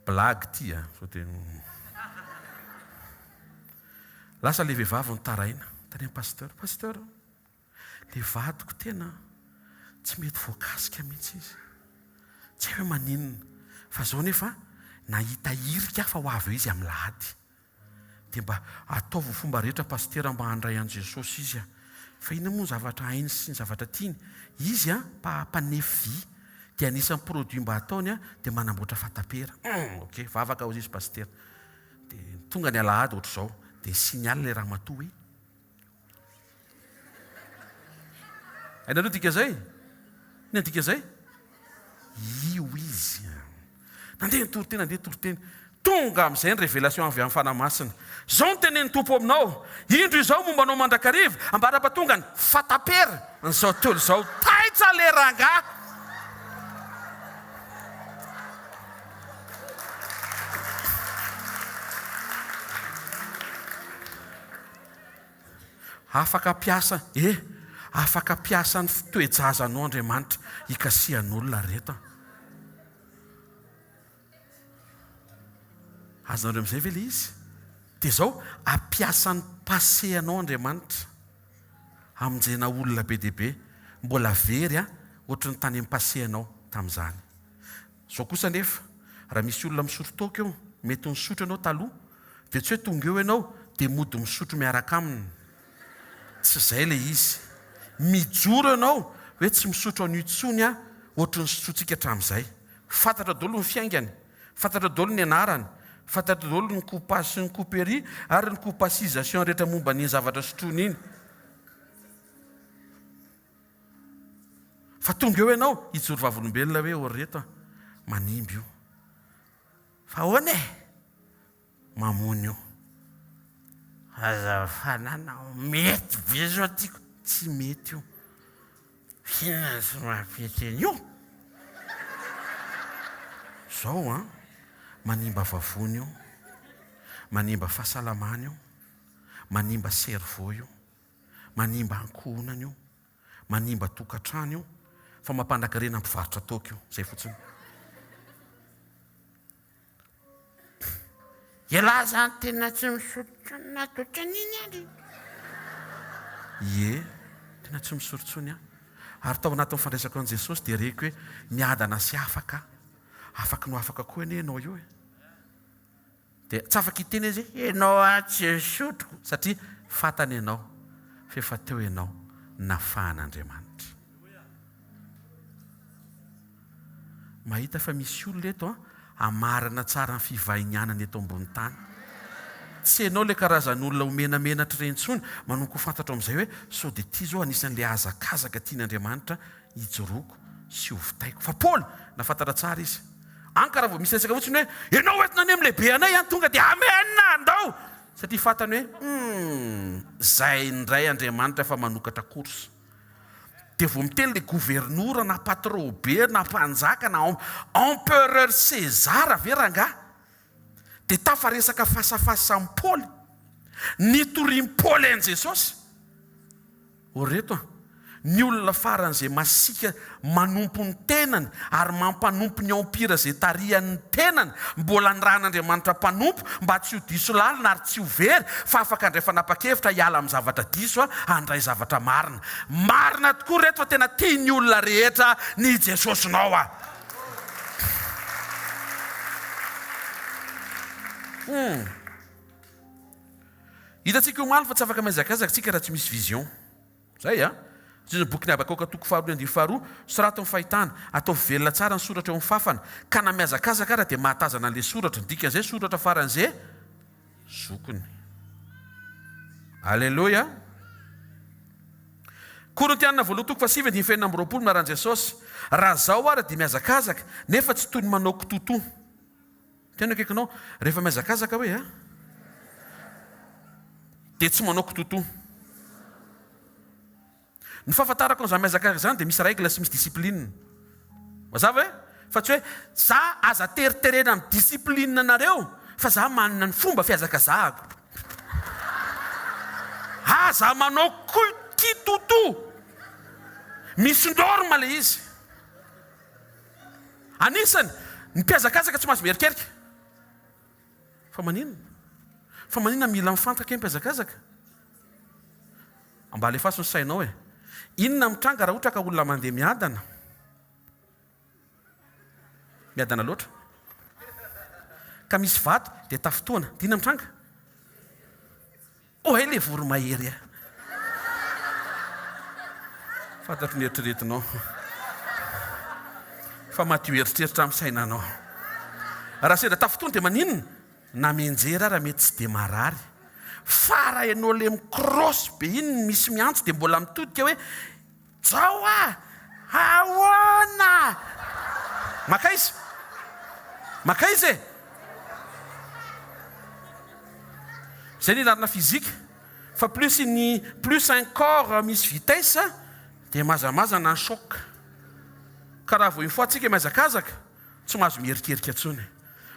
Blague ty a, sao dia lasa le vehivavy nitaraina tany amin'ny pasteur, pasteur. Le vadiko tena tsy mety voakasika mihitsy izy. Tsy hay hoe maninona. Fa zao nefa nahita hirika aho fa ho avy eo izy amin'ny lahady. Dia mba ataovy ny fomba rehetra pasitera mba handray an'i Jesosy izy a. Fa inona moa ny zavatra hainy sy ny zavatra tiany? Izy a mpanefy vy. Dia anisan'ny produit mba ataony a dia manamboatra fatapera. Hum ok, vavaka hozy izy pasitera. Dia tonga ny alahady ohatr'izao, dia ni-signale ilay ramatoa hoe. Hainareo dika izay? Inona dika izay? Io izy. Nandeha nitory teny, nandeha nitory teny. Tonga amin'izay ny révélation avy amin'ny Fanahy Masina. Izao no tenenin'ny Tompo aminao, Indro izao momba anao mandrakariva, ambara-pahatonga ny fatapera an'izao tontolo izao. Taitra le rangahy! Afaka hampiasa eh! Afaka hampiasa ny toe-jazanao Andriamanitra hikasihan'olona ry reto a! Azonareo amin'izay ve ilay izy? Dia izao, hampiasa ny passé anao Andriamanitra hamonjena olona be dia be mbola very a, ohatry ny tany amin'ny passé anao tamin'izany. Izao kosa anefa, raha misy olona misotro toaka eo, mety nisotro ianao taloha, dia tsy hoe tonga eo ianao dia mody misotro miaraka aminy. Tsy izay ilay izy. Mijoro ianao hoe tsy misotro an'io intsony aho, ohatry ny sotrointsika hatramin'izay. Fantatrao daholo ny fiaingany, fantatrao daholo ny anarany, fantatrao daholo ny coupa sy ny couperie ary ny coupasisation rehetra momba an'iny zavatra sotroina iny. Fa tonga eo ianao hijoro vavolombelona hoe ô ry reto a, manimba io. Fa ahoana e? Mamono io. Aza fanana mety be zao tiako. Tsy mety io. Inona tsy mampety an'io? Zao an, manimba vavony io, manimba fahasalamana io, manimba cerveau io. Manimba ankohonana io, manimba tokantrano io, fa mampanakarena mpivarotra toaka io, zay fotsiny. Ialahy zany tena tsy misotro tsony na toetran'iny ary. Ie, tena tsy misotro tsony aho. Ary tao anatin'ny fandraisako an'i Jesosy dia reko hoe miadana sy afaka aho. Afaky no afaka koa anie ianao io e. Dia tsy afaka hiteny izy hoe ianao aho tsy esotriko satria fantany ianao fa efa teo ianao nafahan'Andriamanitra. Mahita fa misy olona eto an, hamarana tsara ny fivahinianana eto ambony tany. Tsy ianao ilay karazan'olona ho menamenatra ireny intsony, manomboka ho fantatrao amin'izay hoe sao dia ity izao anisan'ilay hazakazaka tian'Andriamanitra hijoroako sy hovitaiko. Fa Paoly, nahafantatra tsara izy. Any ka raha vao misy resaka fotsiny hoe, ianao entina any amin'ny lehibe anay an, tonga dia amen, andao! Satria fantany hoe, humm, zay indray Andriamanitra fa manokatra course. Dia vao miteny ilay governora na patron be na mpanjaka na empereur César ve rangahy? Dia tafaresaka face à face amin'i Paoly. Nitorian'i Paoly an'i Jesosy. Ô reto a! Ny olona faran'izay masiaka manompo ny tenany ary mampanompo ny empire izay tarihany ny tenany, mbola nirahan'Andriamanitra mpanompo mba tsy ho diso lalina ary tsy ho very fa afaka handray fanapa-kevitra hiala amin'ny zavatra diso handray zavatra marina. Marina tokoa reto fa tena tian'ny olona rehetra ny Jesosinao a! Hum. Hitantsika omaly fa tsy afaka mihazakazaka isika raha tsy misy vision. Zay a! Hoy ny bokin'i Habakoka toko faharoa andininy faharoa, Soraty ny fahitana, ataovy velona tsara ny soratra eo amin'ny fafana, ka na mihazakazaka ara dia mahatazana an'ilay soratra. Ny dikan'izay, soratra faran'izay zokiny. Aleloia! Korintiana voalohany toko fahasivy andininy fahenina amby 20 Anaran'i Jesosy, Raha izao ara dia mihazakazaka, nefa tsy toy ny manao kitotoa. Tena akaikinao, rehefa mihazakazaka hoe a, dia tsy manao kitotoa. Ny fahafantarako an'izany mihazakazaka izany dia misy règle sy misy discipline. Mazava e? Fa tsy hoe za aza teriterena amin'ny discipline anareo fa za manana ny fomba fihazakazahako. Aza manao kitotoa. Misy norme ilay izy. Anisany, ny mpihazakazaka tsy mahazo mierikerika. Fa maninona? Fa maninona mila mifantoka ny mpihazakazaka? Mba alefaso ny sainao e. Inona mitranga raha ohatra ka olona mandeha miadana? Miadana loatra. Ka misy vato dia tafintohana. Dia inona mitranga? Oay le voromahery a! Fantatro ny eritreretinao fa madio eritreritra amin'ny sainanao. Raha sendra tafintohina dia maninona? Na mianjera ara mety tsy dia marary. Fa raha ianao le mi-cross be iny no misy miantso dia mbola mitodika hoe Jao a! Ahoana? Makaiza? Makaiza e? Zay ny ilarina physique fa plus ny plus un corps misy vitesse dia mazamazana ny choc. Ka raha vao une fois tsika mihazakazaka Tsy mahazo miherikerika intsony.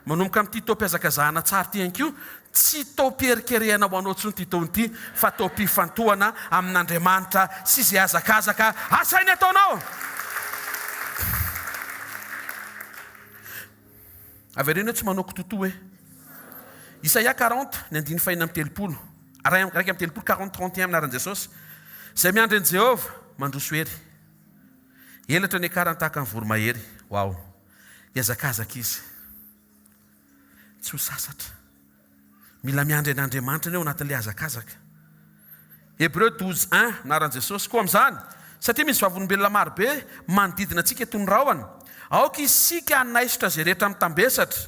Manomboka amin'ity taom-pihazakazahana tsara ity ihany koa, tsy taom-piherikerehana ho anao intsony ity taona ity, fa taom-pifantohana amin'Andriamanitra sy izay hazakazaka asainy ataonao. Avereno hoe tsy manao kitotoa hoe. Isaia 40, ny andininy fahenina amby 30. 31, 40, 31 amin'ny anaran'i Jesosy. Izay miandry an'i Jehovah, mandroso hery. Elatra niakarany tahaka ny voromahery. Waouh! Hihazakazaka izy. Tsy ho sasatra. Mila miandry an'Andriamanitra anie ao anatin'ilay hazakazaka. Hébreux 12, un, Anaran'i Jesosy. Koa amin'izany, satria misy vavolombelona maro be manodidina antsika toy ny rahona, aoka isika hanaisotra izay rehetra mitambesatra.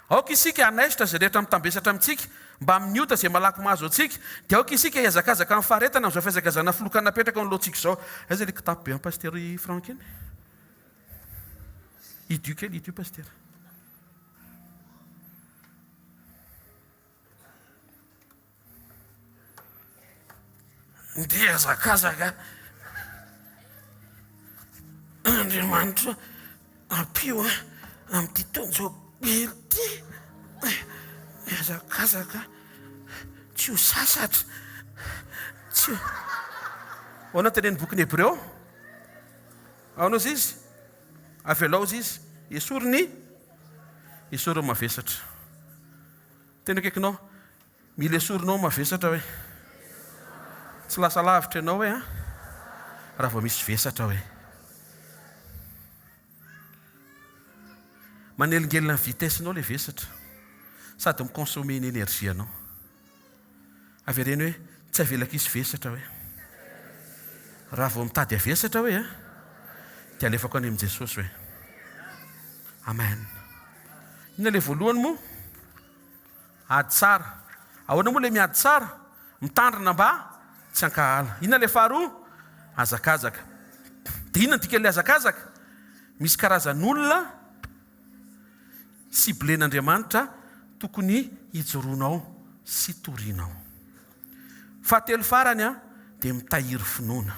Aoka isika hanaisotra izay rehetra mitambesatra amintsika, mbamin'ny ota izay malaky mahazo antsika, dia aoka isika hihazakazaka amin'ny faharetana amin'izao fihazakazahana filokana napetraka eo anoloantsika izao. Aiza ilay kitapo be an'i Pasitera Franck iny? Idio kely, idio Pasitera. Ndeha hazakazaka Andriamanitra ampio ahy amin'ity taon-jobily ity. Mihazakazaka tsy ho sasatra. Tsy ho... Ahoana tenenin'ny bokin'ny Hebreo? Ahoana ozy izy? Avelao ozy izy. Esory ny esory ny mavesatra. Tena akaikinao. Mila esorinao mavesatra hoe. Tsy lasa lavitra ianao hoe an. Raha vao misy vesatra hoe. Manelingelina ny vitesse-nao ilay vesatra. Sady mi-consommer ny énergie-nao. Avereno hoe tsy avelako hisy vesatra hoe. Raha vao mitady havesatra hoe an, dia alefako any amin'i Jesosy hoe. Amen. Inona ilay voalohany moa? Ady tsara. Ahoana moa ilay miady tsara? Mitandrina mba tsy hankahala. Inona ilay faharoa? Hazakazaka. Dia inona ny dikan'ilay hazakazaka? Misy karazan'olona ciblen'Andriamanitra tokony hijoroanao sy torianao. Fahatelo farany dia mitahiry finoana.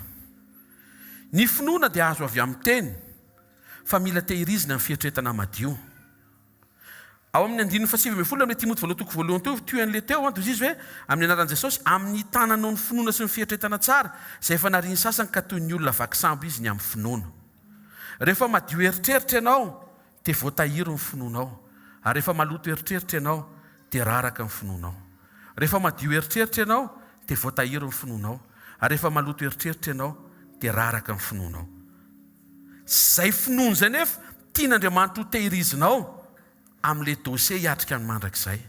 Ny finoana dia azo avy amin'ny teny fa mila tehirizina amin'ny fieritreretana madio. Ao amin'ny andininy fahasivy ambin'ny folo amin'ny Timoty voalohany toko voalohany teo, toy an'ilay teo, dia hoy izy hoe, Amin'ny anaran'i Jesosy, amin'ny hitananao ny finoana sy ny fieritreretana tsara, izay efa narian'ny sasany ka toy ny olona vaky sambo izy ny amin'ny finoana. Rehefa madio eritreritra ianao, dia voatahiry ny finoanao. Ary rehefa maloto eritreritra ianao, dia raraka ny finoanao. Rehefa madio eritreritra ianao, dia voatahiry ny finoanao. Ary rehefa maloto eritreritra ianao, dia raraka ny finoanao. Izay finoana izay anefa tian'Andriamanitra ho tehirizinao amin'ilay dossier hiatrika ny mandrakizay.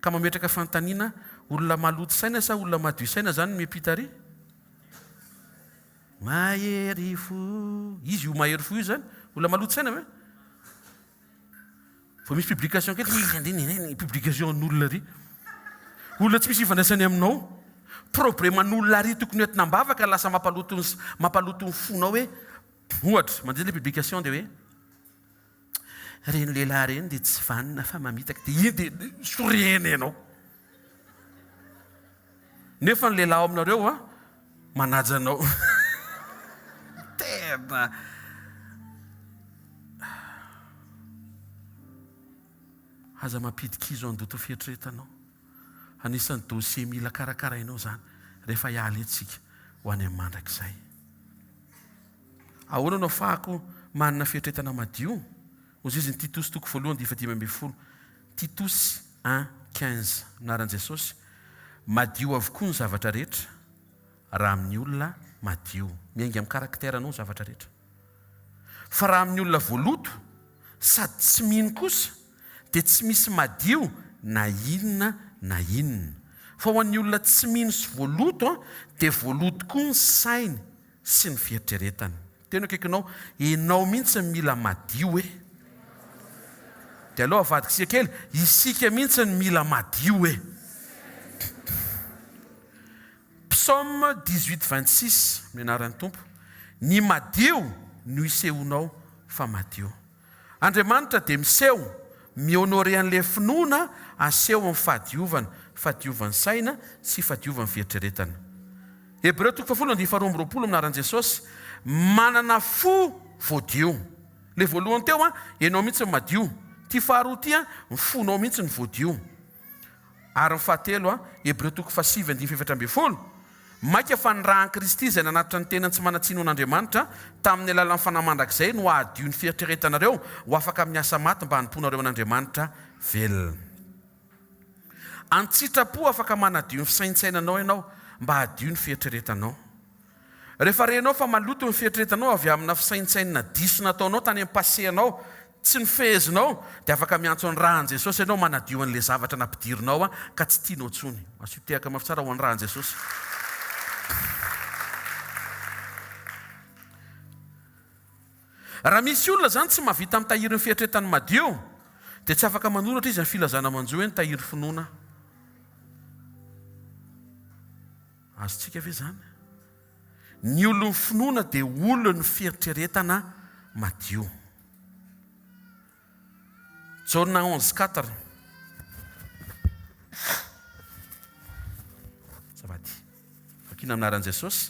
Ka mametraka fanontaniana, olona maloto saina sa olona madio saina izany no miampita ary? Mahery fo. Izy io mahery fo io izany, olona maloto saina ve? Vao misy publication kely, ny publication an'olona ary. Olona tsy misy ifandraisany aminao. Probleman'olona ary tokony hoentina am-bavaka lasa mampaloto ny mampaloto ny fonao hoe ohatra, mandeha ilay publication dia hoe ireny lehilahy ireny dia tsy vanona fa mamitaka. Dia iny dia sorena ianao. Nefa ny lehilahy ao aminareo a manaja anao. Tena Aza mampidi-kizo handoto fieritreretanao. Anisan'ny dossier mila karakarainao izany rehefa hiala eto isika ho any amin'ny mandrakizay. Ahoana no afahako manana fieritreretana madio? Hoy izy ny Titosy toko voalohany dia 15. Titosy un 15. Anaran'i Jesosy. Madio avokoa ny zavatra rehetra raha amin'ny olona madio. Miainga amin'ny caractère anao ny zavatra rehetra. Fa raha amin'ny olona voaloto sady tsy mino kosa dia tsy misy madio na inona na inona. Fa ho an'ny olona tsy mino sy voaloto dia voaloto koa ny sainy sy ny fieritreretany. Tena akaikinao, enao mihitsy no mila madio e! Dia aleo avadikitsika kely, isika mihitsy no mila madio e! Psaume 18 26, Amin'ny anaran'ny Tompo, ny madio no isehoanao fa madio. Andriamanitra dia miseho, mi-honorer an'ilay finoana aseho amin'ny fahadiovana, fahadiovan'ny saina sy fahadiovan'ny fieritreretana. Hebreo toko fahafolo andininy faharoa 22 amin'ny anaran'i Jesosy, manana fo voadio. Ilay voalohany teo an, ianao mihitsy no madio. Ity faharoa ity an, ny fonao mihitsy no voadio. Ary ny fahatelo an, Hebreo toko fahasivy andininy fahefatra 14, Mainka fa ny rà an'i Kristy izay nanatitra ny tenany tsy manan-tsiny ho an'Andriamanitra, tamin'ny alalan'ny Fanahy mandrakizay, no hahadio ny fieritreretanareo ho afaka amin'ny asa maty mba hanompoanareo an'Andriamanitra velona. An-tsitrapo afaka manadio ny fisaintsainanao ianao mba hahadio ny fieritreretanao. Rehefa renao fa maloto ny fieritreretanao avy amina fisaintsainana diso nataonao tany amin'ny passé-nao, tsy nofehezinao, dia afaka miantso ny rà an'i Jesosy ianao manadio an'ilay zavatra nampidirinao ka tsy tianao intsony. Asio tehaka mafy tsara ho an'ny rà an'i Jesosy. Raha misy olona izany tsy mahavita mitahiry ny fieritreretany madio, dia tsy afaka manoratra izy ny filazana manjo hoe nitahiry finoana aho. Azontsika ve izany? Ny olon'ny finoana dia olon'ny fieritreretana madio. Jaona 11 quatre. Azafady. Vakina amin'ny anaran'i Jesosy.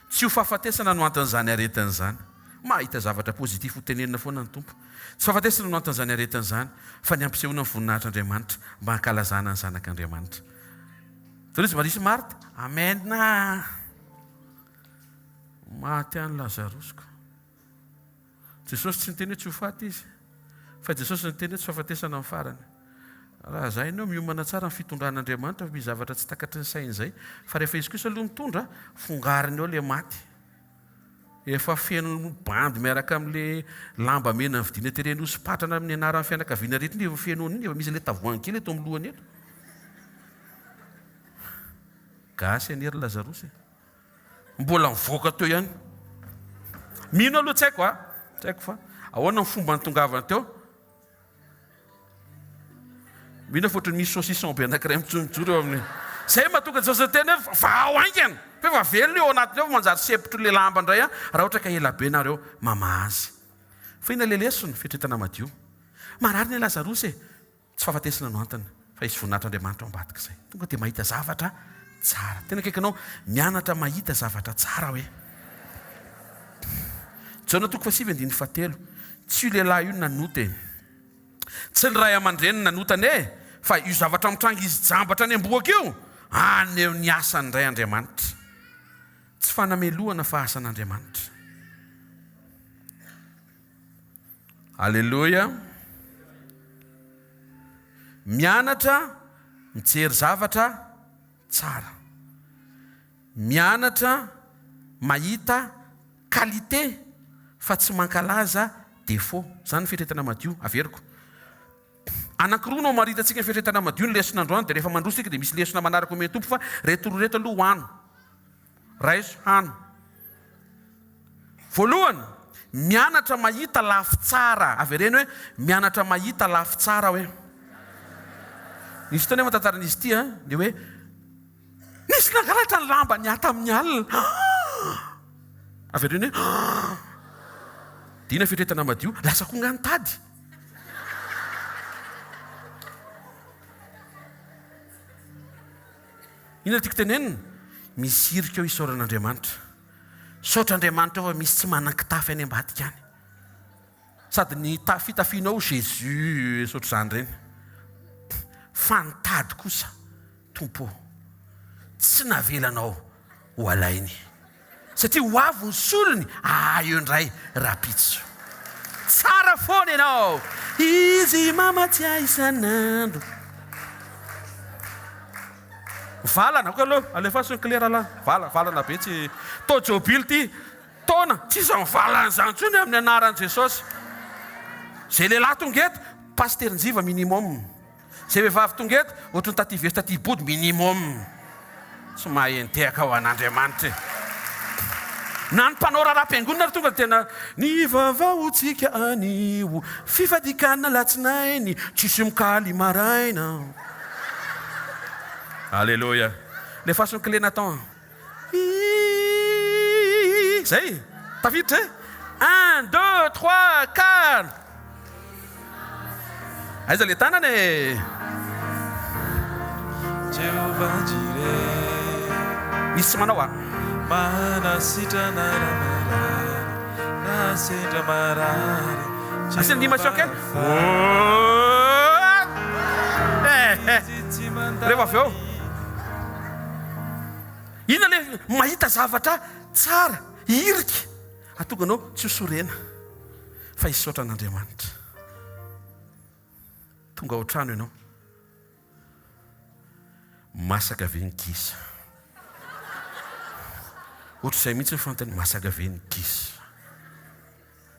Tsy ho fahafatesana no anton'izany aretina izany. Mahita zavatra positif ho tenenina foana ny Tompo. Tsy fahafatesana no anton'izany aretina izany, fa ny hampisehoana ny voninahitr'Andriamanitra mba hankalazana ny Zanak'Andriamanitra. Toy izy Maria sy Marta. Amen. Maty any Lazarosy ko. Jesosy tsy niteny hoe tsy ho faty izy. Fa Jesosy niteny hoe tsy fahafatesana ny farany. Raha zay ianao miomana tsara ny fitondran'Andriamanitra fa misy zavatra tsy takatry ny saina izay. Fa rehefa izy kosa aloha mitondra, fongariny eo ilay maty. Efa feno bandy miaraka amin'le lamba mena novidiana tery Anosipatrana amin'ny anaran'ny fianakaviana rehetra iny efa feno an'iny, efa misy an'ilay tavoahangy kely eto amin'ny lohany eto. Gasy anie ry Lazarosy e. Mbola mivoaka teo ihany. Mino aloha tsy haiko a, tsy haiko fa ahoana ny fomba nitongavany teo. Mino aho fa ohatran'ny misy saucisson be anankiray mijoro eo amin'ny. Izay mahatonga Jesosy niteny hoe vahao haingana. Fa efa velona io ao anatiny ao fa manjary sempotry ilay lamba indray an, raha ohatra ka ela be nareo mamaha azy. Fa inona ilay lesona? Fieritreretana madio. Marary anie Lazarosy e. Tsy fahafatesana no antony fa hisy voninahitr'Andriamanitra ao ambadik'izay. Tonga dia mahita zavatra tsara. Tena akaikinao mianatra mahita zavatra tsara hoe. Jaona toko fahasivy andininy fahatelo. Tsy io lehilahy io no nanota e. Tsy ny ray aman-dreniny nanota anie fa io zavatra mitranga izy jamba hatrany am-bohoka io, haneho ny asany indray Andriamanitra. Tsy fanamelohana fa asan'Andriamanitra. Aleloia. Mianatra mijery zavatra tsara. Mianatra mahita qualité fa tsy mankalaza défaut. Izany ny fieritreretana madio. Averiko. Anankiroa no hamaritantsika ny fieritreretana madio ny lesona androany dia rehefa mandroso isika dia misy lesona manaraka omen'ny Tompo fa ireto roa ireto aloha ho ano. Raiso hano. Voalohany, mianatra mahita lafy tsara. Avereno hoe, mianatra mahita lafy tsara hoe. Nisy fotoana efa tantaran'izy ity an, dia hoe nisy nangalatra ny lambany ahy tamin'ny alina. Avereno hoe, Dina fieritreretana madio, lasa koa nga ny tady. Inona no tiako tenenina? Misy hirika eo isaorana Andriamanitra. Misaotra Andriamanitra eo fa misy tsy manan-kitafy any ambadika any. Sady ny fitafianao Jésus sy ohatr'izany ireny. Fa ny tady kosa Tompo ô, tsy navelanao ho alainy. Satria ho avy ny solony, ah eo indray rahampitso. Tsara foana ianao. Izy mamatsy ahy isan'andro. Valana, aoka aloha, alefaso ny clé rahalahy. Vala, valana be tsy. Tao jobily ity. Taona, tsisy mivalana izany intsony amin'ny anaran'i Jesosy. Izay lehilahy tonga eto, Pasitera Njiva minimum. Izay vehivavy tonga eto, ohatry ny taty vesy taty body minimum. Tsy mahay entehaka ho an'Andriamanitra e. Na ny mpanao raharaham-piangonana ary tonga dia tena ny vaovaontsika anio, fifadikanina alatsinainy, tsisy mikaly maraina. Aleloia. Lefaso ny clé Nathan. Iiiiiiii. Zay. Tafiditra e. Un, deux, trois, quatre. Aiza le tanana e? Jehovah Jireh. Misy tsy manao a. Manasitrana raha marary, raha sendra marary. Asiana animation kely. Rehefa avy eo. Inona le mahita zavatra tsara, hirika, ahatonga anao tsy ho sorena fa hisaotra an'Andriamanitra. Tonga ao an-trano ianao. Masaka ve ny gisa? Ohatr'izay mihitsy ny fanontaniana, masaka ve ny gisa?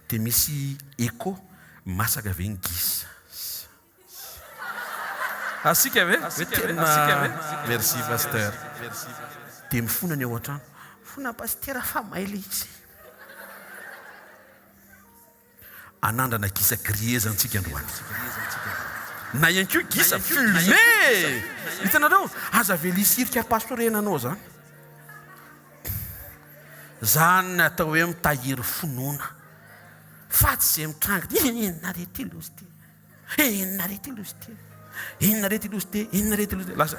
Dia misy echo, masaka ve ny gisa? Asika ve? Tena merci pasteur. Dia mifona ny ao an-trano. Mifona pasitera fa may ilay izy. Anandrana gisa grillé zany tsika androany. Na ihany koa gisa fumé! Hitanareo? Aza avela hisy hirika hampasorena anao zany. Zany ny atao hoe mitahiry finoana. Fa tsy izay mitranga inona re ity loza ity? Inona re ity loza ity? Inona re ity loza ity? Inona re ity loza ity? Lasa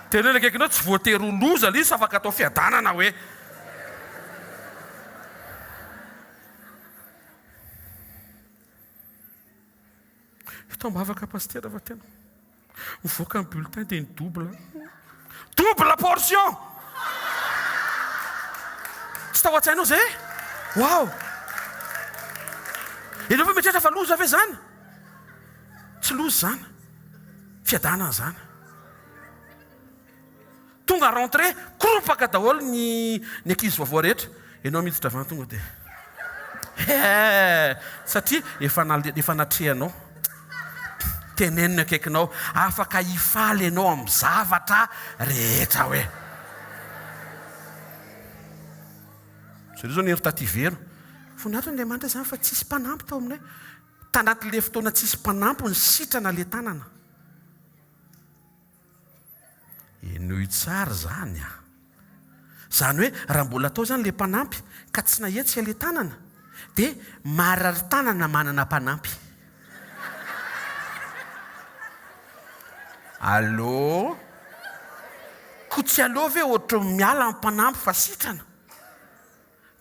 teneno akaikinao tsy voatery ho loza ilay izy fa afaka atao fiadanana hoe. Fitaom-bavaka pasitera fa tena mivoaka ny bulletin dia ny double. Double portion! Tsy tao an-tsainao izay e? Wow! Ianao ve mieritreritra fa loza ve izany? Tsy loza izany. Fiadanana izany. Tonga rentrée, koropaka daholo ny ny ankizy vaovao rehetra. Ianao miditra avy any tonga dia hee satria efa efa natrehanao. Teneno ny akaikinao, afaka hifaly ianao amin'ny zavatra rehetra hoe. Jereo izao ny hery taty Vero. Voninahitra Andriamanitra izany fa tsisy mpanampy tao aminay. Tanatin'ilay fotoana tsisy mpanampy ny sitrana ilay tanana. Henoy tsara izany an! Izany hoe raha mbola tao izany ilay mpanampy ka tsy nahetsika ilay tanana dia marary tanana manana mpanampy. Allô? Koa tsy aleo ve ohatran'ny miala ny mpanampy fa sitrana?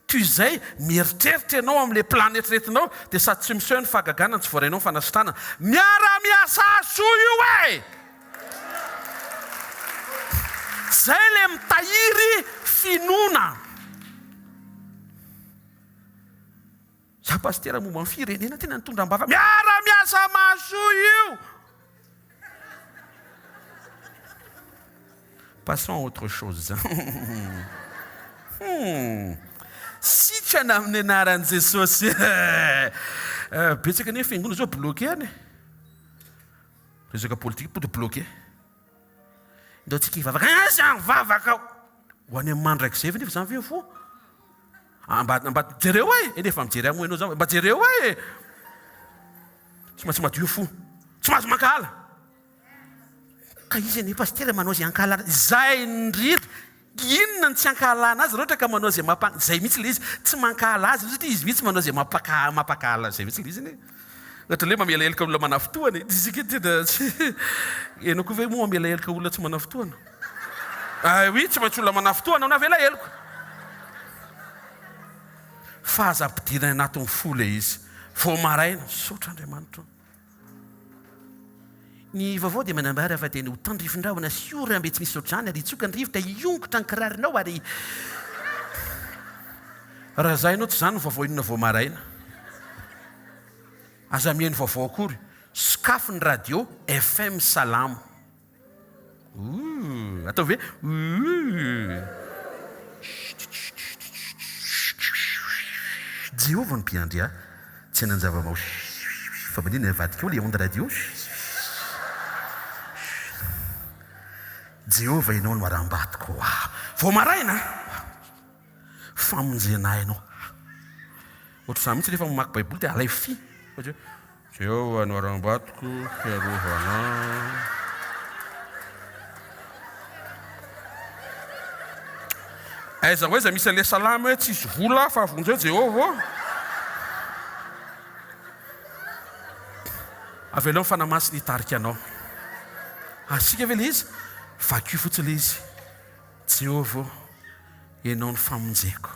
Toy izay mieritreritra ianao amin'ilay plan eritreretinao dia sady tsy miseho ny fahagagana no tsy voarainao ny fanasitranana. Miara-miasa soa io e! Zay ilay mitahiry finoana. Za pasitera momba ny firenena tena nitondra am-bava. Miara-miasa mahasoa io! Passons à autre chose. Hum. Sitrana amin'ny anaran'i Jesosy. Betsaka anie fiangonana zao bloqué any. Resaka politique poto bloqué. Ndao tsika hivavaka. Aiza mivavaka aho. Ho any amin'ny mandrakizay ve nefa zany ve fo? Ah, mba mba jereo ahy e. Efa mijery ahy moa ianao zany. Mba jereo ahy e. Tsy maintsy madio fo. Tsy mahazo mankahala. Ka izy anie pasitera manao izay ankahalana. Izay indrindra. Inona no tsy ankahalana azy raha ohatra ka manao izay mampa izay mihitsy ilay izy. Tsy mankahala azy satria izy mihitsy manao izay mampaka mampakahala izay mihitsy ilay izy anie. Ohatra hoe mamela heloka olona manafintohana e. Izy ity tena tsy ianao koa ve moa mamela heloka olona tsy manafintohana? Ah oui, tsy maintsy olona manafintohana no avela heloka. Fa aza ampidirina any anatin'ny fo ilay izy. Vao maraina, misaotra Andriamanitra ô. Ny vaovao dia manambara fa dia ho tandrifin-drahona sy oram-be tsy misy ohatr'izany ary hitsoka ny rivotra hiongotra ny kiraronao ary Raha za ianao tsy izany ny vaovao inona vao maraina. Aza mihaino vaovao akory. Sokafy ny radio FM Salamo. Ooh, ataovy hoe ooh. Jehovah no mpiandry ahy, tsy hanan-java-mahoso. Fa manina avadika ao ilay onde radio. Jehovah ianao no harambatoko. Vao maraina. Famonjena ahy Ianao. Ohatr'izany mihitsy rehefa mamaky Baiboly dia alaivo fy. Ohatra hoe, Jehovah no harambatoko, fiarovana ahy. Aiza ho aiza misy an'ilay salamo hoe tsisy vola fa vonjeo Jehovah ô? Avelao ny Fanahy Masina hitarika anao. Azontsika ve ilay izy? Vakio fotsiny ilay izy. Jehovah ô, Ianao no famonjeko.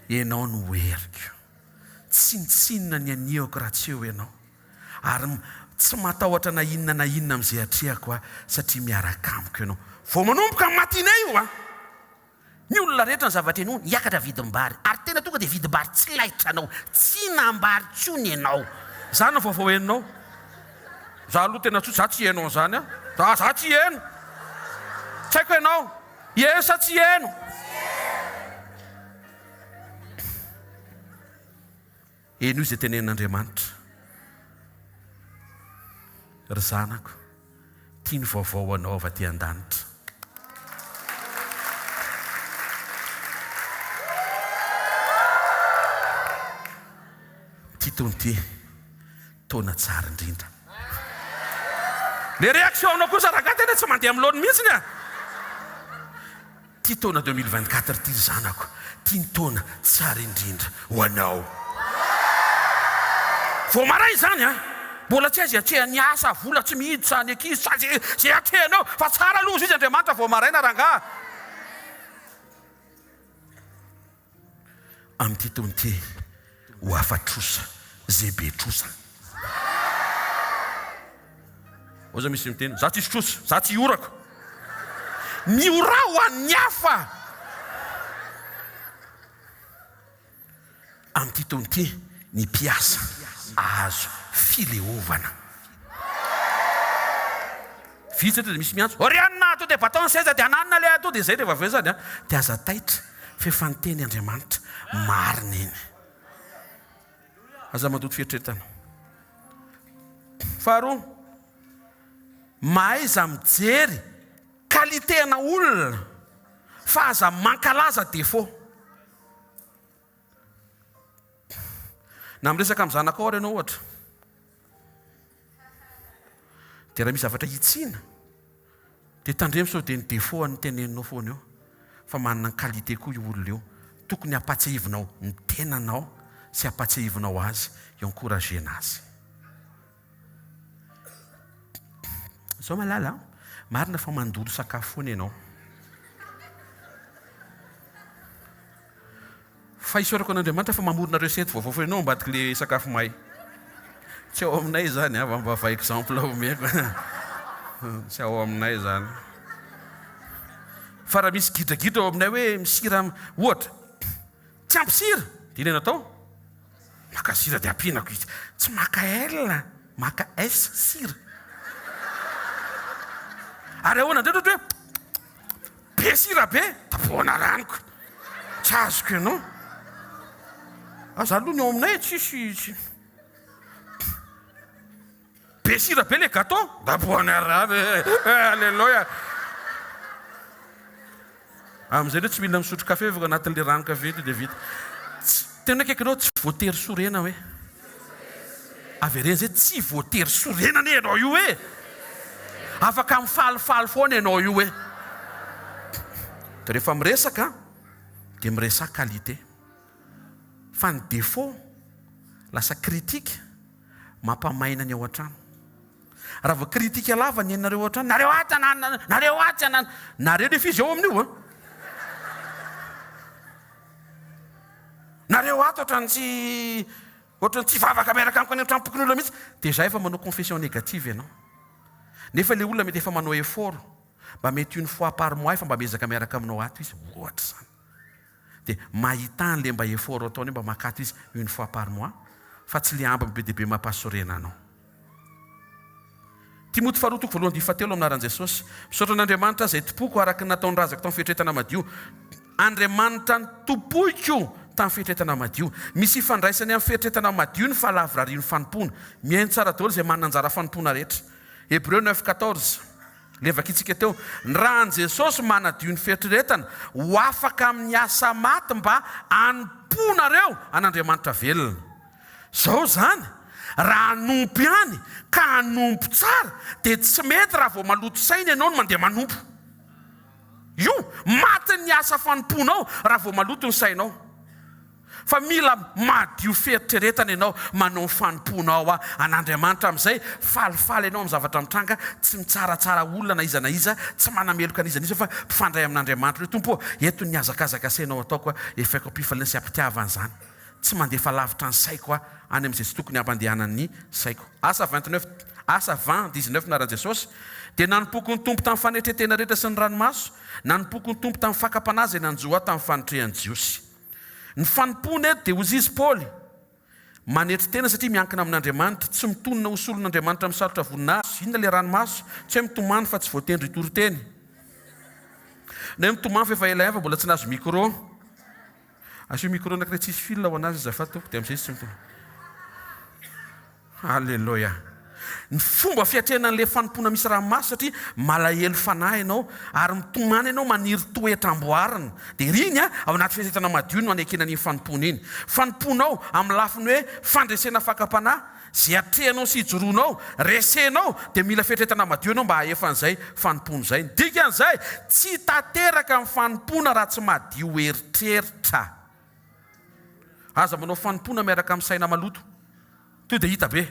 Ianao no heriko. Tsinontsinona ny anihako raha tsy eo Ianao. Ary tsy matahotra na inona na inona amin'izay atrehako aho, satria miaraka amiko Ianao. Vao manomboka ny matinée io an! Ny olona rehetra ny zavatra inoany, hiakatra vidim-bary. Ary tena tonga dia vidim-bary tsy laitra anao. Tsy nambary intsony ianao. Zany no vaovao henonao. Za aloha tena tsotra, za tsy heno an'izany an. Za za tsy heno. Tsy haiko ianao. Heno sa tsy heno? Henoy izay tenenin'Andriamanitra. Ry zanako, tia ny vaovao ho anao avy aty an-danitra. Ity taona ity, taona tsara indrindra. Le réaction-nao kosa rangahy tena tsy mandeha amin'ny laoniny mihitsy a! Ty taona 2024 ty ry zanako, ty ny taona tsara indrindra ho anao. Vao maray izany an! Mbola tsy aiza hiatrehan'ny asa, vola tsy miditra, ny ankizy tsy aiza izay atrehanao fa tsara aloha hozy izy Andriamanitra vao maraina rangaha. Amin'ity taona ity ho afa-trosa ze be trosa. Ao zao misy miteny, za tsisy trosa, za tsy hioraka. Miorà ho an'ny hafa. Amin'ity taona ity ny mpiasa ahazo fileovana. Vitsy eto dia misy miantso, Ry anona, to dia batao ny seza dia ananona le ato dia izay rehefa avy eo izany an, dia aza taitra fa efa niteny Andriamanitra, marina iny. Aza mandoto fieritreretana. Faharoa, mahaiza mijery qualité ana olona fa aza mankalaza défaut. Na miresaka amin'ny zanakao ary ianao ohatra, dia raha misy zavatra hitsiana, dia tandremo sao dia ny défaut no teneninao foana eo, fa manana ny qualité koa io olona io. Tokony hampatsiahivinao ny tenanao sy hampatsiahivinao azy, hi-encourager-na azy. Zao malala a, marina fa mandoro sakafo foana ianao. Fa isaorako an'Andriamanitra fa mamorona recette vaovao foana ianao ambadiky le sakafo may. Tsy ao aminay izany a, mba fa exemple omeko. Tsy ao aminay izany. Fa raha misy gidragidra ao aminay hoe misira ohatra, tsy ampy sira, dia inona no atao? Maka sira dia ampianako izy. Tsy maka L, maka S, sira. Ary ahoana indray ohatra hoe be sira be, tapohana ranoko. Tsy azoko ianao. Aza aloha ny ao aminay tsisy tsy. Be sira be le gâteau, tapohana rano e. Alléluia. Amin'izay ndray tsy mila misotro kafe fa anatin'le rano kafe ity dia vita. Tsy, tena akaikinao tsy voatery sorena hoe. Avereno izay, tsy voatery sorena anie ianao io e! Afaka mifalifaly foana ianao io e! Dia rehefa miresaka dia miresaha qualité. Fa ny défaut lasa critique mampamaina ny ao an-trano. Raha vao critique lava ny anareo ao an-trano, nareo atsy ananona, nareo atsy ananona, nareo nefa izy ao amin'io an! Nareo ato ohatran'ny tsy ohatran'ny tsy hivavaka miaraka amiko any an-tranom-pokonolona mihitsy, déjà efa manao confession négative ianao. Nefa ilay olona mety efa manao effort, mba mety une fois par mois efa mba miezaka miaraka aminao ato izy, ohatra izany. Dia mahita an'ilay mba effort ataony hoe mba makato izy une fois par mois, fa tsy ilay ambiny be dia be mampahasorena anao. Timoty faharoa toko voalohany andininy fahatelo amin'ny anaran'i Jesosy. Misaotra an'Andriamanitra aho izay tompoiko araka ny nataon'ny razako tamin'ny fieritreretana madio. Andriamanitra nitompoiko tamin'ny fieritreretana madio. Misy ifandraisany amin'ny fieritreretana madio ny fahalavorarian'ny fanompoana. Mihaino tsara daholo izay manana anjara fanompoana rehetra. Hebreo neuf quatorze. Ilay vakintsika teo, ny ran'i Jesosy manadio ny fieritreretana ho afaka amin'ny asa maty mba hanompoanareo an'Andriamanitra velona. Izao izany, raha hanompo ihany ka hanompo tsara dia tsy mety raha vao maloto saina ianao no mandeha manompo. Io, maty ny asa fanompoanao raha vao maloto ny sainao. Fa mila madio fieritreretana ianao manao ny fanompoanao an'Andriamanitra amin'izay falifaly ianao amin'ny zavatra mitranga, tsy mitsaratsara olona na iza na iza, tsy manameloka an'iza n'iza fa mpifandray amin'Andriamanitra hoe Tompo ô, eto ny hazakazaka asainao ataoko, efaiko am-pifaliana sy am-pitiavana izany. Tsy mandefa lavitra ny saiko aho any amin'izay tsy tokony hampandehanan'ny saiko. Asa 29, Asa 20, 19 Anaran'i Jesosy, dia nanompoako ny Tompo tamin'ny fanetren-tena rehetra sy ny ranomaso, nanompoako ny Tompo tamin'ny fakam-panahy izay nanjo ahy tamin'ny fanotrehan'ny Jiosy. Ny fanompoana eto dia hozy izy Paoly, manetry tena satria miankina amin'Andriamanitra, tsy mitonona ho solon'Andriamanitra misalotra voninahitra. Inona ilay ranomaso? Tsy hoe mitomany fa tsy voatendry hitory teny. Na hoe mitomany fa efa ela ihany fa mbola tsy nahazo micro. Asio micro anankiray tsisy fil ho anazy azafady tompoko dia amin'izay izy tsy mitomany. Aleloia. Ny fomba fiatrehana an'ilay fanompoana misy ranomaso satria malahelo fanahy ianao ary mitomany ianao maniry toetra amboarina. Dia iriny ao anaty fieritreretana madio no anekena an'iny fanompoana iny. Fanompoanao amin'ny lafiny hoe fandresena fakam-panahy, izay atrehanao sy ijoroanao, resenao, dia mila fieritreretana madio ianao mba hahefa an'izay fanompoana izay. Ny dikan'izay, tsy tanteraka ny fanompoana raha tsy madio eritreritra. Aza manao fanompoana miaraka amin'ny saina maloto. To dia hita be.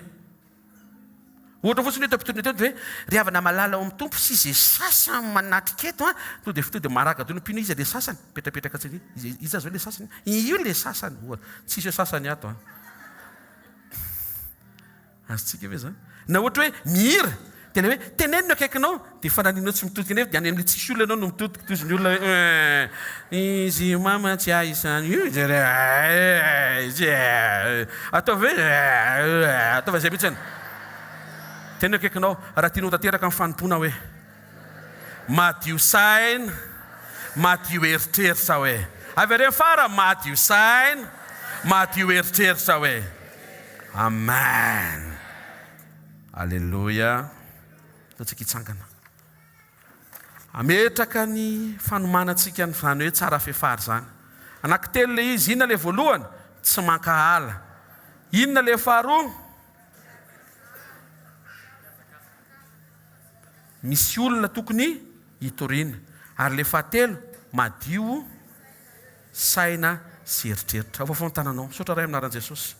Ohatra fotsiny eto am-pitoriana eto dia hoe, ry havana malala ao amin'ny Tompo sy izay sasany manatrika eto an, to dia to dia maraka daholo ny mpino iza ilay sasany, mipetrapetraka tsy iza iza izao ilay sasany, io ilay sasany, ohatra. Tsisy hoe sasany ato an. Azontsika ve izany? Na ohatra hoe mihira, dia ilay hoe teneno ny akaikinao, dia fanahinianao tsy mitodika nefa dia any amin'ilay tsisy olona ianao no mitodika, toy ny olona hoe eh, izy mama tsy ahy izany io, dia eh, izy eh, ataovy hoe eh, ataovy izay mihitsy. Teneno akaikinao, raha tianao ho tanteraka ny fanompoana hoe madio saina, madio eritreritra hoe. Avereno farany, madio saina, madio eritreritra hoe. Amen! Aleloia! Ataontsika hitsangana. Hametraka ny fanomanantsika an'izany hoe tsara fefary izany. Anankitelo ilay izy. Inona ilay voalohany? Tsy mankahala. Inona ilay faharoa? Misy olona tokony hitoriana. Ary ilay fahatelo, madio saina sy eritreritra. Afafono ny tananao. Misaotra Ray amin'ny anaran'i Jesosy.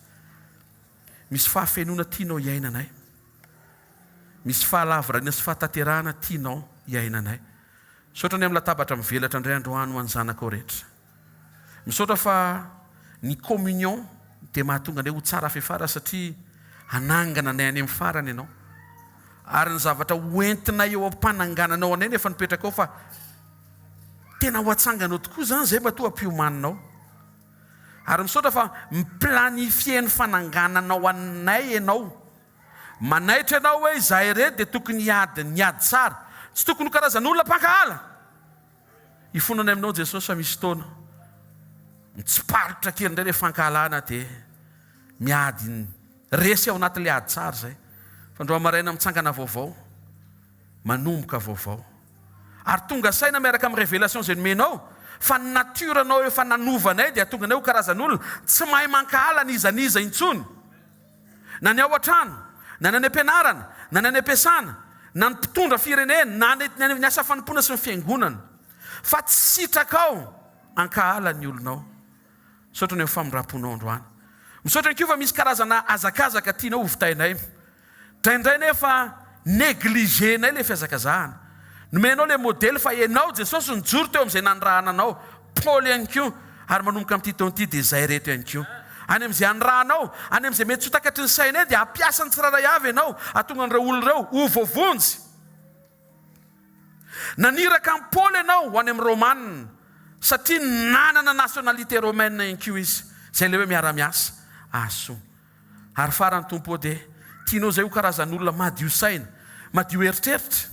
Misy fahafenoana tianao hiainanay. Misy fahalavorariana sy fahatanterahana tianao hiainanay. Misaotra ny amin'ny latabatra mivelatra indray androany ho an'ny zanakao rehetra. Misaotra fa ny communion dia mahatonga anay ho tsara fefara satria hanangana anay any amin'ny farany ianao. Ary ny zavatra ho entinay eo am-panangananao anay no efa nipetraka ao fa tena ho atsanganao tokoa izany izay matoa ampiomaninao. Ary misaotra fa mi-planifier ny fanangananao anay ianao. Manaitra ianao hoe izahay ireto dia tokony hiady ny ady tsara. Tsy tokony ho karazan'olona mpankahala. Hifonana aminao Jesosy fa misy fotoana mitsipalotra kely indray ilay fankahalana dia miady ny resy ao anatin'ilay ady tsara izay. Fa androany maraina mitsangana vaovao, manomboka vaovao. Ary tonga saina miaraka amin'ny révélation izay nomenao fa ny nature nao efa nanova anay dia hahatonga anay ho karazan'olona tsy mahay mankahala n'iza n'iza intsony. Na ny ao an-trano, na ny any am-pianarana, na ny any am-piasana, na ny mpitondra firenena, na ny any amin'ny asa fanompoana sy ny fiangonana. Fa tsy sitrakao hankahala ny olonao. Misaotra ny amin'ny famindram-ponao androany. Misaotra ihany koa fa misy karazana hazakazaka tianao hovitainay. Indraindray nefa négliger-nay ilay fihazakazahana. Nomenao ilay modely fa ianao Jesosy nijoro teo amin'izay nanirahana anao. Paoly ihany koa, ary manomboka amin'ity taona ity dia izay reto ihany koa. Any amin'izay anirahanao, any amin'izay mety tsy ho takatry ny sainay dia hampiasa ny tsirairay avy ianao hahatonga an'ireo olona ireo ho voavonjy. Naniraka an'i Paoly ianao ho any amin'ny Romana satria nanana nationalité romaine ihany koa izy. Izay ilay hoe miara-miasa. Ahasoa. Ary farany Tompo ô dia tianao izay ho karazan'olona madio saina, madio eritreritra,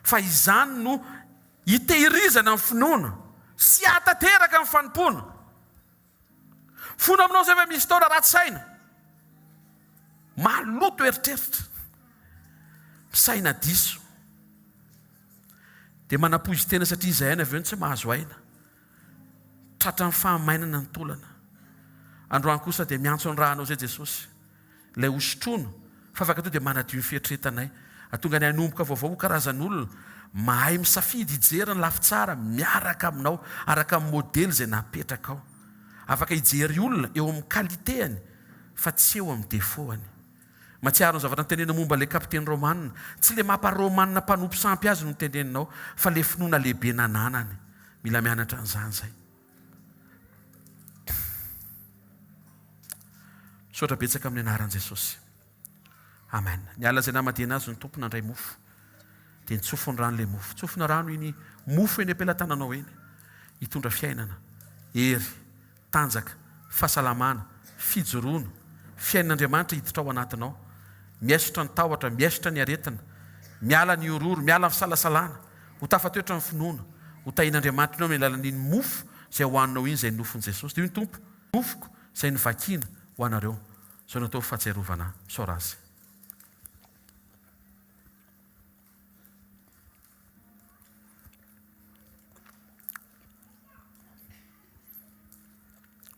fa izany no hitehirizana ny finoana sy hahatanteraka ny fanompoana. Fona aminao izay fa misy taona ratsy saina, maloto eritreritra, misaina diso. Dia manapoizin-tena satria izahay any avy eo no tsy mahazo aina. Tratran'ny fahamainana ny taolana. Androany kosa dia miantso ny rànao izay Jesosy. Ilay hosotroina, fa afaka tonga dia manadio ny fieritreretanay. Hahatonga anay hanomboka vaovao ho karazan'olona mahay misafidy hijery ny lafy tsara miaraka aminao, araka ny modely izay napetrakao. Afaka hijery olona eo amin'ny qualité-ny fa tsy eo amin'ny défaut-ny. Mahatsiaro ny zavatra notenenina momba ilay kapiteny romana. Tsy ilay mapa romana mpanompo sampy azy no noteneninao, fa ilay finoana lehibe nananany. Mila mianatra an'izany izay. Misaotra betsaka amin'ny anaran'i Jesosy. Amen. Niala izay namadihana azy ny Tompo nandray mofo. Dia nitsofiny rano ilay mofo. Tsofina rano iny mofo eny am-pelatananao iny. Hitondra fiainana, hery, tanjaka, fahasalamana, fijoroana, fiainan'Andriamanitra hiditra ao anatinao. Miaisotra ny tahotra, miaisotra ny aretina, miala ny horohoro, miala ny fisalasalana. Ho tafatoetra ny finoana. Ho tahian'Andriamanitra ianao amin'ny alalan'iny mofo izay hohaninao iny izay nofon'i Jesosy. Dia hoy ny Tompo, Nofoko izay novakiana ho anareo. Izao no atao ho fahatsiarovana ahy. Misaora Azy.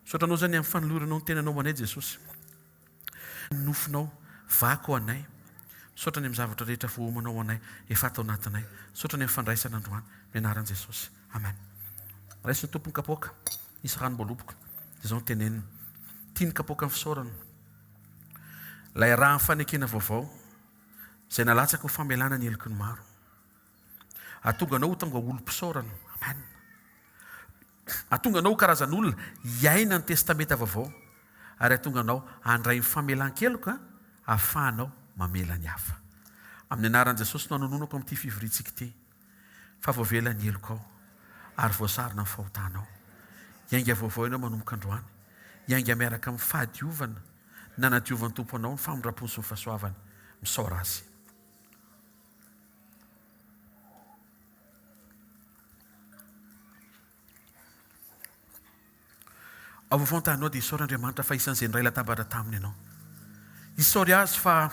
Misaotra Anao izany amin'ny fanoloranao ny tenanao ho anay Jesosy. Ny nofinao vaky ho anay. Misaotra ny amin'ny zavatra rehetra voaomanao ho anay efa ato anatinay. Misaotra ny amin'ny fandraisana androany. Amin'ny anaran'i Jesosy. Amen. Raiso ny Tompo ny kapoaka. Nisy ranom-boaloboka. Dia izao no teneniny. Tia ny kapoakan'ny fisaorana. Ilay rà amin'ny fanekena vaovao izay nalatsaka ho famelana ny heloky ny maro. Hahatonga anao ho tonga olom-pisaorana. Amen. Hahatonga anao ho karazan'olona hiaina ny Testamenta Vaovao ary hahatonga anao handray ny famelan-keloka ahafahanao mamela ny hafa. Amin'ny anaran'i Jesosy no anononako amin'ity fivoriantsika ity fa voavela ny helokao ary voasarona ny fahotanao. Hiainga vaovao ianao manomboka androany. Hiainga miaraka amin'ny fahadiovana nanadiovan'ny Tompo anao, ny famindram-pony sy ny fahasoavany. Misaora Azy. Ao vaovaon-taninao dia isaory Andriamanitra fa isan'izay niray latabatra taminy ianao. Isaory Azy fa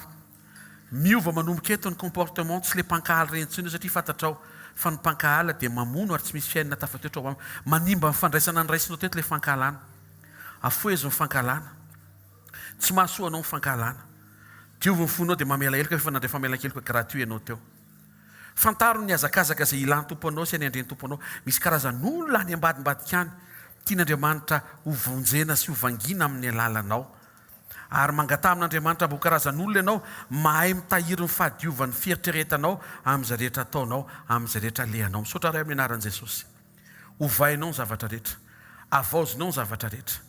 miova manomboka eto ny comportement, tsy ilay mpankahala ireny intsony io satria fantatrao fa ny mpankahala dia mamono ary tsy misy fiainana tafatoetra ao aminy. Manimba ny fandraisana noraisinao teto ilay fankahalana. Afohezo ny fankahalana. Tsy mahasoa anao ny fankahalana. Diovy ny fonao dia mamela heloka fa efa nandray famelan-keloka gratuit ianao teo. Fantaro ny hazakazaka izay ilan'ny Tompo anao sy anendren'ny Tompo anao. Misy karazan'olona any ambadimbadika any tian'Andriamanitra ho vonjena sy ho vangiana amin'ny alalanao. Ary mangataha amin'Andriamanitra mba ho karazan'olona ianao mahay mitahiry ny fahadiovan'ny fieritreretanao amin'izay rehetra ataonao, amin'izay rehetra alehanao. Misaotra Ray amin'ny anaran'i Jesosy. Ovainao ny zavatra rehetra. Havaozinao ny zavatra rehetra.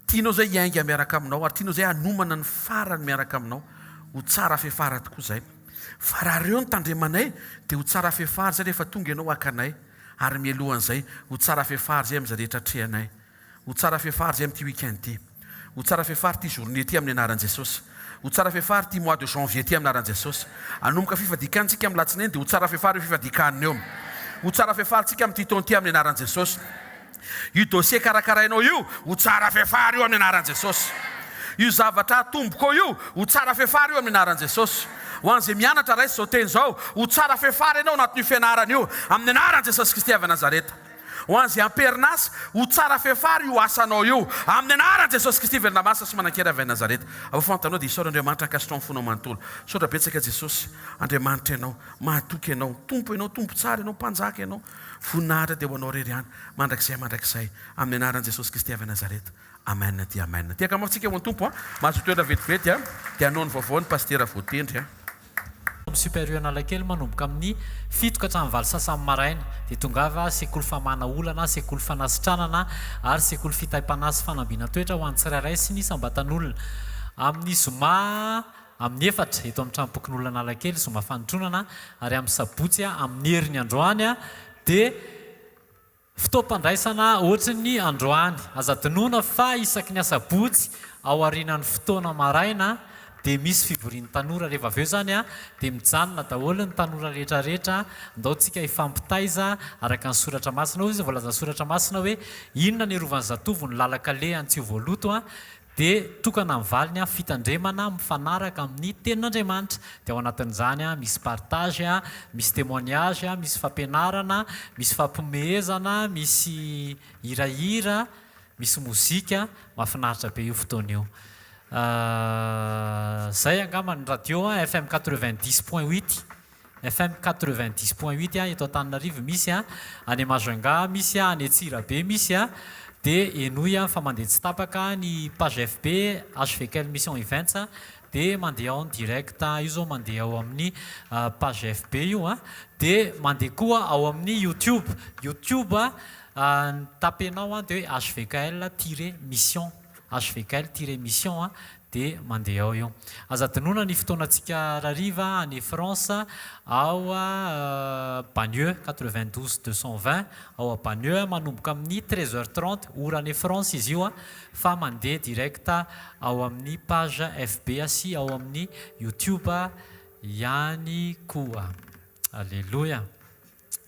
Tianao izay hiainga miaraka aminao ary tianao izay hanomana ny farany miaraka aminao. Ho tsara fiafara tokoa izay. Fa raha ireo no tandremanay dia ho tsara fiafara izay rehefa tonga ianao haka anay. Ary mialohan'izay, ho tsara fiafara izay amin'izay rehetra atrehanay. Ho tsara fiafara izay amin'ity week-end ity. Ho tsara fiafara ity journée ity amin'ny anaran'i Jesosy. Ho tsara fiafara ity mois de janvier ity amin'ny anaran'i Jesosy. Hanomboka fifadian-kanina isika amin'ny latsinainy dia ho tsara fiafara io fifadian-kanina io. Ho tsara fiafara isika amin'ity taona ity amin'ny anaran'i Jesosy. Io dossier karakarainao io ho tsara fiafara io amin'ny anaran'i Jesosy. Io zavatra atombokao io ho tsara fiafara io amin'ny anaran'i Jesosy. Ho an'izay mianatra raiso izao teny izao, ho tsara fiafara ianao anatin'io fianarana io amin'ny anaran'i Jesosy Kristy avy Nazareta. Ho an'izay am-perinasa, ho tsara fiafara io asanao io amin'ny anaran'i Jesosy Kristy velona masina sy manan-kery avy any Nazareta. Avy fantanao dia isaory Andriamanitra ankasitraho ny fonao manontolo. Misaotra betsaka Jesosy, Andriamanitra ianao, mahatoky ianao, Tompo ianao, Tompo tsara ianao, Mpanjaka ianao. Voninahitra dia ho Anao irery ihany, mandrakizay mandrakizay, amin'ny anaran'i Jesosy Kristy avy any Nazareta. Amen dia amen. Tehaka mafy tsika ho an'ny Tompo a. Mahazo toerana vetivety a. Dia hanao ny vaovao ny Pasitera voatendry a. Amin'ny Super U Analakely manomboka amin'ny fito ka hatramin'ny valo sasany maraina dia tongava sekoly famahana olana, sekoly fanasitranana ary sekoly fitaim-panahy sy fanambinan-toetra ho an'ny tsirairay sy ny isam-batan'olona. Amin'ny zoma amin'ny efatra eto amin'ny tranompokonolona Analakely, zoma fanotronana, ary amin'ny sabotsy amin'ny heriny androany dia fotoam-pandraisana ohatry ny androany. Aza adinoina fa isaky ny asabotsy ao aorianan'ny fotoana maraina dia misy fivorian'ny tanora rehefa avy eo izany dia mijanona daholo ny tanora rehetra rehetra ndao tsika hifampitaiza araka ny soratra masina. Hoy izy voalazan'ny soratra masina hoe inona ny arovan'ny zatovo ny lalan-kalehany tsy ho voaloto. Dia tokana ny valiny, fitandremana mifanaraka amin'ny tenin'Andriamanitra. Dia ao anatin'izany misy partage, misy témoignage, misy fampianarana, misy fampihomehezana, misy hirahira, misy mozika, mahafinaritra be io fotoana io. Zay angamba ny radio FM 90 point 8. FM 90 point 8 eto Antananarivo misy a, any Majunga misy a, any Antsirabe misy a, dia henoy fa mandeha tsy tapaka ny page FB HVKL Mission Events dia mandeha ao ny direct, io zao mandeha ao amin'ny page FB io a, dia mandeha koa ao amin'ny YouTube, YouTube ny tapenao a dia hoe HVKL tiret mission, HVKL tiret mission a, Dia mandeha ao io. Aza adinoina ny fotoanantsika rariva any France ao Bagneux 92 220 ao Bagneux manomboka amin'ny 13 heures 30 ora any France izy io fa mandeha direct ao amin'ny page FB sy ao amin'ny YouTube ihany koa. Aleloia.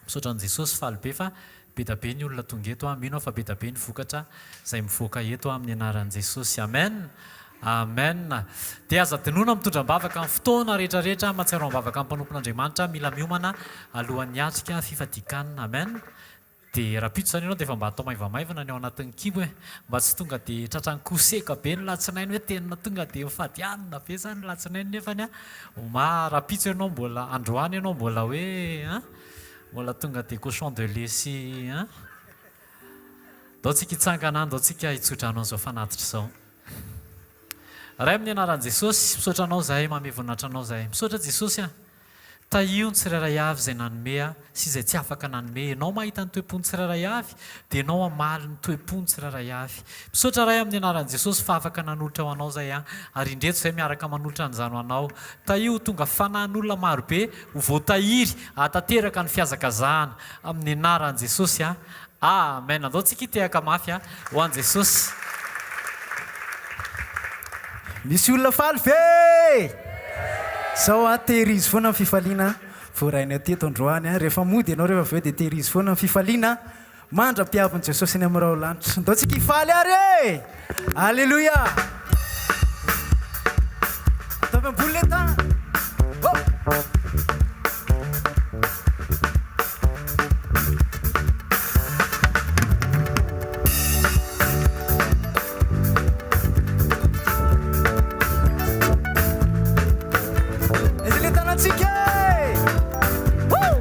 Misaotra an'i Jesosy, faly be fa be da be ny olona tonga eto aho, mino aho fa be da be ny vokatra izay mivoaka eto amin'ny anaran'i Jesosy. Amen! Amen! Dia aza adinoina mitondra am-bavaka ny fotoana rehetra rehetra, mahatsiaro am-bavaka ny mpanompon'Andriamanitra, mila miomana alohan'ny hiatrika fifadian-kanina. Amen! Dia rahampitso izany ianao dia efa mba atao maivamaivana ny ao anatin'ny kibo e! Mba tsy tonga dia tratran'ny koseka be ny latsinainy hoe tena tonga dia mifady hanina be izany ny latsinainy nefany an! Oma rahampitso ianao mbola, androany ianao mbola hoe an! Mbola tonga dia cochon de lait sy an! Ndao tsika hitsangana, ndao tsika hitsodrano an'izao fanatitra izao. Ray amin'ny anaran'i Jesosy, misaotra anao izahay, manome voninahitra anao izahay. Misaotra Jesosy an! Tahio ny tsirairay avy izay nanome ahy sy izay tsy afaka nanome. Ianao mahita ny toe-pon'ny tsirairay avy, dia Ianao hamaly ny toe-pon'ny tsirairay avy. Misaotra Ray amin'ny anaran'i Jesosy fa afaka nanolotra ho Anao izay aho, ary indreto izay miaraka manolotra an'izany ho Anao. Tahio ho tonga fanahin'olona marobe ho voatahiry hahatanteraka ny fihazakazahana. Amin'ny anaran'i Jesosy aho. Amen. Andao tsika hitehaka mafy ho an'i Jesosy. Misy olona faly ve? Zao a, tehirizo foana ny fifaliana voarainay teto androany a. Rehefa mody ianao rehefa avy eo dia tehirizo foana ny fifaliana mandra-piavin'i Jesosy any amin'ny raholanintra. Ndao tsika hifaly ary e! Aleloia! Ataovy ambony le tanana. Oh! Aiza le tanantsika e? Woo!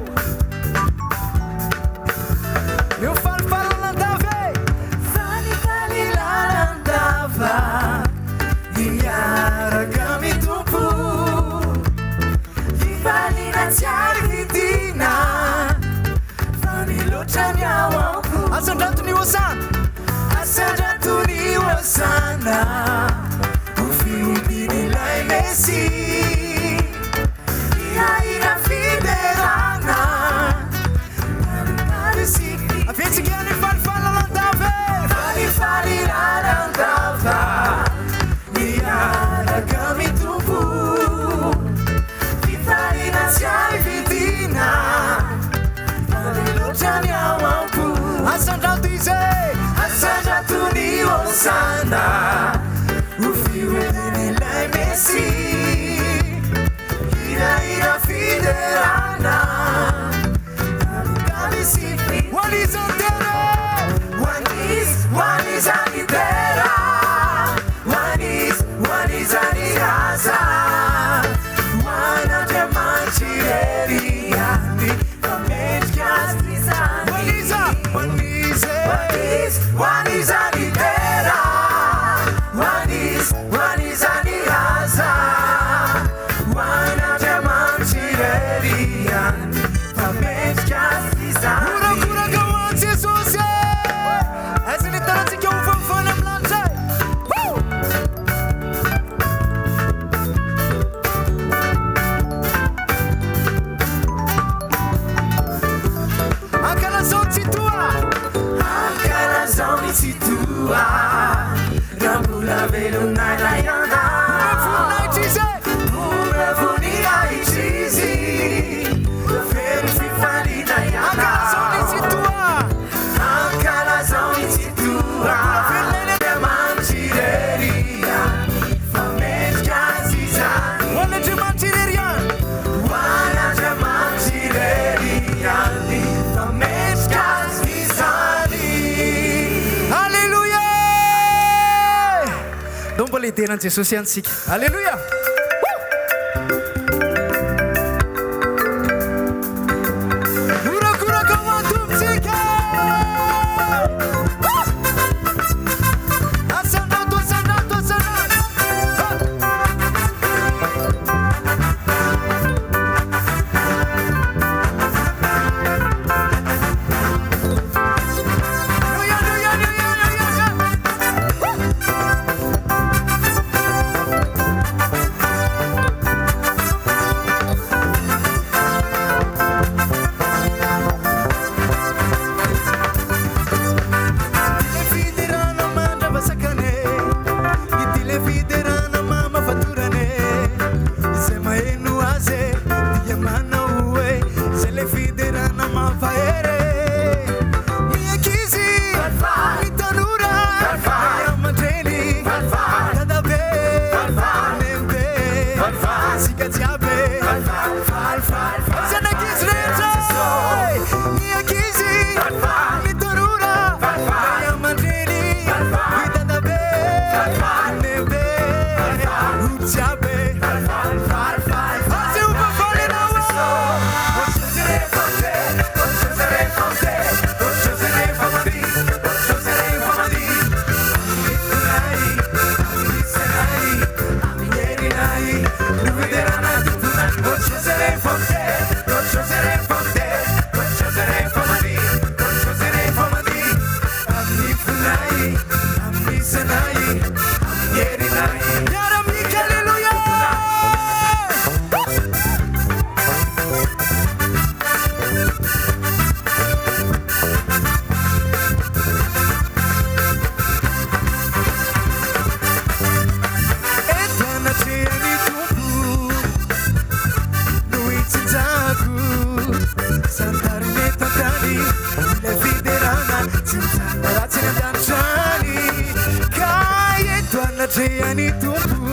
Eo falifaly lalandava e! Falifaly lalandava miaraka amin'ny Tompo. Fifaliana tsy ary vidina fa miloatra ny ao am-po. Asandrato ny Hosana! Asandrato ny Hosana ho fihodin'ilay Mesia. Hirahira fiderana. Avetsika ny falifaly lalandava e! Falifaly lalandava miaraka amin'ny Tompo. Fifaliana tsy hay vidina fa miloatra ny ao am-po. Asandrato izy e! Asandrato ny Hosana ho fihoen'ilay Mesia. hidera an'i Jesosy ihany isika. Aleloia! Horakoraka ho an'ny Tompontsika! Asandrato, asandrato, asandrato! Fiderana mandrava sakana e, ity le fiderana mama fatorana e, izay maheno azy e dia manao hoe zay le fiderana mampahery e. Ny ankizy, ny tanora, ray aman-dreny, dadabe, nenibe, isika jiaby e, Aiza ny ankizy rehetra e, ny ankizy, ny tanora, ray aman-dreny, ny dadabe, nenibe, olo jiaby e. Aseho fa faly ianao Miara-mika, Aleloia! Eto anatrehan'ny Tompo no hitsinjako. Santarina eto an-tany ilay fiderana tsy mijanona raha tsy any an-danitra any. Ka eto anatrehan'ny Tompo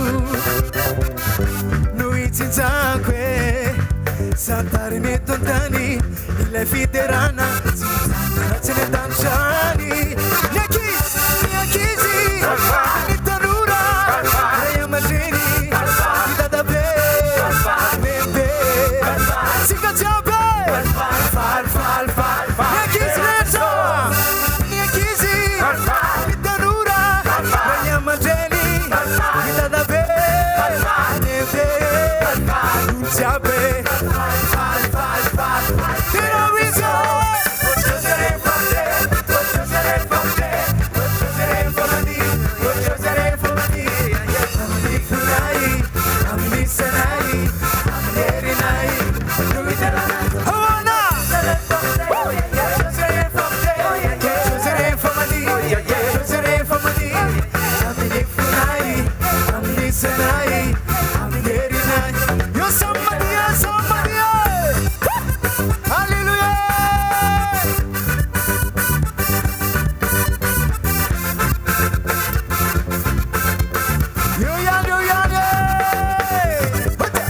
no hitsinjako e. Santarina eto an-tany ilay fiderana tsy mijanona raha tsy any an-danitra any. Ny ankizy, ny ankizy, ny tanora, ray aman-dreny, ny dadabe, nenibe, tsika jiaby e. Ny ankizy rehetra, ny ankizy, ny tanora, ray aman-dreny, ny dadabe, nenibe, olo jiaby e. Tena ho izy Hallelujah! Eo ihany, eo ihany e! Hota!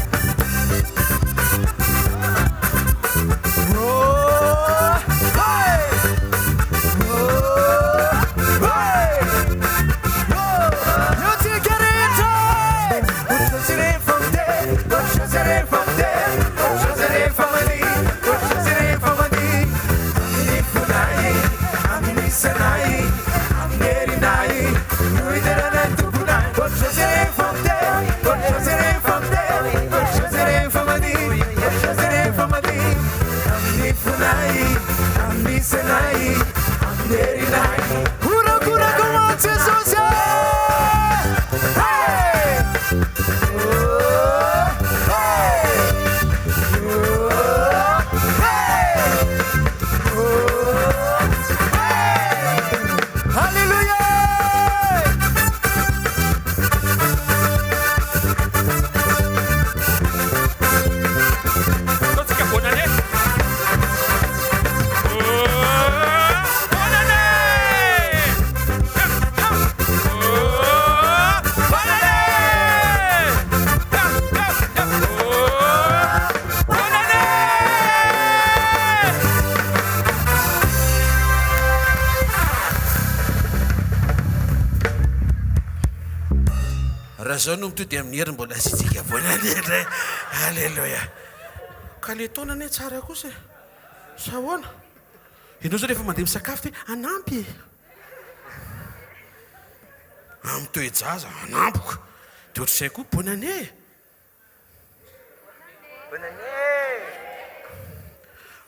Oh! Hey! Oh! Hey! Oh! Eo tsika rehetra e! Ohatr'izay rehefa mite, ohatr'izay rehefa mite, ohatr'izay rehefa mandihy, ohatr'izay rehefa mandihy. Amin'ny fonay, amin'ny isanay, amin'ny herinay, no hiderana ny Tomponay. Ohatr'izay rehefa mite, ohatr'izay rehefa mite, ohatr'izay rehefa mandihy, ohatr'izay rehefa mandihy. Amin'ny fonay, amin'ny isanay, amin'ny herinay. Horakoraka ho an'i Jesosy e! Hey! Oh! Hey! zao no mitohy dia amin'ny hery mbola asiantsika bonne année indray. Alléluia. Ka le taona anie tsara kosa e. Sa ahoana? Ianao zao rehefa mandeha misakafo dia hanampy e. Amin'ny toe-jaza, hanampiko. Dia ohatr'izay koa, bonne année e. Bonne année!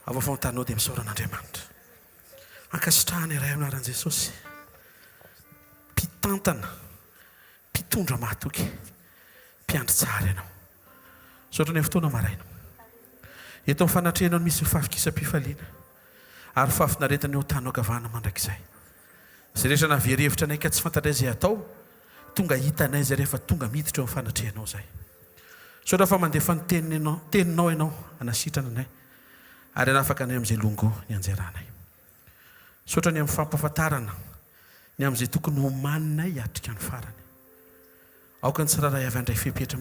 Avoavo ny tananao dia misaora an'Andriamanitra. Ankasitrahana iray amin'ny anaran'i Jesosy. Mpitantana, mpitondra mahatoky, mpiandry tsara ianao. Misaotra ny fotoana maraina. Eto amin'ny fanatrehanao no misy ny fahafikisam-pifaliana ary fahafinaretana eo an-tanao ankavanana mandrakizay. Izay rehetra nahavery hevitra anay ka tsy fantatray izay hatao, tonga hitanay izay rehefa tonga miditra eo amin'ny fanatrehanao izay. Misaotra fa mandefa ny teninao teninao ianao hanasitrana anay ary hanafaka anay amin'izay longo nianjeranay. Misaotra ny amin'ny fampahafantarana ny amin'izay tokony homaninay hiatrika ny farany. Aoka ny tsirairay avy handray fepetra manokana.